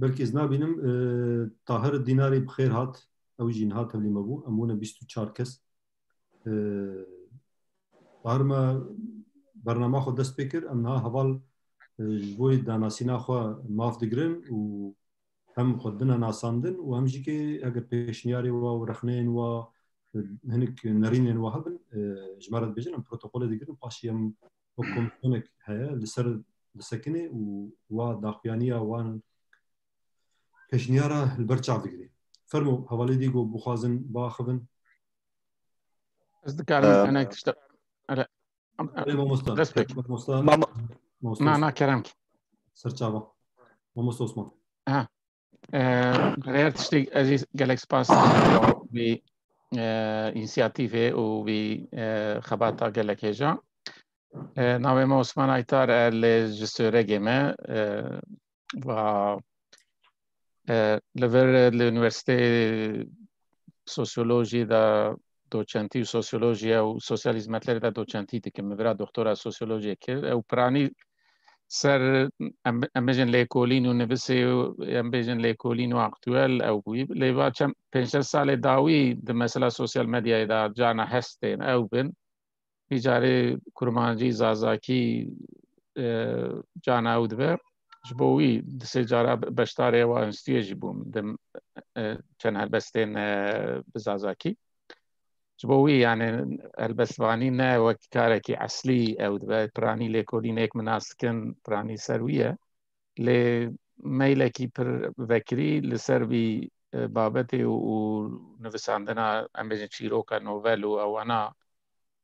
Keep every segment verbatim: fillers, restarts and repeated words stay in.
Belkî ez nabînim, e, Tahir Dînarî bi xêr hat. Ew jî niha tevlî me bû. Em bûne bîst û çar kes. E, Tahir, me bernama xwe dest pê kir. Em niha heval, e, ji bo danasîna xwe maf digirin û hem xwe dine nasandin û hem jî ke eger pêşniyarê we û rexneyên we, e, hinek nerînên we hebin, e, ji me re dibêjin, em protokolê digirin, paşî em wek komîsyonek heye, li ser disekine û wa daxuyaniya wan pêşniyara li ber çav digire. Fermo, hevalê dî ku bixwazin biaxivin. Ez dikarim Em, hinek tiştek. Erê, Erê, mamosta. Dest pê. Mamosta. Mamo- Mamosta Na, Osman. Na, kerem ki. Ser çava. Mamosta Osman. Ha. E, her tiştek ez jî gelek spas dikim vî, e, însiyatîfê û vî, e, xebata gelek hêja. E, navê me Osman Aytar e, lê ji Sêwregê me, e, va, e, li vir li Unîversîteyê Sosyolojî de doçentî û sosyolojî û sosyal hizmetlerê de doçentî dikim. Min vira doktora sosyolojiyê kir. Ew piranî ser, em, em bêjin lêkolîn û nivîsê û em bêjin lêkolîn û aktuel ew bûyî. Lê va çend pênc şeş salê dawî di mesela sosyal medyayê de carna hestên ew bin. Vî carê kurmancî, zazakî, e, carna ew dibe. Ji bo wî di sê cara be-, beşdarê wa enstitûyê jî bûm. Dim, e, çend helbestên, e, bi zazakî. Ji bo wî, yani, helbestvanî ne wek karekî eslî ew dibe. Piranî lêkolînêk min nas dikin, piranî ser wî ye. Lê meylekî pir vekirî li ser vî, e, babetê û, û nivisandina, em bêjin, çîroka novel û ewana,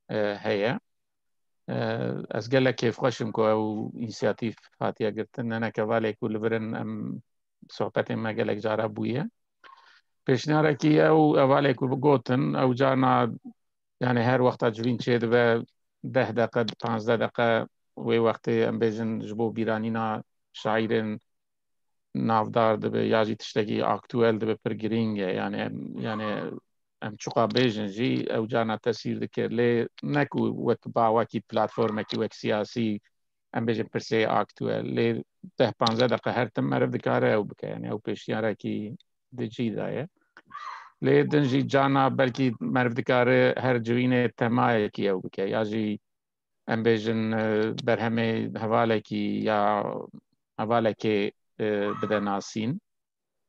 e, heye. E, ez gelek kêfxweş im ku ew însiyatîf hatiye girtin. Hinek hevalê ku li vir in, em sohbetên me gelek cara bûye. Pêşniyarekî ew hevalê ku gotin, ew carna, yani her wexta civîn çêdibe, deh deqe, panzdeh deqe, wê wextê em bêjin ji bo bîranîna şaîrên navdar dibe ya jî tiştekî aktuel dibe, pir girîng e. Yani em, yani em çiqa bêjin jî ew carna tesîr dike. Lê ne ku wek bawekî platformekî wek siyasî, em bêjin pirsê aktuel. Lê deh panzdeh deqe her tim meriv dikare ew bike. Yani ew pêşniyarekî di cî de ye. Lê din jî carna belkî meriv dikare her civînê temayekî ew bike. Ya jî em bêjin, e, berhemê hevalekî ya hevalekê, e, bide nasîn,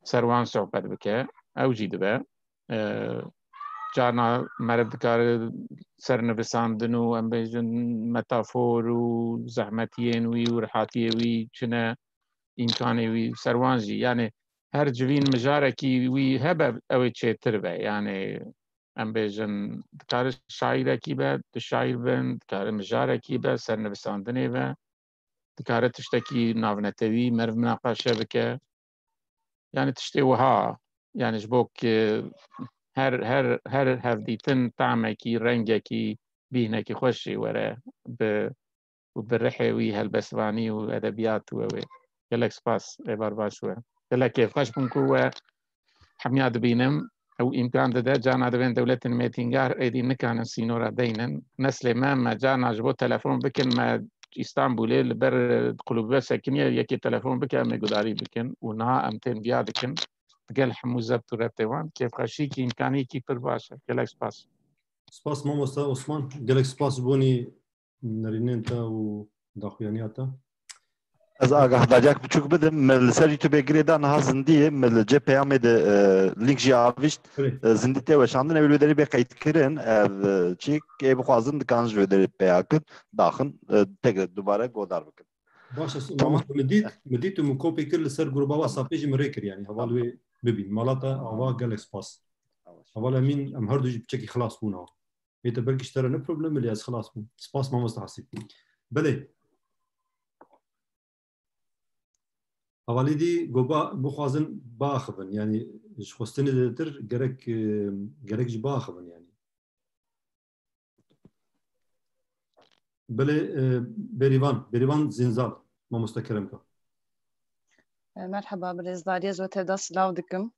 ser wan sohbet bike, ew jî dibe. E, carna meriv dikare ser nivisandin û, em bêjin, metafor û zehmetiyên wî û rihatiyê wî çi ne, îmkanê wî ser wan jî. Yani her civîn mijarekî wî hebe, ew ê çêtir be. Yani em bêjin, dikare şaîrekî be, du şaîr bin, dikare mijarekî be, ser nivisandinê be, dikare tiştekî navnetewî meriv minaqeşe bike. Yani tiştê wiha, yani ji bo ki her, her, her hevdîtin tamekî, rengekî, bîhnekî xweş jî were bi û bi rihê wî helbestvanî û edebiyat û ew ê. Gelek spas, êvar baş we. Gelek kêfxweş bûm ku we hemiya dibînim. Ew îmkan dide, carna divên dewletên mêtingah êdî nikanin sînora deynin. Neslê me, me carna ji bo telefon bikin, me Îstanbulê li ber, e, qulûbe sekiniye, yekê telefon bike, em ê gudarî bikin. Û niha em tên viya dikin. Digel hemû zebt û rebtê wan, kêfxweşîkî, îmkanîkî pir baş e. Gelek spas. Spas mamosta Osman. Gelek spas ji bonî nerînên te û daxuyaniya te. Ez agahdariyek biçûk bidim. Me li ser YouTube girê da niha zindiyê. Me li cê peyamê de, e, link jî avişt. Erê. E, zindî tê weşandin. Ew li wê derê bê qeydkirin. Ev, e, çîk ê bixwazin dikan ji wê derê peya kin. Daxin, e, tek dubare godar bikin. Baş e, tamam. Mamoste, min dît, min dît û min kopya kir li ser gruba WhatsAppê jî min rê kir, yani heval wê bibîn. Mala te ava, gelek spas. Heval Emîn, em her du jî piçekî xilas bûn ha. Ê te belkî ji te re ne problem e, lê ez xilas bûm. Spas mamoste Hasî. Belê. Hevalî dî goba bixwazin biaxivin. Yani ji xwestinê zêdetir gerek, e, gerek jî biaxivin yani. Belê, e, Bêrîvan, Bêrîvan Zînzal, mamoste Keremka. E, merheba, birêzdarî, ez we tevda silav dikim.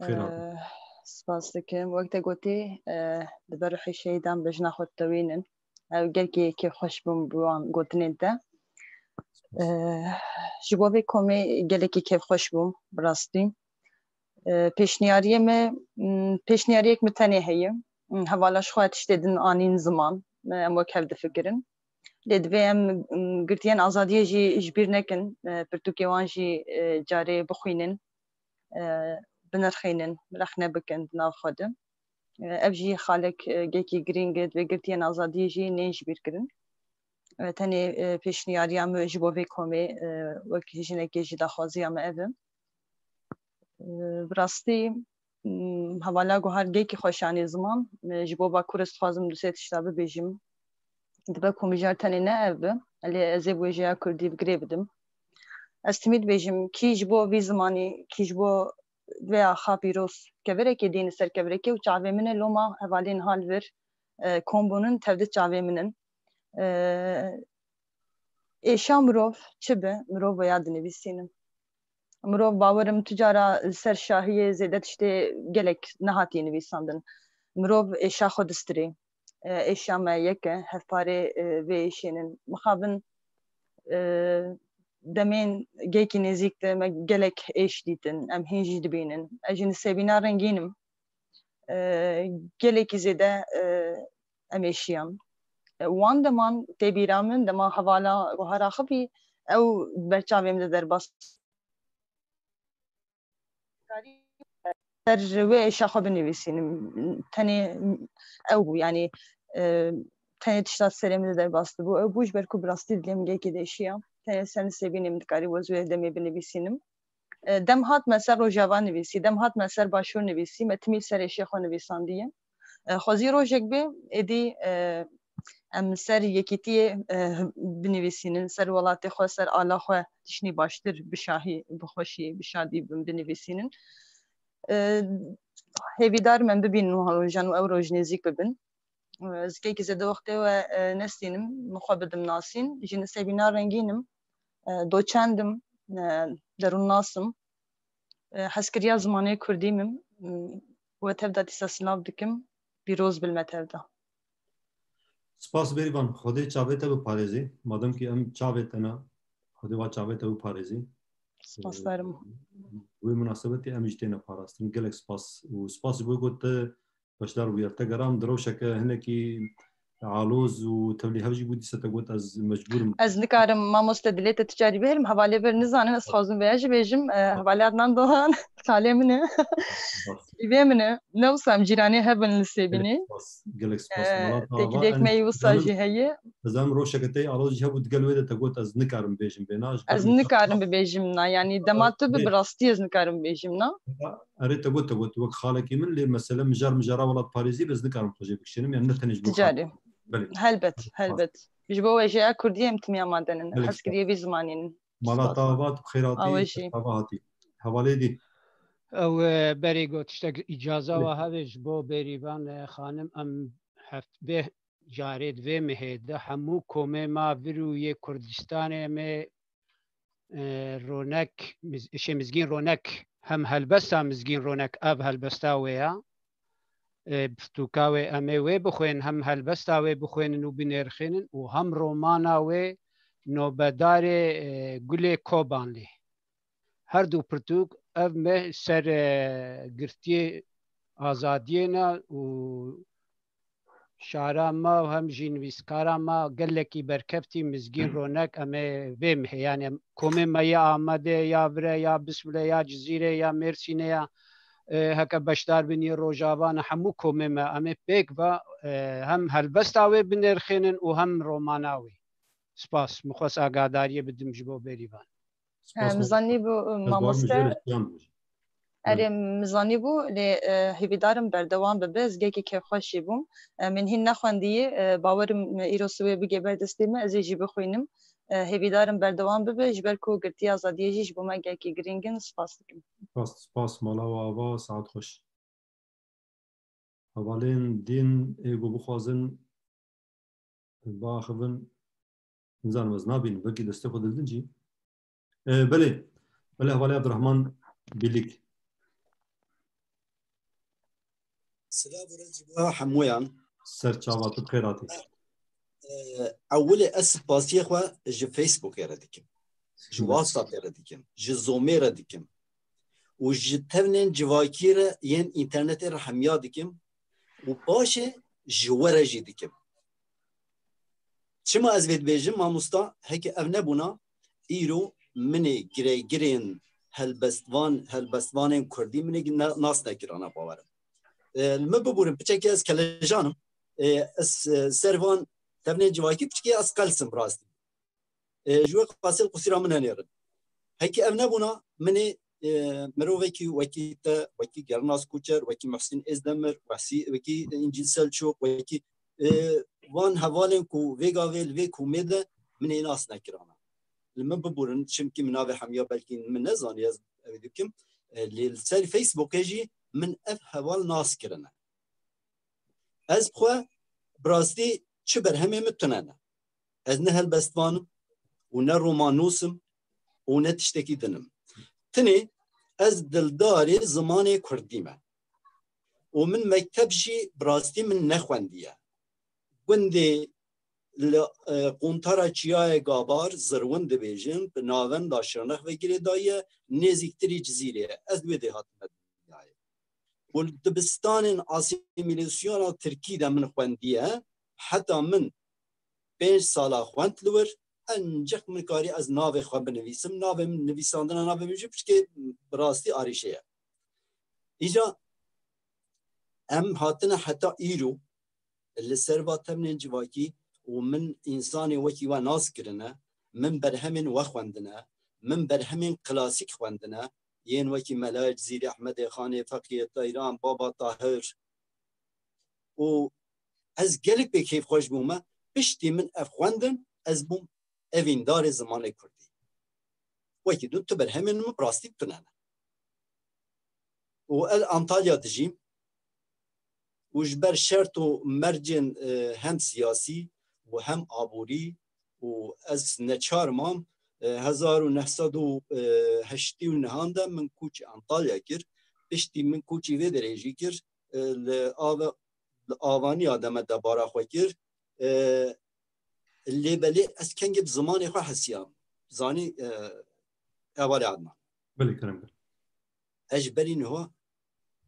Xêr hat. E, spas dikim. Wek te gotî, e, di ber ruhê şehîdan bejna xwe ditewînin. Ew gelkî kêfxweş bûm bi wan gotinên te. Ji bo vê komê gelekî kêfxweş bûm, bi rastî. Pêşniyariyê me, pêşniyariyek min tenê heye. Hevala ji xwe tiştê din anîn ziman, em wek hev difikirin. Lê divê em girtiyên azadiyê jî ji bîr nekin, pirtûkê wan jî carê bixwînin, binirxînin, rexne bikin di nav xwe de. Ev jî xalek gelekî girîng e, divê girtiyên azadiyê jî nên ji bîr kirin. Tenê pêşniyariya min ji bo vê komê wek jinekê jî daxwaziya min ev e. Bi rastî, hevala guhar gelekî xweş anî ziman. Ji bo Bakur ez dixwazim du sê tişta bibêjim. Dibe ku mijar tenê ne ev be, lê ez ê bi wêjeya kurdî bi girê bidim. Ez timî dibêjim, kî ji bo vî zimanî, kî ji bo vê axa pîroz, kevirekê dîn li ser kevirekê û çavê min e, loma hevalên hal vir, e, kom bûnin, tevdi çavê min in. E, êşa mirov çi be, mirov vêya dinivîsînim. Mirov, bawerim tu cara li ser şahiyê zêde tiştê gelek nehatiye nivîsandin. Mirov êşa xwe distirê. E, êşa me yek e, hevparê, e, vê êşên in. Mixabin, e, demên gelekî nêzîk de me gelek êş dîtin, em hîn jî dibînin. Ez jî nisêbîna rengîn im. E, gelekî zêde, e, em êşiyan. E, wan deman tê bîra min, dema hevala guhar axivî, ew ber çavê min de derbas. Ser wê êşa xwe binivîsînim. Tenê ew bû, yanî, e, tenê tişta serê min de derbas dibû. Ew bû ji ber ku bi rastî dilê min gelekî diêşiya. Tenê ser nisêbînê min dikarî wez wê demê binivîsînim. E, dem hat me ser Rojava nivîsî, dem hat me ser Başûr nivîsî, me timî ser êşê xwe nivîsandiye. E, xwezî rojek bê, êdî, e, em ser yekîtiyê, e, binivîsînin, ser welatê xwe, ser ala xwe tiştî baştir, bi şahî, bi xweşî, bi şadî bin-, binivîsînin. E, hêvîdar me bibînin wiha rojan û ew roj nêzîk bibin. E, ez gelekî zêde wextê we, e, nestînim, min xwe bidim nasîn. Ji nisêbîna rengîn im, e, doçend im, e, derûnnas im. E, hezkiriya zimanê kurdî min, m, we tev de dîsa silav dikim, pîroz bil me tev de. Spas Bêrîvan, Xwedê çavê te biparêzî. Madem ki em çavê te ne, Xwedê va çavê te biparêzî. Spas Ee, werim. Wê munasebetê em jî têne parastin. Gelek spas. Û spas ji bo ku te beşdar bûye. Te geram di rewşeke hinekî aloz û tevlî hev jî bû, dîsa te got, ez mecbûr im. Ez nikarim, mamoste, dilê te tu carî bihêlim, hevalê vir nizanin, ez dixwazim vêya jî bêjim, e, hevalê Adnan Doğan, kalê min e. Spas. Îvê min e. Ne wisa em cîranê hev in li Sêbînê. Gelek spas, gelek spas. E, Mala te ava, têkiliyek em me yî wisa dizanim, jî heye. Dizanim rewşeke te yê aloz jî hebû, digel wê de te got, ez nikarim bêjim vêna, ji ber Ez min nikarim bibêjim na, yanî dema tu bi, bi rastî ez nikarim bêjim na. Erê, te got, te got, wek xalekî min, lê mesele mijar, mijara welatparêzî, ez nikarim xwe jê bikişînim, yani ne tenê ji bo Ti carî. Belê. Helbet, helbet. Ji bo wêjeya kurdî em timî amade nin. Gelek spas. Hezkiriyê vî zimanî nin. Mala te ava, tu bi xêr hatî, awe jî. Ava hatî. Hevalê dî. Ew, e, berê got, tiştek îcaza wa hevê ji bo Bêrîvan, e, xanim, em heft-, vê carê di vê mihê de hemû komê ma vir û yê Kurdistanê em ê, e, Ronek, Miz-, Şê Mizgîn Ronek, hem helbesta Mizgîn Ronek, ev helbesta wê ya. E, pirtûka wê em ê wê bixwênin, hem helbesta wê bixwênin û binêrxînin û hem romana wê Nobedarê, e, Gulê Kobanlî. Her du pirtûk ev me ser, e, girtiyê azadiyê ne û şara me û hem jî nivîskara me gelekî berkeftî Mizgîn Ronek em ê vê mihê, yani em komê me ya Amedê, ya vir e, ya Bismilê, ya Cizîrê, ya Mêrsînê ya, e, heke beşdar bin yê Rojava ne, hemû komê me em ê pêk ve, e, hem helbesta wê binêrxînin û hem romana wê. Spas, min xwest agadariyê bidim ji bo Bêrîvan. Spas. Em zanîbû, mamoste. Erê, min zanîbû, lê, e, hêvîdarim berdewam bibe, ez gelekî kêfxweş jî bûm. E, min hîn nexwendiyî, e, bawerim, e, îro siwê bigê ber destê me, ez ê jî bixwînim. E, hêvîdarim berdewam bibe, ji ber ku girtiya azadiyê jî ji bo me gelekî girîng in, spas dikim. Spas, spas, mala we ava, saet xweş. Hevalên din ê ku bixwazin biaxivin, nizanim, ez nabînim, belkî destê xwe dildin jî. E, belê, belê, hevalê Abdurrahman Bîlîk. Silav û rêz ji bo hemûyan. Ser çava tu bi xêr hatî. E, ewilê ez spasiyê xwe ji Facebookê re dikim. Ji WhatsAppê re dikim, ji Zoomê re dikim û ji tevnên civakî re yên înternetê re hemiya dikim û paşê ji we re jî dikim. Çima ez vê dibêjim, mamosta? Heke ev nebûna, îro min ê gireygirên helbestvan, helbestvanên kurdî min ê ne-, nas nekirana, bawer im. E, li min bibûrin, piçekî ez kelejan im. E, ez, e, ser van tevnên civakî piçekî ez qels im rastî. E, ji wê qasê li qusîra min henêrin. Heke ev nebûna, min ê, e, mirovekî wekî te, wekî Gernas Kuçer, wekî Muhsîn Êzdemir, wesî-, wekî Încîl Selçûk, wekî, e, van hevalên ku vê gavê li vê komê de min ê nas nekirana. Li min bibûrin, çimkî min navê hemiya belkî min nezanî, ez ew dikim. E, lê li ser Facebookê jî min ev heval nas kirine. Ez bi xwe bi rastî çi berhemê min tune ne. Ez ne helbestvan im û ne romannûs im û ne tiştekî din im. Tenê ez dildarê zimanê kurdî me. Û min mekteb jî bi rastî min nexwendiye. Gundê li, e, quntara Çiyayê Gabar, Zirwin dibêjin, bi navenda Şirnex ve girêdaye, nêzîktirî Cizîrê ye. Ez li wê dê hatime dinyayê. Û li dibistanên asîmîlasyona Tirkî de min xwendiye, heta min pênc sala xwend li wir, enceq min karî ez navê xwe binivîsim. Navê min, nivîsandina navê min jî piçkê bi rastî arîşe ye. Îca em hatine heta îro li ser va tevnên civakî û min însanê wekî we nas kirine, min berhemên we xwendine, min berhemên klasîk xwendine, yên wekî Melayê Cizîrî, Ehmedê Xanê, Feqiyê Teyran, Baba Tahir. Û ez gelek pê kêfxweş bûme, piştî min ev xwendin, ez bûm evîndarê zimanê kurdî. Wekî din tu berhemên min bi rastî tune ne. Û ez Antalya dijîm û ji ber şert û mercên, e, hem siyasî û hem aborî û ez neçar mam, e, hezar û neh sed û heştê û nehan de min koçî Antalya kir. Piştî min koçî vê derê jî kir, e, li ava-, li avaniya de me debara xwe kir. E, lê belê ez kengê bi zimanê xwe hesiyam. Zanî, e, hevalê Adnan. Belê, kerem kir. Ez ji berî niha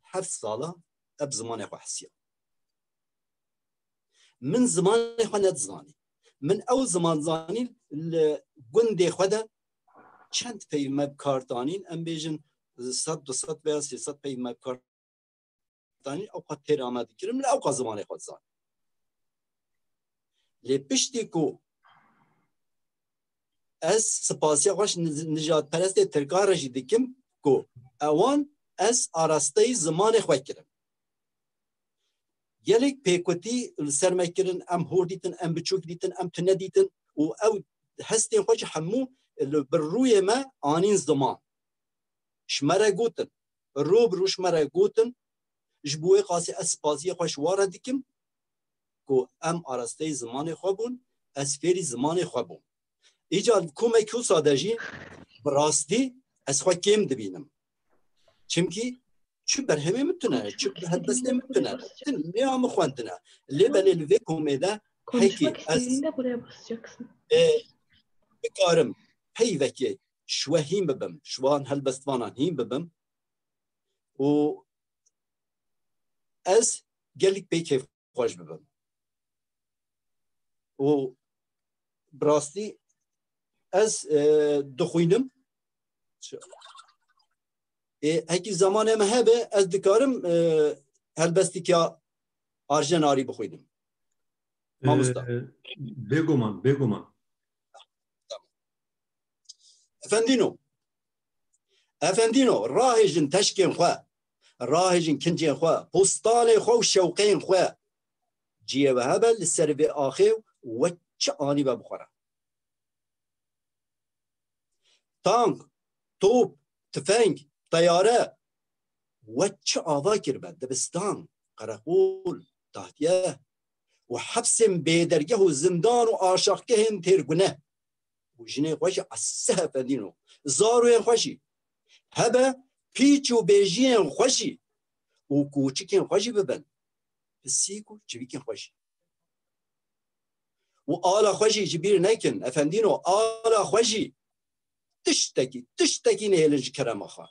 heft sala ez bi zimanê xwe hesiyam. Min zimanê xwe nedizanî. Min ew ziman zanîn li gundê xwe de çend peyv me bi kar tanîn, em bêjin sed, du sed veya sê sed peyv me bi kar tanîn, ew qas têra me dikirin, min ew qas zimanê xwe dizanî. Lê piştî ku ez spasiya xwe ji nij-, nijadperestê Tirkan re jî dikim ku ewan ez arasteyî zimanê xwe kirim. Gelek pêkutî li ser me kirin, em hor dîtin, em biçûk dîtin, em tune dîtin û ew hestên xwe jî hemû li bir rûyê me anîn ziman. Ji me re gotin, rû bi rû ji me re gotin, ji bo wê qasî ez spasiyê xwe ji wan re dikim ku em arasteyî zimanê xwe bûn, ez fêrî zimanê xwe bûm. Îcar li komekî wisa de jî bi rastî ez xwe kêm dibînim. Çimkî çi berhemê min tune, çi helbestê min tune, tin nêya min xwendine. Lê belê li vê komê de hekî ez, e, bikarim peyvekê ji we hîn bibim, ji wan helbestvanan hîn bibim û ez gelek pê kêf xweş bibim. Û bi rastî ez, e, dixwînim. E, hekî zemanê me hebe, ez dikarim, e, helbestîkiya Arjen Arî bixwînim. Mamosta. E, bêguman, bêguman. Efendîno. Efendîno, rahêjin teşkên xwe, rahêjin kincên xwe, postalê xwe û şewqên xwe. Ciyê we hebe li ser vê axê û we çi anî be bixwere. Tank, top, tifeng, teyare, we çi ava kiribe, dibistan, qereqol, tahtiye û hepsên bêdergeh û zindan û aşaqgehên têrgune. Û jinên xwe jî, eseh efendîno, zaroyên xwe jî, hebe pîç û bêjiyên xwe jî û kûçikên xwe jî bibin. Pisîk û çivîkên xwe jî. Û ala xwe jî ji bîr nekin, efendîno, ala xwe jî. tiştekî, tiştekî nehêlin ji kerema xwe.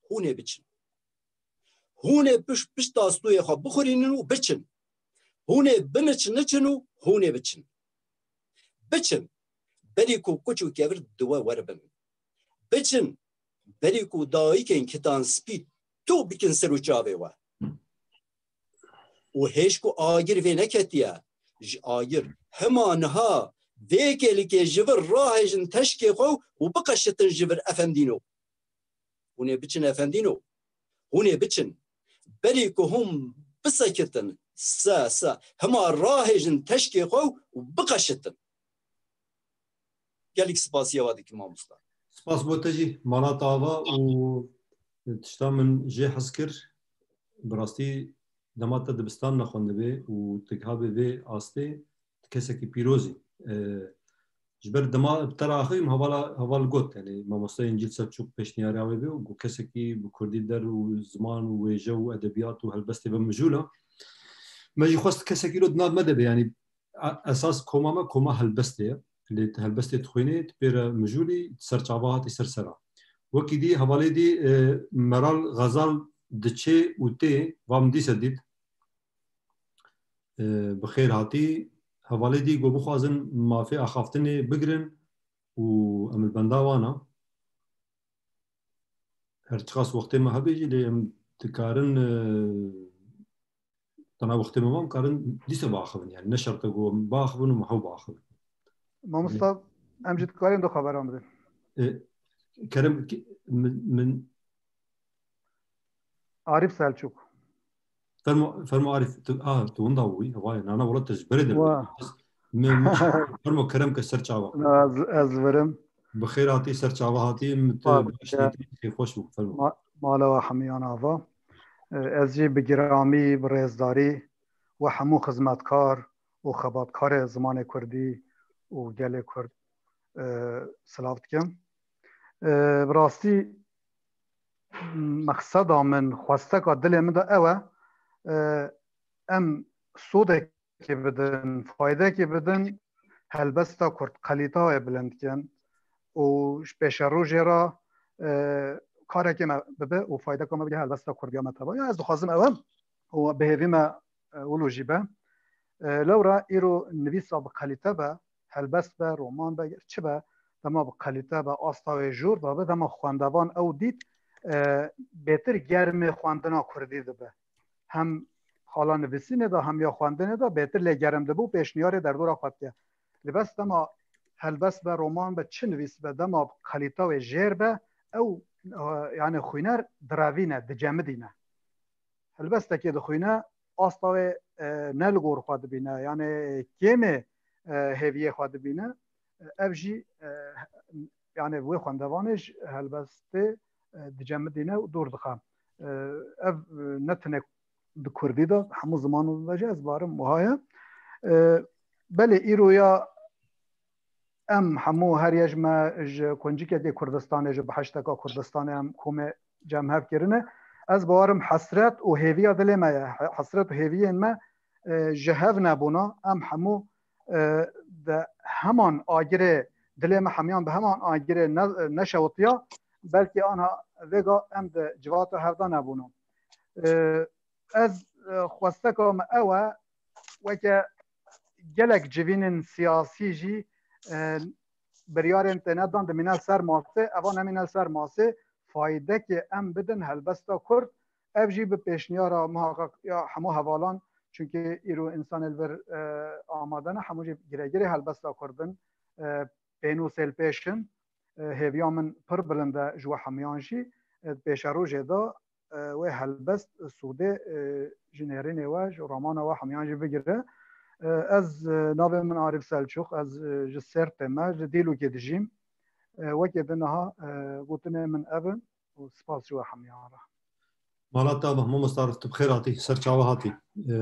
Hûn ê biçin. Hûn ê piş-, pişta stûyê xwe bixurînin û biçin. Hûn ê biniçin, niçin û hûn ê biçin. Biçin. Berî ku kuç û kevir di we werin. Biçin. Berî ku dayikên kitan spî tû bikin ser û çavê we. Û hêj ku agir vê neketiye, ji agir hema niha vê kêlikê ji vir rahêjin teşkê xwe û biqeşitin ji vir efendîno. Hûn ê biçin efendîno. Hûn ê biçin. Berî ku hûn bisekitin, se, se, hema rahêjin teşkê xwe û biqeşitin. Gelek spasiya we dikim mamosta. Spas bo te jî, mala te ava û tişta min jê hez kir. Bi rastî dema te dibistan nexwendibê û tu gihabê vê astê, tu kesekî pîroz î. E, ji ber dema bi te re axivîm, hevala, heval got, yani mamosta Încîl Selçuk pêşniyariya wê bê û got kesekî bi kurdî der û ziman û wêje û edebiyat û helbestê ve mijûl e. Me jî xwest kesekî îro di nav me de be, yani a-, esas koma me koma helbestê ye. Lê tu helbestê dixwînê, tu pê re mijûl î, tu ser çava hatî ser sera. Wekî dî, hevalê dî, e, Meral Xezal diçê û tê, va min dîse dît. E, bi xêr hatî. Hevalê dî got bixwazin mafê axaftinê bigirin û em li benda wan a. Her çiqas wextê me hebe jî, lê em dikarin, e, tena wextê me ma, em karin dîse biaxivin, yani ne şert e ku em biaxivin û me hew biaxivin. Mamosta, em jî dikarin du xeberan bidin. E, kerem, ki-, min, min Arif Selçuk. Fermo, fermo Arif, tu, a, tu winda wî, vay, nana wala te ji berê de Wa. Min, min, fermo kerem ke ser çava. Na, ez, ez virim. Bi xêr hatî, ser çava hatî, min tu Spas, baş ya. Dîtî, xêr xweş bû, fermo. Ma-, mala we hemiyan ava. E, ez jî bi giramî, bi rêzdarî we hemû xizmetkar û xebatkarê zimanê kurdî û gelê kurd, e, silav dikim. E, bi rastî, mexseda min, xwesteka dilê min de ew e, e, em sodekê bidin, faydekê bidin, helbesta kurd, qelîta wê bilind kin û ji pêşerojê re, e, karekê me bibe û faydeka me bige helbesta kurdiya me teva. Ya ez dixwazim ew e û bi hêvî me, e, wilo jî be. E, lewra îro nivîsa bi qelîte be, helbest be, roman be, çi be, dema bi qelîte be, asta wê jor be, be, dema xwendevan ew dît, e, bêtir germê xwendina kurdî dibe. Hem xala nivîsînê de, hem ya xwendinê de bêtir lê germ dibe û pêşniyarê derdora xwe dike. Lê bes dema helbest be, roman be, çi nivîs be, dema bi qelîta wê jêr be, ew, e, yani xwîner direvîne, dicemidîne. Helbestekê dixwîne, asta wê, e, ne li gor xwe dibîne, yani kêmê, e, hêviyê xwe dibîne. E, ev jî, e, yani wê xwendevanê ji helbestê, e, dicemidîne û dûr dixe. E, ev, e, ne tenê di kurdî de, hemû zimanan de jî ez barim wiha ye. E, belê îro ya em hemû her yek ji me ji kuncikekê Kurdistanê, ji biheşteka Kurdistanê em komê cem hev kirine. Ez bawerim hesret û hêviya dilê me ye. He-, hesret û hêviyên me, e, ji hev nebûna. Em hemû, e, di heman agirê, dilê me hemiyan bi heman agirê ne-, neşewitiya. Belkî anha vêga em di civata hev de nebûna. E, ez, e, xwesteka me ew e, weke gelek civînên siyasî jî, e, biryarên têne dan dimîne ser masê, eva nemîne ser masê, faydekê em bidin helbesta Kurd. Ev jî bi pêşniyara muhaqqaq ya hemû hevalan, çunkî îro însanê li vir, e, amade ne, hemû jî giregirê helbesta Kurd in, e, pênûsê li pêş in. E, hêviya min pir bilind e ji we hemiyan jî, e, pêşerojê de, e, wê helbest sûdê, e, ji nêrînê we, ji romana we hemiyan jî bigire. E, ez, e, navê min Arif Selçuk, ez, e, ji Sêrtê me, li Dîlokê dijîm. E, wekê din niha, e, gotinê min ev in û spas ji we hemiyan re. Mala te ava, mamosta Arif, tu bi xêr hatî, ser çava hatî. E,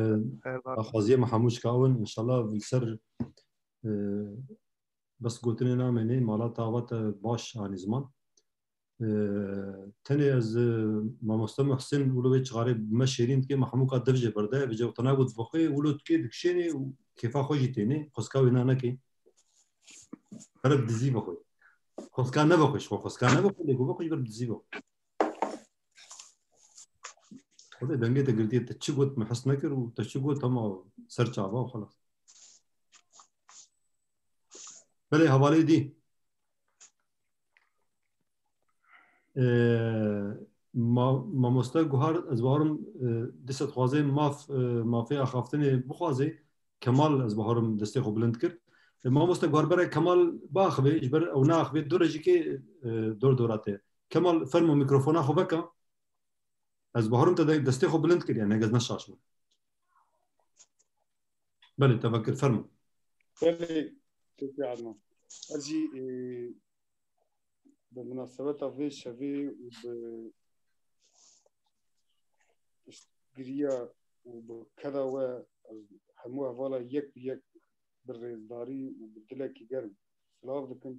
Xêr bar. Daxwaziyê me hemû ji ka ew in, înşallah li ser, e, bes gotinê namênê, mala te ava te baş anî ziman. E, tenê ez, e, mamoste Muhsin wilo vê çixarê me şêrîn dike, me hemûka dev jê berde, vêce tena got vexwê, wilo dikê dikişênê û kêfa xwe jî tênê, xwezka wê na nekê. Here dizî vexwê. Xweskan nebe xwe, ji xwe xweskan nebe xwe, lê ku be xwe ji ber dizî be. Xwedê dengê te girtiye, te çi got min hes nekir û te çi got hema ser çava û xelas. Belê, hevalê dî. Ee, ma-, mamoste Guhar, ez baharim, e, dîsa dixwaze maf, e, mafê axaftinê bixwaze. Kemal, ez baharim destê xwe bilind kir. E, mamoste Guhar, bere Kemal biaxive, ji ber ew neaxive, dû re jî kê, e, dor dora te. Kemal, fermo mikrofona xwe veke. Ez baharim te de-, destê xwe bilind kir, yani, hegez ne şaş bû. Belê, te vekir, fermo. Belê, kekê Erman. Ez jî, e, bi minasebeta vê şevê û bi piştgiriya û bi keda we, ez hemû hevala yek bi yek bi rêzdarî û bi dilekî germ silav dikim.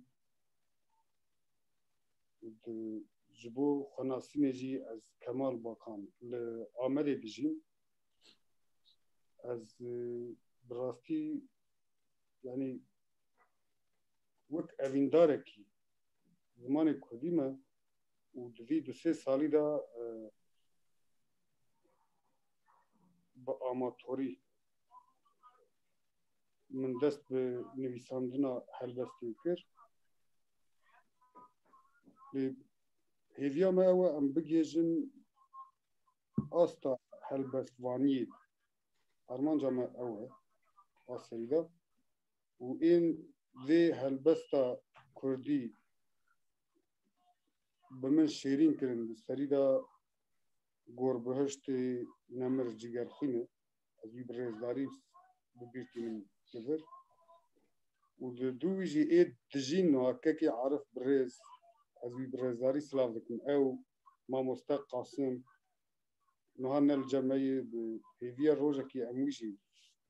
Û di, ji bo xwenasînê jî ez Kemal Bakan li Amedê dijîm. Ez, e, bi rastî, yanî wek evîndarekî zimanê kurdî me û di vî du sê salî de, e, bi amatorî min dest bi nivîsandina helbestê kir. Lê hêviya me ew e, em bigihêjin asta helbestvaniyê. Armanca me ew e, a serî de. Û ên vê helbesta kurdî bi min şêrîn kirin, li serî de gorbihiştê nemir cigerxwîn e. Ez wî bi rêzdarî bi bîr tînim li vir. Û di dû wî jî ê dijîn niha kekê Arif bi rêz, ez wî bi rêzdarî silav dikim. Ew mamoste Qasim, niha ne li cem me ye, bi hêviya rojekî em wî jî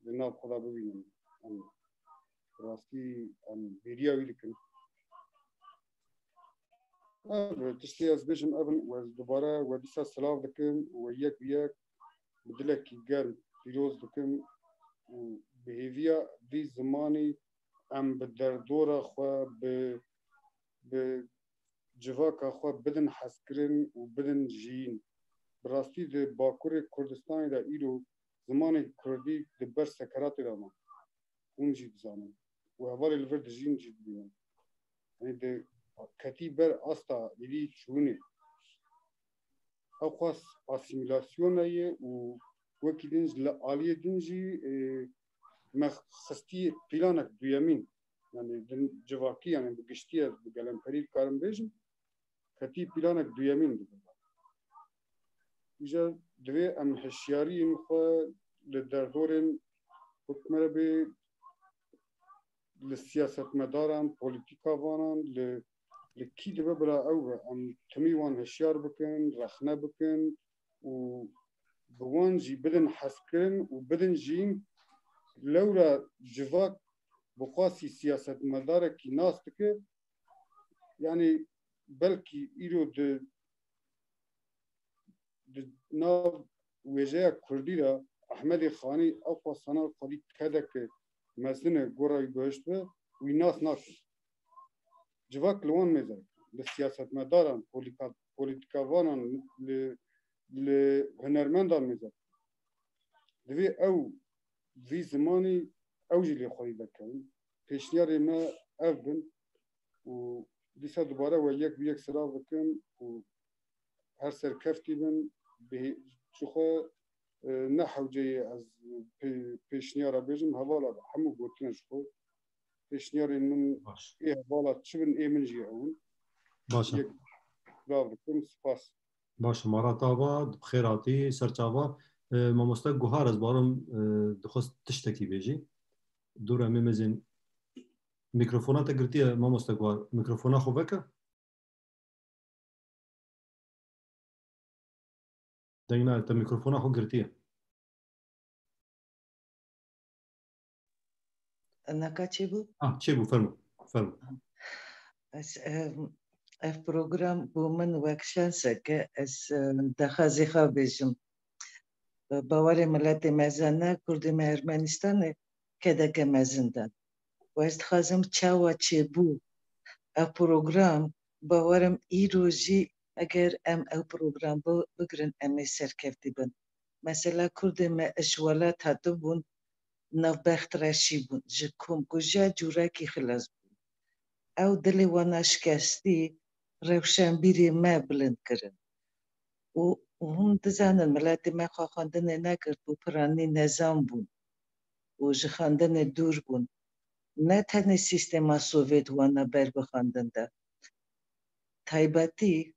di nav xwe de bibînin. Em bi rastî em bêriya wî dikin. Ev tiştê ez bêjim ev in û ez dubare we dîsa silav dikim û we yek bi yek bi dilekî germ pîroz dikim û bi hêviya vî zimanî em bi derdora xwe, bi, bi civaka xwe bidin hezkirin û bidin jiyîn. Bi rastî di Bakurê Kurdistanê de îro zimanê kurdî di ber sekeratê de ma. Hûn jî dizanin. Û hevalê li vir dijîn jî dibînin. Yanî di ketî ber asta êdî çûnê. Ew xwest asîmîlasyona ye û wekî din jî li aliyê din jî, e, me xistî planek duyemîn. Yanî din civakî, yanî bi giştî ez bi gelemperî dikarim bêjim, ketî planek duyemîn dibin. Îja divê em hişyariyên xwe li derdorên hikûmet re bê, li siyasetmedaran, polîtîkavanan, li, li kî dibe bila ew be. Em timî wan hişyar bikin, rexne bikin û bi wan jî bidin hezkirin û bidin jiyîn. Lewra civak bi xwe sî siyasetmedarekî nas dike, yanî belkî îro di, di nav wêjeya kurdî de Ehmedê Xanî ew xwestana xwedî kedeke mezin e, gora wî guhişt be, wî nas nake. Civak li wan mêze, li siyasetmedaran, polîka-, polîtîkavanan, li, li hunermendan mêze. Divê ew vî zimanî ew jî lê xwedî vekevin. Pêşniyarê me ev bin û dîsa dubare we yek bi yek silav dikim û her serkeftî bin. Bi hê-, ji xwe, e, ne hewce ye ez pê-, pêşniyara bêjim, hevala hemû gotine ji xwe. Pêşniyarên min Baş. Ê hevala çi bin, ê min jî ew in. Baş e. Yek silav dikim, spas. Baş e, Marat Ava, bi xêr hatî, ser çava. E, mamoste Guhar, ez barim, e, dixwest tiştekî bêjî. Dû re mê mezin. Mikrofona te girtiye, mamoste Guhar. Mikrofona xwe veke. Deng nayê, te mikrofona xwe girtiye. Naka çêbû? Ah, çêbû, fermo, fermo. Ez, em, ev program bo min wek şensek e, ez, em, daxwazê xwe bêjim. Bawerê miletê me zane, Kurdê me Ermenistanê kedeke mezin de. Û ez dixwazim çawa çêbû, Ev program, bawerim îro jî eger em ew program bi-, bigrin, em ê serkevtî bin. Mesela Kurdê me ji welat hatibûn, navbext reşî bûn, ji komkujiya cûrekî xilas bûn. Ew dilê wana şikestî rewşenbîrê me bilind kirin. Û, û hûn dizanin, miletê me xwe xwendinê nekirtbû, piranî nezan bûn û ji xwendinê dûr bûn. Ne tenê sîstema Sovyet wana ber bi xwendin de. Taybetî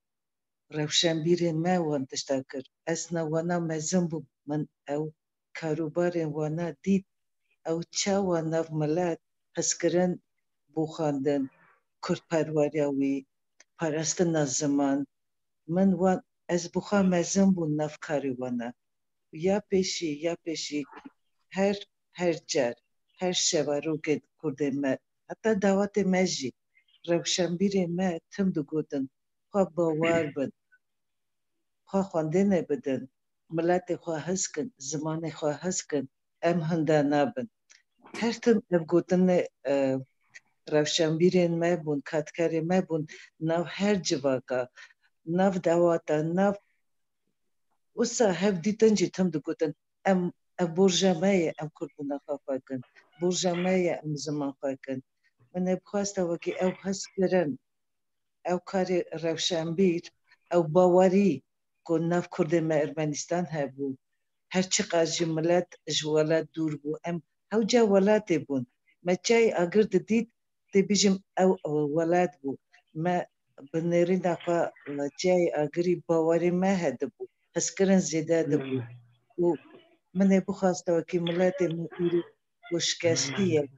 rewşenbîrên me wan tişta kir. Ez nav wana mezin bûm. Min ew karûbarên wana dît. Ew çawa nav milet hezkirin bû xwendin, kurdperweriya wî, parastina ziman. Min wan, ez bi xwe mezin bûm nav karê wana. Ya pêşî, ya pêşî her, her car, her şeverokê Kurdê me, heta dawetê me jî, rewşenbîrê me tim digotin, xwe bawer bin, xwe xwendinê bidin, miletê xwe hizkin, zimanê xwe hizkin, em hinda nabin. Her tim ev gotinê, e, rewşenbîrên me bûn, katkarê me bûn, nav her civaka, nav dawata, nav wisa hev dîtin jî tim digotin, em, ev borja me ye, em kurdbûna xwe xwe kin, borja me ye, em ziman xwe kin. Min ê bixwesta wekî ew hezkirin, ew karê rewşenbîr, ew bawerî ku nav Kurdê me Ermenistan hebû, her çiqas jî milet ji welat dûr bû, em hewca welatê bûn. Me çiyayê Agir didît, tê bêjim ew, ew welat bû. Me bi nêrîna xwe, e, çiyayê Agirî bawerê me hedibû, hezkirin zêde dibû. Û min ê bixwesta wekî miletê me îro ku şikestî ye,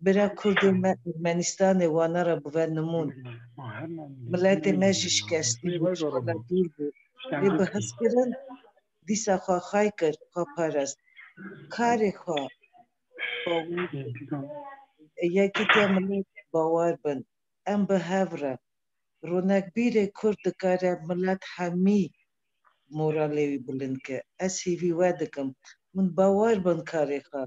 bira Kurdên me Ermenistanê wana re bive nimûn. Miletê me jî şikestî bû, ji wana dûr bû. Lê bi hezkirin dîsa xwe xay kir, xwe parast. Karê xwe bawer bin. Yekîtiya milet bawer bin. Em bi hev re. Ronekbîrê Kurd dikare milet hemî moralê wî bilind ke. Ez hêvî we dikim. Hûn bawer bin karê xwe.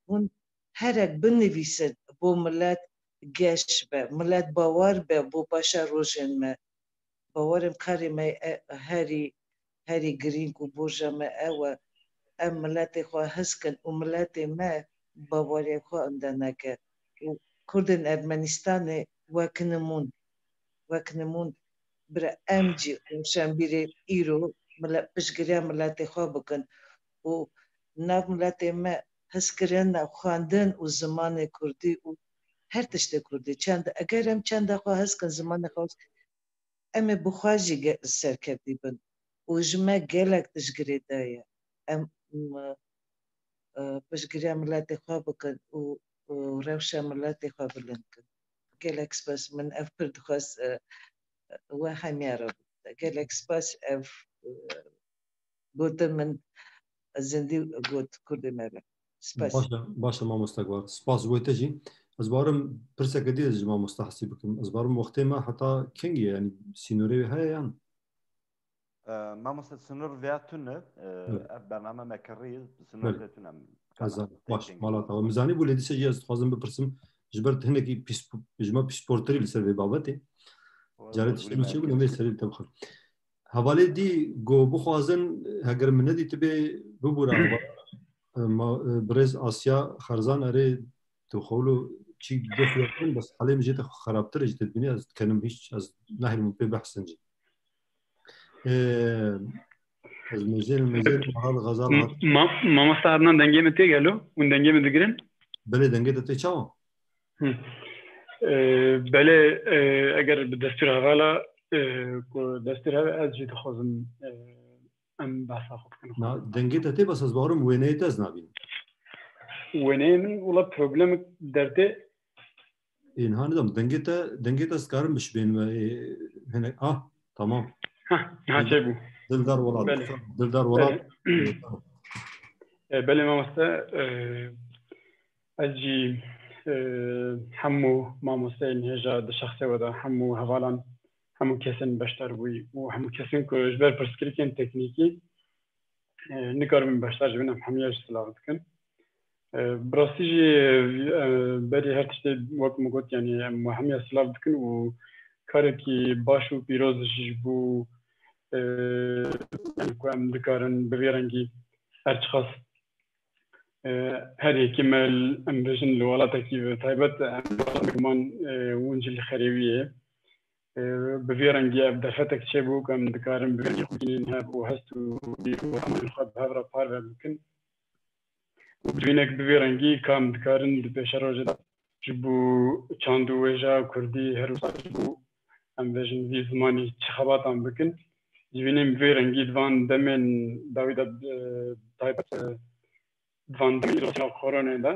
Hûn herek binivîsin bo milet geş be, milet bawer be bo paşa rojên me. Bawerim karê me e, herî, herî girîng û borja me ew e. Em miletê xwe hizkin û miletê me baweriyê xwe inde neke. Û Kurdên Ermenistanê wek nimûn, wek nimûn bira em jî rewşenbîrê îro mile-, piştgiriya miletê xwe bikin û nav miletê me hizkirina xwendin û zimanê kurdî û her tiştê kurdî. Çend, eger em çenda xwe hizkin, zimanê xwe hizkin, em ê bi xwe jî ge-, serkevtî bin û ji me gelek tişt girêdaye. Em, m-, e, piştgiriya miletê xwe bikin û, û rewşa miletê xwe bilind kin. Gelek spas, min ev pir dixwest, e, we hemiya re bibite. Gelek spas, ev, e, gotin min zindî got Kurdê me re. Spas. Baş e, baş e mamoste Guar. Spas ji bo te jî. Ez bawerim pirseke dî ez ji mamoste Hesî bikim. Ez bawerim wextê me heta kengî ye, yanî sînorê wê heye yan? E, mamoste, sinor vêya tune, e, Evet. ev bername me kirî, sinor Evet. vê tune. Ez Kana zanim. Baş, tengî. Mala te. Min zanî bû lê dîsa jî ez dixwazim bipirsim. Ji ber hinekî pîsp-, ji me pîsportirî li ser vê babetê. Wala Carê bû tiştê min çêbû, em ê serî te bixin. Hevalê dî go bixwazin, heger min nedîtibê, bibûre heval. E, ma, e, birêz Asya Xerzan, erê tu xewlo çî dest wextin, bes halê min jê te xerabtir e, ji te dibînî ez dikenim hîç, ez nahêlim pê behsin jî. Ee, ez mêzêrim, mêzêrim, Xezal, Xezal M-, hat. Ma-, Mamosta Adnan, dengê min tê gelo? Hûn dengê min digirin? Belê, dengê te tê çawa? Hı. Ee, belê, e, eger bi destûr hevala, e, ku destûr heve, ez jî dixwazim, e, em behsa xwe bikin. Na, dengê te tê, bes ez bawerim wêneyê te ez nabînim. Wêneyê min, wela problemek dertê. Ê, niha nidim. Dengê te, dengê te ez karim bişibênim. Ê, hinek, ah, tamam. Heh, niha çêbû. Dildar Welat. Belê. Dildar Welat. Belê. Ê, tamam. E, belê mamoste, e, ez jî, e, hemû mamosteyên hêja di şexsê we de, hemû hevalan, hemû kesên beşdar bûyî û hemû kesên ku ji ber pirsgirêkên teknîkî, e, nikaribin beşdar ji bin, em hemiya jî silav dikin. E, bi rastî jî, e, berî her tiştê wek min got, yanî em we hemiya silav dikin û karekî baş û pîroz jî ji bo, e, yanî ku em dikarin bi vê rengî her çiqas, e, her yekê me l-, em bêjin li welatekî bi taybet, em welatekî man, e, hûn jî li xerêwiyê. E, bi vê rengî ev derfetek çêbû ku em dikarin bi vê rengî xwe bînin hev û hest û bîr û hemanên xwe bi hev re parve bikin. Û civînek bi vê rengî ka em dikarin di pêşerojê de ji bo çand û wêja kurdî her wisa ji bo em bêjin vî zimanî çi xebatan bikin. Civînên bi vê rengî di van demên dawî de, e, taybet, e, di van demên îrotiya koronê de,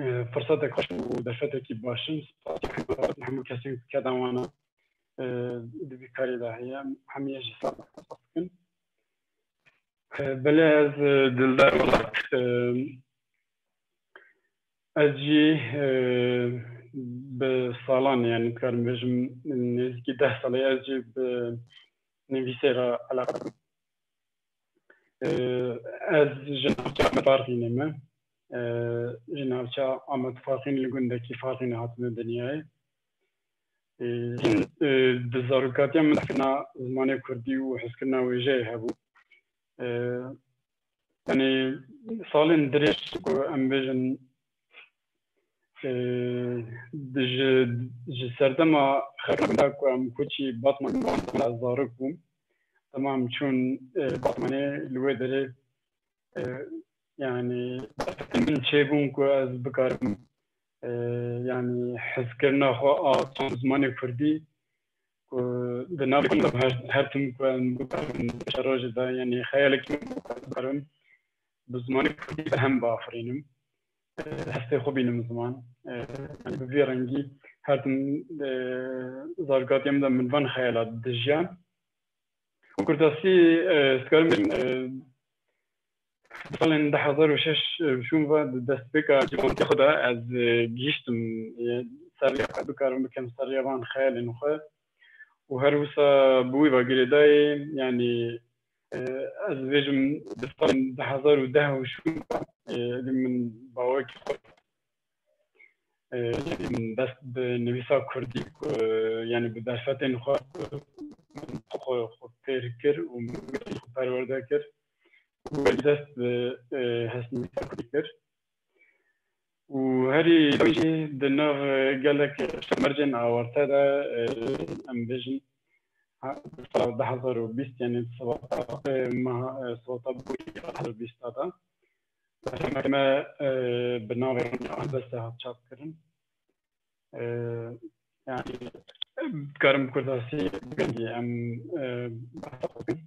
e, firsetek xweş û derfetekî baş in. Spasiya hemû kesên ku keda wan e, di vî karê de heye. Hemî jî spas dikin. E, belê ez, e, Dildar Welat, e, ez jî, e, bi salan, yanî dikarim bêjim nêzîkî deh salê ez jî bi nivîsê re eleqedar im. E, ez ji navçeya Amed Farqînê me. E, ji navçeya Amed Farqîn li gundekî Farqînê hatime dinyayê. E, e, di zarokatiya min hezkirina zimanê kurdî û hezkirina wêjeyê hebû. E, yanî salên dirêj ku em bêjin, e, di ji, ji serdema xebera ku em koçî Batmanê, ez zarok bûm. Dema em çûn, e, Batmanê li wê derê, e, yanî min çêbûn ku ez bikarim, e, yanî hezkirina xwe a çand zimanê kurdî ku di navê xwe de her, her tim ku em bikarin şerojê de, yanî xeyalekî min bû ku ez bikarim bi zimanê kurdî bi hem biafirînim. E, hestê xwe bînim ziman. E, yanî bi vî rengî her tim, e, zarokatiya min de min van xeyala dijiyan. Û kurtasî, e, ez dikarim bêjim, e, salên du hezar û şeş, e, şûn ve di destpêka ciwantiya xwe de ez, e, gihîştim, e, ser rêya xwe bikarim bikim ser rêya van xeyalên xwe. Û her wisa bi wî ve girêdayê, yanî, e, ez dibêjim di salên du hezar û deh û şûn ve, e, min bawekî xwe, e, min dest bi nivîsa kurdî ku, e, yanî bi derfetên xwe ku min xwe, xwe fêr kir û min xwe perwerde kir û dest bi, e, hestnivîsa kurdî kir. Û herî jî di nav, e, gelek şermercên awarte de, e, em bêjin, ha, sala du hezar û bîst, yanî sibata, e, meha, e, sibata bûyî du hezar û bîst de. Berhemeke me, e, bi navê Rûnî Ahbeste hat çapkirin. E, yanî, em dikarin bi kurtasî bigihî em, e, behsa xwe bikin.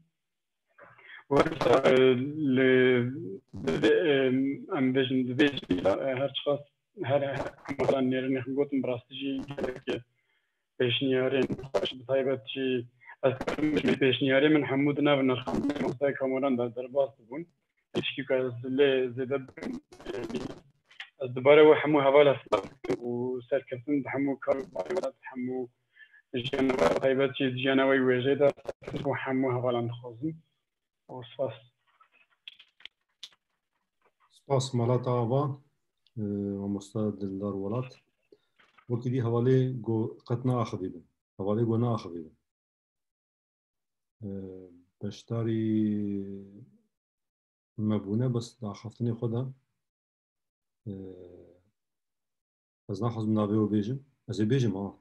Wisa, e, li, li, e, em bêjin, di vê jî, e, her çiqas her, her hemû nêrînê xwe gotin, bi rastî jî gelek, e, pêşniyarên xweş, bi taybet jî ez dikarim bêjim, pêşniyarê min hemû di nav nirxandinê Mamostayê Kamuran de derbas dibûn. Tişkî ku ez lê zêde bikim, e, ez dubare we hemû hevala silav dikim û serkeftin di hemû kar û barê we de, di hemû jiyana we, taybet jî di jiyana we yî wêjeyê de serkeftin ji bo hemû hevalan dixwazim. Û spas. Spas Mala te ava, e, mamosta Dildar Welat. Wekî dî hevalê go qet naaxivî bin. Hevalê go naaxivî bin. E, beşdarî me bûne, bes di axaftinê xwe de, e, ez naxwazim navê we bêjim. Ez ê bêjim, ha.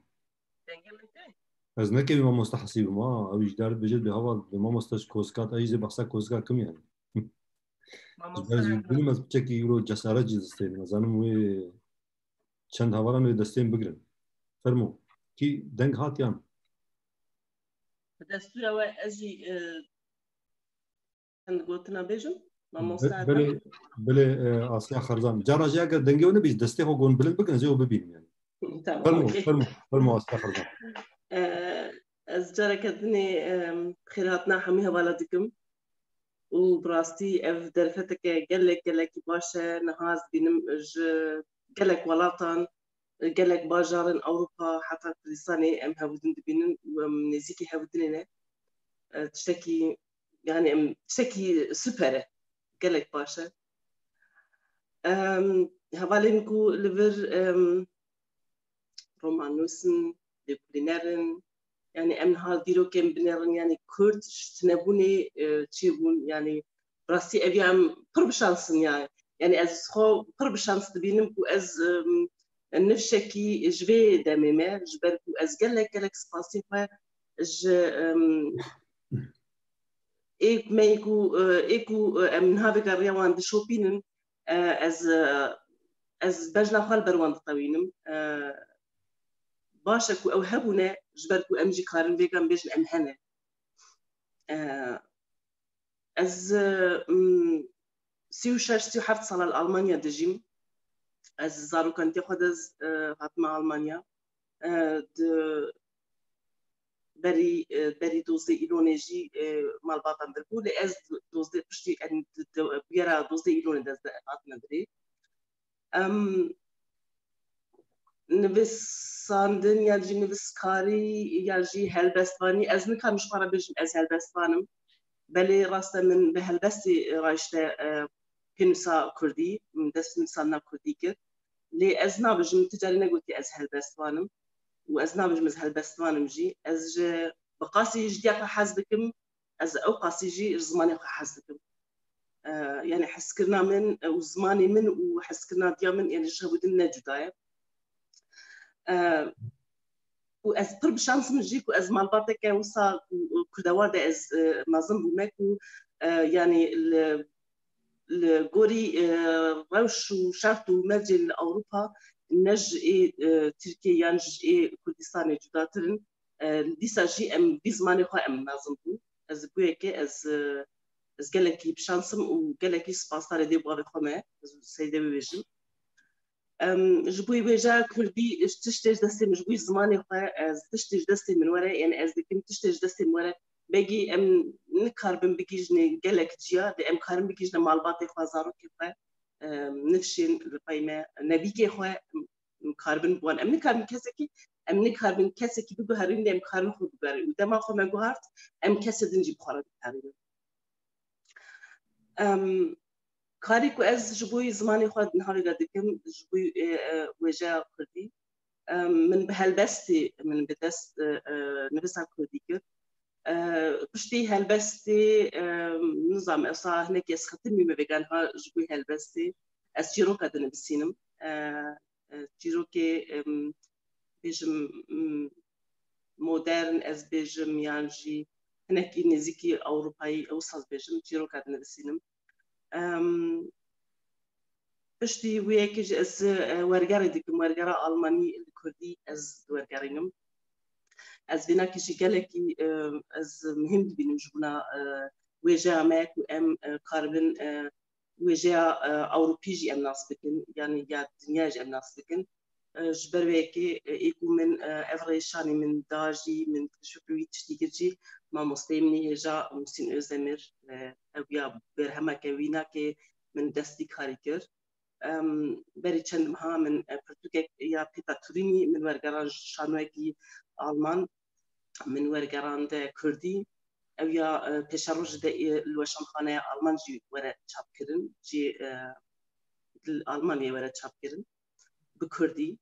Dengê min tê? Ez nekevî mamosta Hesî bim, ha. Ew jî der dibêje, dibê heval, dibê mamosta ji Kozika, te jî zê behsa Kozika kim yani? Ji ber ez bînim, ez piçekî îro cesaret jî distênim. Ez zanim wê çend hevalan wê destên bigirin. Fermo. Kî deng hat yan? Bi destûra we ez jî, e, çend gotina bêjim? Mamosta Be-, belê, Efendim? Belê, e, Asya Xerzan. Cara jî eger dengê we nebî, destê xwe gon bilind bikin, ez ê we bibînim yani. Tamam, Fermo, okey. Fermo, fermo Asya Xerzan. E, ez careke dinê, e, xêrhatina hemî hevala dikim. Û bi rastî ev derfeteke gelek, gelekî baş e. Niha ez dibînim ji gelek welatan, gelek bajarên Ewropa, heta Kurdistanê em hevdin dibînin û em nêzîkî hevdinê ne. E, tiştekî, yani em tiştekî super e. Gelek baş e. Em, hevalên ku li vir, em, romannûs in, lêkolîner in, yanî em niha dîrokên binêrin, yanî Kurd ji tunebûnê, e, çêbûn, yanî bi rastî ev ya em pir bi şans in ya. Yanî ez xwe pir bi şans dibînim ku ez, em, nifşekî ji vê demê me, ji ber ku ez gelek, gelek spasî xwe ji, em, ê me ku, e, ê ku, e, em niha vêga rêya wan dişopînin, e, ez, e, ez bejna xwe li ber wan dixewînim. E, baş e ku ew hebûne, ji ber ku em jî karin vêga em bêjin em hene. E, ez, e, m, sî û şeş, sî û heft sala li Almanya dijîm. Ez zarokantiyê xwe de, e, hatime Almanya. E, di berî, e, berî dozdeh Îlonê jî, e, malbatan vir bû. Lê ez dozdeh piştî, em, di, di, bûyera dozdeh Îlonê de ez hatime virê. Em, nivîsandin yan jî nivîskarî yan jî helbestvanî, ez nikarim ji xwe re bêjim ez helbestvan im. Belê rast e, min bi helbestê rayişte, e, pênûsa kurdî, min dest bi nivîsandina kurdî kir. Lê ez nabêjim, min ti carî negotî ez helbestvan im û ez nabêjim ez helbestvan im jî. Ez ji, bi qasî ji diya xwe hez dikim, ez ew qasî jî ji zimanê xwe hez dikim. E, yanî hezkirina min û zimanê min û hezkirina diya min, yanî ji hevdin ne cuda ye. E, û ez pir bi şans im jî ku ez malbateke wisa ku kurdewar de ez, e, mezin bûme ku, e, yanî li, li gorî, e, rewş û şert û mercên li Ewropa ne ji ê, e, Tirkiye yan ji ê Kurdistanê cudatir in. E, dîsa jî em vî zimanê xwe em mezin bûn. Ez bi yekê ez, e, ez gelekî bi şans im û gelekî spasdarê dê û bavê xwe me, ez seyde wê bêjim. Em, ji bo wêjeya kurdî, ji tiştê ji destê min, ji bo zimanê xwe, ez tiştê ji destê min were, yani ez dikim tiştê ji destê min were. Belkî em nikaribin bigihîjinê gelek ciya, lê em karin bigihîjinê malbatê xwe, zarokê xwe, em, nifşên li pey me, nevîkê xwe, em, em karibin bi wan. Em nikaribin kesekî, em nikaribin kesekî biguherîn, lê em karin xwe biguherîn. Û dema xwe me guhart, em kesê din jî bi xwe re diguherînin. Em, karî ku ez ji bo zimanê xwe niha vêga dikim, ji bo, e, e, wêjeya kurdî, em, min bi helbestê, min bi dest, e, e, nivîsa kurdî kir. E, piştî helbestê, e, nizam, esa hinekî ez xetimî me vêga niha ji bo helbestê. Ez çîroka dinivîsînim. E, e, çîrokê, em, bêjim, m, modern, ez bêjim, yan jî hinekî nêzîkî Ewropayî, ew saz bêjim, çîroka dinivîsînim. Em, piştî wê yekê jî ez, e, wergerê dikim, wergera Almanî li Kurdî ez diwergerînim. Ez vênakê jî gelekî, e, ez muhîm dibînim ji bona, e, wêjeya me ku em, e, karibin, e, wêjeya, e, Ewropî jî em nas bikin, yanî ya dinya jî em nas bikin. E, ji ber wê yekê, e, ê ku min, e, ev rêşanî min da jî, min ji wî tiştî kir jî, mamosteyê min ê hêja Muhsîn Özdemir, e, ew ya berhemeke wî nake min destî karî kir. Em, berî çend meha min, e, pirtûkek ya Pêta Turînî min wergeran, şanoyekî Alman min wergerande Kurdî. Ew ya, e, pêşerojê de, e, li weşanxaneya Alman jî were çapkirin, jî, e, li Almanyayê were çapkirin bi Kurdî.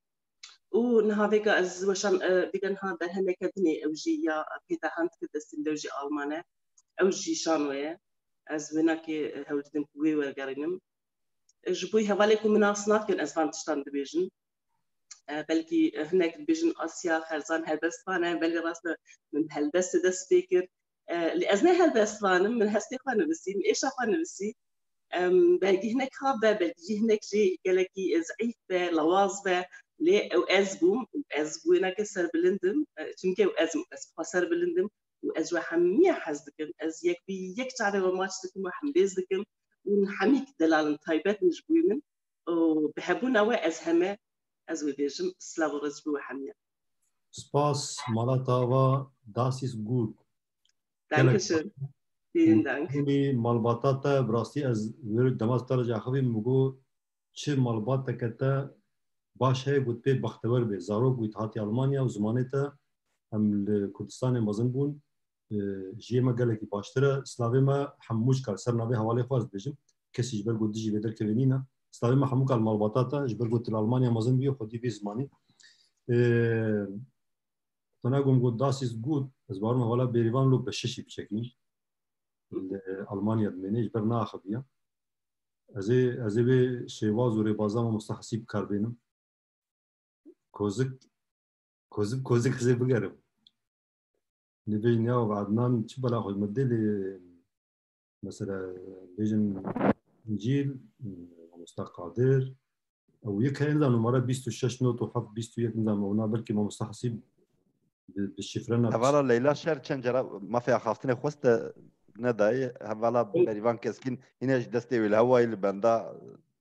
Û niha vêga ez weşan, e, vêga niha berhemeke dinê ew jî ya Pêta Handke destên de, ew jî Alman e. Ew jî şano ye. Ez wênakê, e, hewl didim ku wê wergerînim. E, ji bo hevalê ku min nas nakin, ez van tiştan dibêjim. E, belkî, e, hinek dibêjin Asya Xerzan helbestvan e, belê rast e, min helbestê dest pê kir. E, lê ez ne helbestvan im, min hestê xwe nivîsî, min êşa xwe nivîsî. Em, belkî hinek xav be, belkî jî hinek jî gelekî, e, zeîf be, lawaz be, lê ew ez bûm, ez bû wênake serbilind im, e, çimkî ew ez im, ez bi xwe serbilind im û ez ji we hemiya hez dikim. Ez yek bi yek çavê we maç dikim, we hembêz dikim û hemî delal in, taybet in ji bo min. Û bi hebûna we ez heme, ez wê bêjim, silav û rêz ji bo we hemiya. Spas, Malata Ava, das ist gut. Dankeschön. Vielen Dank. Hûnî malbata te, bi rastî ez wê dema te re axivî min got, çi malbateke te baş heye, got pê bextewer bê. Zarok wî hatî Almanya û zimanê te em li Kurdistanê mezin bûn. E, jiyê me gelekî baştir e. Silavê me hemû ji kar ser navê hevalê xwe ez dibêjim. Kesî ji ber got dijî vê derkevê nîne. Stavê me hemû kal malbata te, ji ber ku tu li Almanya mezin bûyî, xwedî vî zimanî. Ê, Tena gom got, das ist gut, ez bawer me wela Bêrîvan lo beşişî biçekî. Li Almanya dimêne, ji ber neaxiviya. Ez ê, ez ê vê şêwaz û rêbaza mamosta Hesî bi kar bênim. Kozik, kozik, kozik ez ê bigerim. Nivê niya Adnan çi bela xwe me dê lê, mesela, bêjin Încîl, mamosta Qadir, ew yek heye, nizam numara bîst û şeş not û heft bîst û yek, nizam ona belkî mamosta Hesîb bi, bi şifre ne. Hevala Leyla Şer çend cara mafê axaftinê xwest te nedayê. Hevala Berivan Keskîn hîne ji destê wê li hewayî li benda.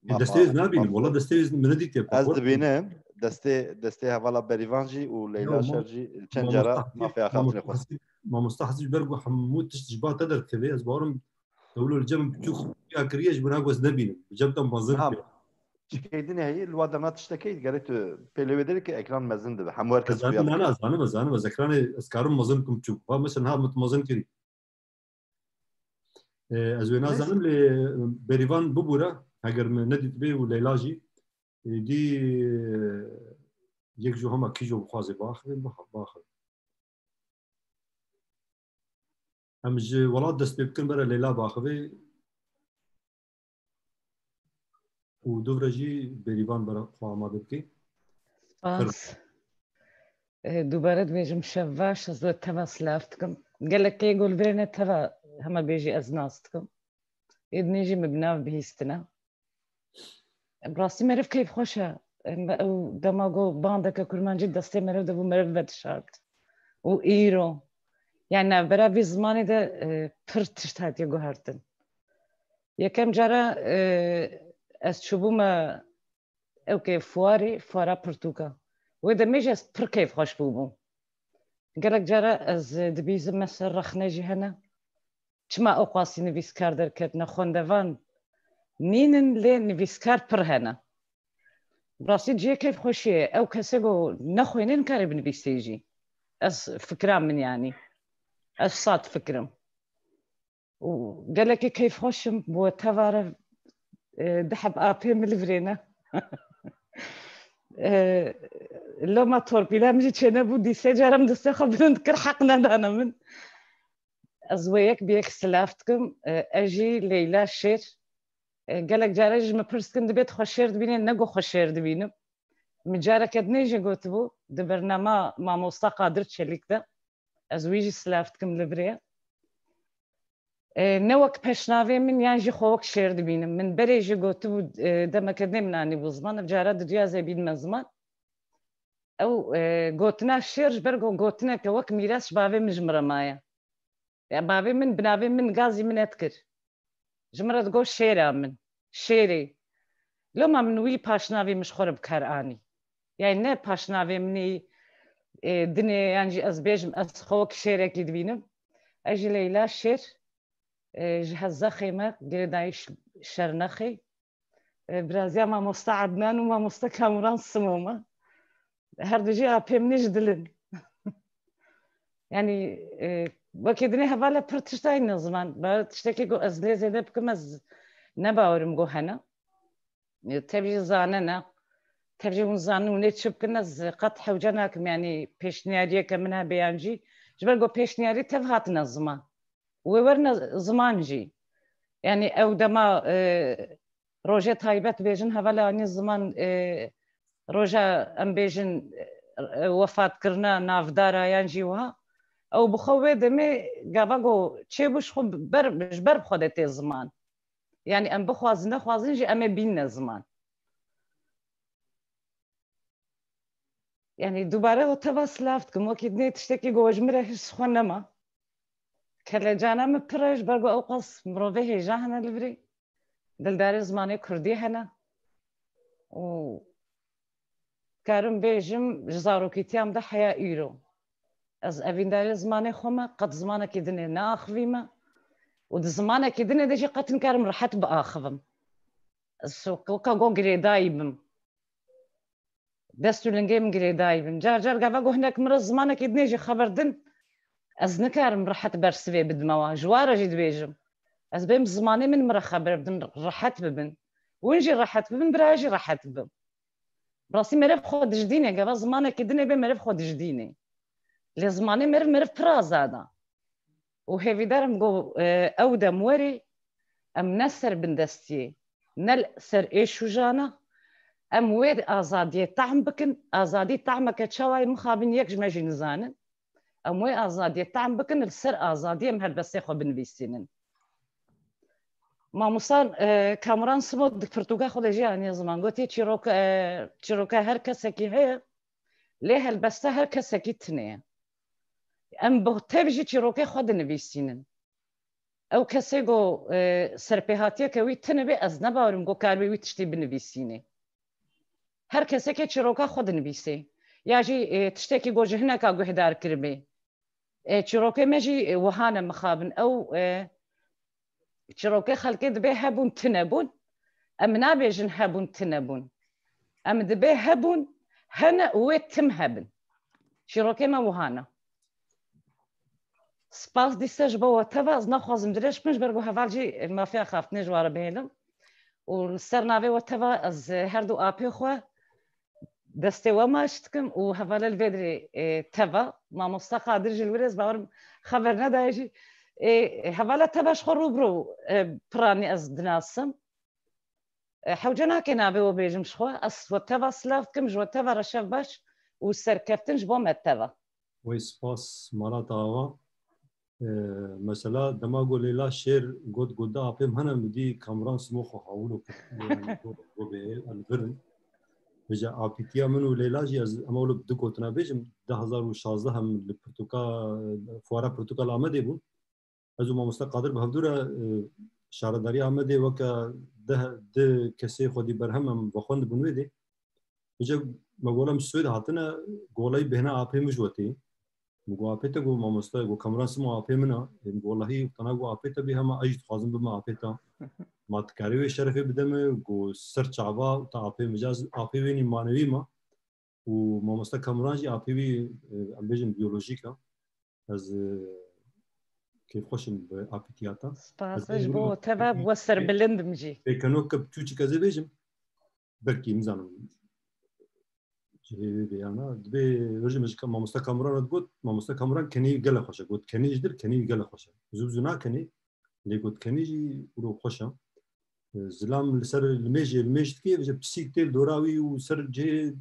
Ê, destê wî nabînim. Wala destê wî min nedîtiye. Ez dibînim. Destê, destê hevala Berivan jî û Leyla Şer jî çend cara mafê axaftinê xwest. Mamosta Hesî ji ber ku hemû tişt ji ba te derdikeve, ez bawerim ewlo li cem biçûk ya kiriye, ji bo na ku ez nebînim. Bi cem te mezin kiriye. Çi keydinê heye, li wa demna tiştekê gerek tu pê lê wê derê ke ekran mezin dibe. Hemû her kes xuya. Zanim, na, na, zanim, ez zanim, ez ekranê ez karim mezin bikim biçûk. Va mesela ha min mezin kirî. Ê, ez wê nazanim lê Berivan bibûre, eger min nedîtibê û Leyla jî, êdî, ê, yek ji hema kîjo bixwaze biaxivin, bixa-, biaxivin. Em ji welat dest pê bikin, bere Leyla biaxivê. Û dûvre jî Bêrîvan bera xwe amade bike. Spas. Ê, dubare dibêjim şev baş, ez we teva silav dikim. Gelek kê gul birêne teva hema bêjî ez nas dikim. Ê dinê jî min bi nav bihîstina. Bi rastî meriv keyfxweş e. Em, ew dema got bandeke kurmancî destê meriv de bû, meriv vedişart. Û îro, yani navbera vî zimanê de, e, pir tişt hatiye guhertin. Yekem cara, e, ez çûbûme ewkê fuarê, fuara pirtûka. Wê demê jî ez pir keyfxweş bûbûm. Gelek cara ez, e, dibîzim me ser rexne jî hene. Çima ew qasî nivîskar derketine? Xwendevan nînin, lê nivîskar pir hene. Bi rastî cihê keyfxweşiyê ye. Ew kesê ku nexwîne nikare binivîsê jî. Ez fikra min yanî. Ez sat fikrim. Û gelekî keyfxweş im, bi we teva re, e, du heb apê min li vir ê ne. E, loma torpîla min jî çênebû, dîsê cara min destê xwe bilind kir, heq nedane min. Ez wê yek bi yek silav dikim. E, ez jî Leyla Şêr. E, gelek care ji min pirs dikin, dibê tu xwe şêr dibînî, ne ku xwe şêr dibînim. Min careke dinê jî gotibû, di bernama mamosta Qadir Çelîk de. Ez wî jî silav dikim li virê. E, ne wek peşnavê min yan jî xwe wek şêr dibînim. Min berê jî gotibû, e, demeke dinê min anîbû ziman, ev cara diduya ez ê bînime ziman. Ew, e, gotina şêr ji ber ku gotineke wek mîras ji bavê min ji min re maye. Ya bavê min bi navê min gazî min nedikir. Ji min re digot şêra min, şêrê. Loma min wî paşnavî min ji xwe re bi kar anî. Yani ne paşnavê min î, e, dinê, yan jî ez bêjim, ez xwe wek şêrekî dibînim. Ez jî Leyla Şêr, e, ji Hezexê me, girêdayî Ş-, Şernexê. E, biraziya mamosta Adnan û mamosta Kamuran Simo me. Her du jî apê min ê ji dil in. Yani, e, wekî dinê hevalê pir tişt dayîne ziman. Ba tiştekî ku ez lê zêde bikim, ez ne bawerim ku hene. E, tev jî zane ne. Tev jî hûn zanin hûn ê çi bikin, ez qet hewce nakim, yani pêşniyariyeke min hebe yan jî. Ji ber ku pêşniyarî tev hatine ziman. Wê werine ziman jî. Yani ew dema, e, rojê taybet bêjin, hevalê anî ziman, e, roja em bêjin, e, wefatkirina navdara yan jî wiha. Ew bi xwe wê demê gava ku çêbû ji xwe ber, ji ber bi xwe de tê ziman. Yani em bixwazin nexwazin jî em ê bînine ziman. Yani dubare o teva silav dikim. Wekî dinê tiştekî ku ji min re hirs xwe nema. Kelecana min pir e, ji ber ku ew qas mirovê hêja hene li virê. Dildarê zimanê kurdî hene. Û karim bêjim, ji zarokîtiya min de heya îro. Ez evîndarê zimanê xwe me, qet zimanekî dinê neaxivîme. Û di zimanekî dinê de jî qet nikarim rehet biaxivim. Ez weka go girêdayî bim. Dest û lingê min girêdayî bin. Car car gava ku hinek min re zimanekî dinê jî xeber din, ez nikarim rehet bersivê bidime wan. Ji wan re jî dibêjim. Ez bêm zimanê min min re xeber bidin, rehet bibin. Win jî rehet bibin, bira jî rehet bibin. Rastî meriv xwe dijdîne, gava zimanekî din ê bê meriv xwe dijdîne. Lê zimanê meriv, meriv pir azad e. Û hêvîdar im ku, e, ew dem werê em ne ser bindestiyê, ne li ser êş û jana, em wê azadiyê tehm bikin, azadî tehmeke çawa ye mixabin yek ji me jî nizanin. Em wê azadiyê tehm bikin, li ser azadiyê em helbestê xwe binivîsînin. Mamosta, e, Kamuran Simo di pirtûka xwe de jî aniye ziman. Gotiye çîroka, e, çîroka her kesekî heye, lê helbesta her kesekî tune ye. Em bi tev jî çîrokê xwe dinivîsînin. Ew kesê ku, e, serpêhatiyeke wî tune be, ez ne bawer im ku karibê wî tiştî binivîsînê. Her kesekê çîroka xwe dinivîsê. Ya jî, e, tiştekî ku ji hineka guhdar kiribê. E, çîrokê me jî, e, wiha ne mixabin. Ew, e, çîrokê xelkê dibê hebûn tune bûn. Em nabêjin hebûn tune bûn. Em dibê hebûn, hene û wê tim hebin. Çîrokê me wiha ne. Spas dîse ji bo we teva, ez naxwazim dirêj bikim, ji ber ku heval jî mafiya xaftinê ji we re bihêlim. Û li ser navê we teva ez her du apê xwe destê we maç dikim û hevala li vê dirê, e, teva, mamosta Qadir jî li wir ez bawerim xeber nedaye jî. E, hevala teva ji xwe rû bi rû, e, piranî ez dinasim. E, hewce nake navê we bêjim ji xwe. Ez we teva silav dikim, ji we teva re şev baş û serkeftin ji bo me teva. Wey spas, Malat Ava. E, mesela dema ku Leyla Şêr got, got, "Da apê min hene", min dî Kamran Simo xwe hawilo kir. Got, got bê, em vir in. Vêca apîtiya min û Leyla jî ez, em ewle bi du gotina bêjim, du hezar û şazdeh em li pirtûka, fuara pirtûka li Amedê bûn. Ez û mamoste Qadir bi hevdû re, e, şaredariya Amedê weke deh, du kesê xwedî berhem em vexwendibûn wê dê. Vêca me gola em Swêd hatine, golayî bêhna apê min ji we tê. Min got, "Apê te?" Got, "Mamoste." Got, "Kamran Simo apê min a." Ê, min got, "Wellahî, tena got apê te bê hema ez jî dixwazim bime apê te." Ma dikarî wê şerefê bide min? Got, "Ser çava te apê min." Vêca ez apê wê nî manewî ma. Û mamoste Kamran jî apê wî, e, em bêjin biyolojîk e. Ez, e, kêfxweş im bi apîtiya te. Spas ji bo te ve, bi we serbilind im jî. Pêkenok ke bi Türkçe ez ê bêjim. Belkî nizanim cihê wê vê yana. Dibê, wê jî min ji mamoste Kamran re digot, mamoste Kamran kenê wî gelek xweş e. Got, "Kenê ji dir, kenê wî gelek xweş e." Zû bi zû nakenê. Lê got kenî jî wilo xweş e. E, zilam li ser limêjê, limêj dikê, vêca pisîk tê li dora wî û ser cihê,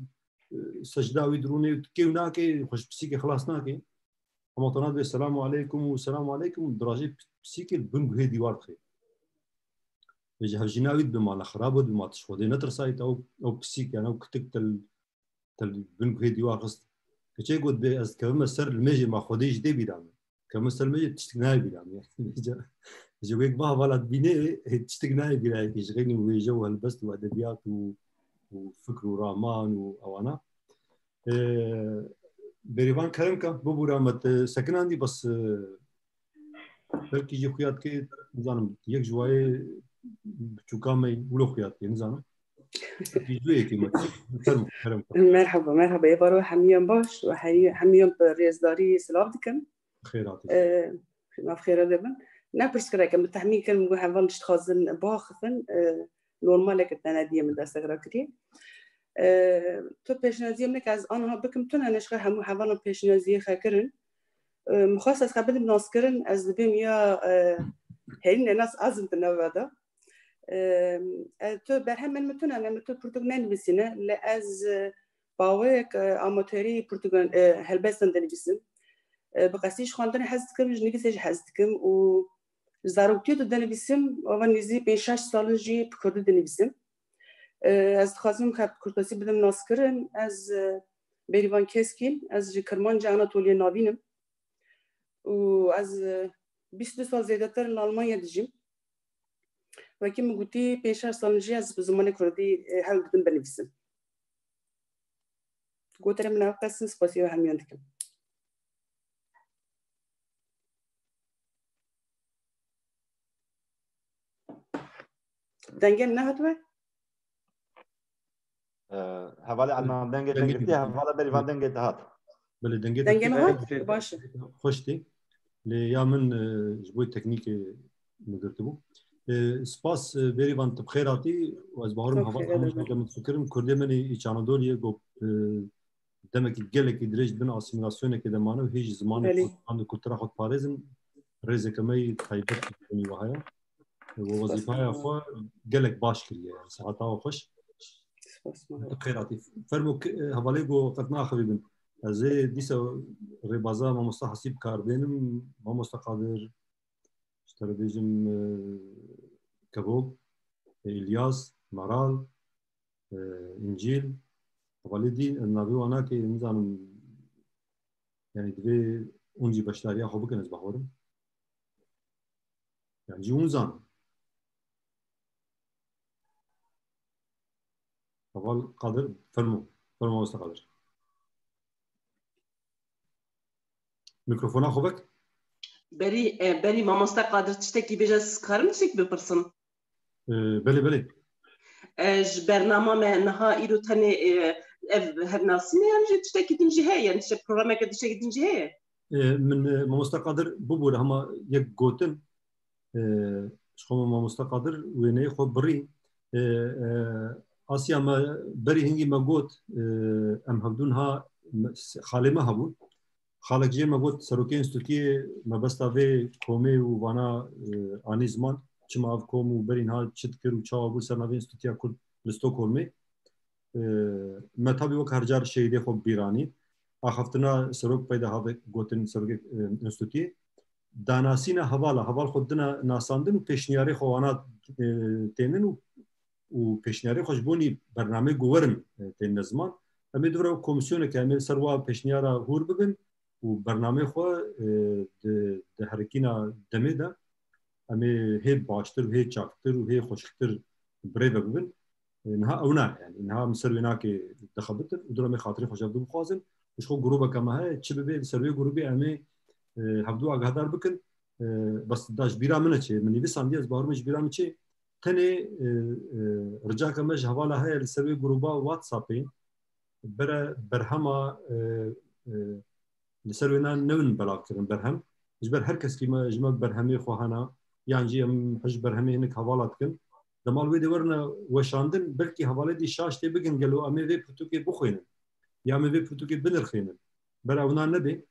e, secda wî dirûnê û dikê û nakê, xwe ji pisîkê xilas nakê. Hema tena dibê selamu aleykum û selamu aleykum û dirajê pi-, pisîkê li bin guhê dîwar dixê. Vêca hevjîna wî dibe mala xirab û dibe ma tu ji Xwedê netirsayî te ew, ew pisîk, yani ew kitik te li te li bin guhê dîwar xist. Keçê got, "Bê ez dikevime ser limêjê ma Xwedê jî dê bîra min. Dikevime ser limêjê tiştik nayê bîra min." Ji wêk va hevala dibînê, tiştik nayê bîra yekê ji xeynî wêje û helbest û edebiyat û, û fikr û raman û ewana. Ee, Bêrîvan kerem ke, bibûre me te sekinandî, bes, e, belkî jî xuya dikê, nizanim, yek ji wayê biçûka me wilo xuya dikê, nizanim. Belkî ji wê yekê me, kerem, kerem. Merhaba, merhaba. Êvaro hemiyan baş û heyî-, hemiyan bi rêzdarî silav dikim. Xêr hatî. Ee, nav xêra de bin. Ne pirsgirêk e, min tehmîn kir, min got heval ji dixwazin biaxifin, ee, normalek e, te nediyê min destek rakirî. Ee, tu pêşniyaziyê min ke ez anha bikim, tune ne ji xwe hemû hevalan pêşniyaziyê xwe kirin. Ee, min xwest ez xwe bidim naskirin, ez dibêm ya, ee, hênîne nas azim di nava de. Ee, e, tu berhem min, min tune ne, min tu pirtûk nenivîsîne, lê ez, ee, bi awayek, ee, amatorî pirtûkan, ee, helbestan dinivîsim. Ee, bi qesî ji xwendinê hez dikim, ji nivîsê jî hez dikim û ji zaroktiyê de dinivîsim, ava nêzî pênc şeş sal in jî bi kurdî dinivîsim. Ee, ez dixwazim ke bi kurtasî bidim naskirin. Ez, ee, Bêrîvan Keskîn, ez ji Kirmancê Anatoliyê navîn im. Û ez, ee, bîst û du sal zêdetir li Almanya dijîm. Wekî min gotî, pênc şeş sal in jî ez bi zimanê kurdî, ee, hewl didim binivîsim. Gotinên min ev qas in, spasiya we hemiyan dikim. Dengê min nehat we? Ee, hevalê Elman dengê te girtî, hevala Bêrîvan dengê te hat. Belê, dengê te Dengê min hat? Baş e. Xweş tê. Lê ya min, e, ji bo teknîkê min girtibû. E, spas, e, Bêrîvan, tu bi xêr hatî. Ez bawerim heval hemû ji min difikirin. Kurdê min ê Îç Anadoliyê ku, e, demekî gelekî dirêj bin asîmîlasyonekê de mane û hê jî zimanê xwe, zimanê kultura xwe diparêzin. Rêzeke me yî taybet ji bo wî wiha ye. E, we wezîfeya xwe gelek baş kiriye. Yani, sehata we xweş. Tu bi xêr hatî. Fermo, e, hevalê ku qet naxivîbin. Ez ê dîsa rêbaza mamosta Hasî bi kar bênim. Mamosta Qadir, ji te re bêjim, e, Kevok, e, Îlyas, Meral, e, Încîl, hevalê dî, navê wan nake, nizanim, yani divê hûn jî beşdariya xwe bikin, ez bawerim. Yani jî hûn zanin. Heval Qadir, fermo. Fermo, mamosta Qadir. Mikrofona xwe vek. Berî, e, berî mamosta Qadir tiştekî bêje, ez karim tiştek bipirsim? E, belê, belê. E, ji bernama me niha îro tenê, e, ev hevnasîn e, yan jî tiştekî din jî heye, yani tiştek, programeke tiştekî din jî heye? E, min, e, mamosta Qadir bibûre hema yek gotin, e, ji xwe me mamosta Qadir wêneyê xwe birî. E, e, Asya me berî hingî me got, e, em hevdû niha me, xalê me hebû. Xalek jê me got, serokê enstîtuyê mebesta vê komê û vana, e, anî ziman, çima ev kom û berî niha çi dikir û çawa bû ser navê Enstîtuya Kurd li Stockholmê. E, me tabî wek her car şehîdê xwe bîranî. Axaftina serok peyda have gotin serokê, e, enstîtuyê. Danasîna hevala, heval xwe dina nasandin û pêşniyarê xwe wana, e, tênin û, û pêşniyarê xwe ji bo nî bernameyê ku werin, e, tênine ziman. Em ê di vir re komisyoneke, em ê ser wa pêşniyara hûr bibin û bernameyê xwe, e, di, di herikîna demê de em ê hê baştir û hê çaktir û hê xweşiktir bi rê ve bibin. E, niha ew ne, yani niha em ser wê nakê dixebitin û dûra me xatirê xwe ji hev dû bixwazin. Û ji xwe grûbeke me heye, çi bibe li ser wê grûbê em ê, e, hevdû agahdar bikin. E, bes da ji bîra min çê, min nivîsandiye, ez bawer me ji bîra min çê. Tenê, e, e, ricake me ji hevala heye li ser wê grûba WhatsAppê bere berhema, e, e, li ser wêna newin belav kirin berhem. Ji ber her keskî me, ji me berhemê xwe hena, yan jî em ji berhemê hinek hevala dikin. Dema li wê de werine weşandin, belkî hevalê dî şaş tê bigin gelo em ê vê pirtûkê bixwînin. Ya em ê vê pirtûkê binirxînin. Bera wina nebe.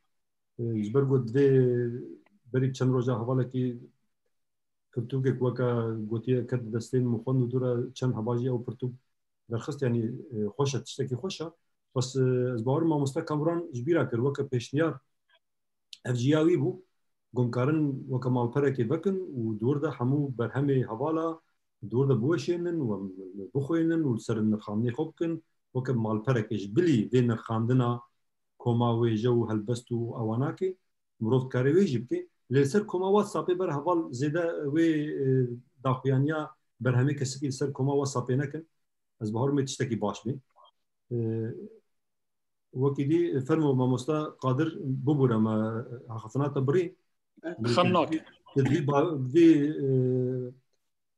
E, ji ber ku divê berî çend roja hevalekî pirtûkek weke gotiye ket destên min xwend û dû re çend hebajî ew pirtûk derxist, yanî, e, xweş e, tiştekî xweş e. Bes, e, ez bawer mamoste Kamran ji bîra kir weke pêşniyar, ev jî ya wî bû. Ku em karin weke malperekê vekin û di wir de hemû berhemê hevala di wir de biweşênin û em bixwînin û li ser nirxandinê xwe bikin. Weke malperekê ji bilî vê nirxandina koma wêje û helbest û ewanakê mirov dikare wê jî bike. Lê li ser koma WhatsAppê ber heval zêde wê, e, daxuyaniya berhemê kesikî li ser koma WhatsAppê nekin. Ez bawer me tiştekî baş bê. E, Wekî dî fermo mamosta Qadir bibûre me axaftina te birî. Xem nake. Di vî ba-, vî, e,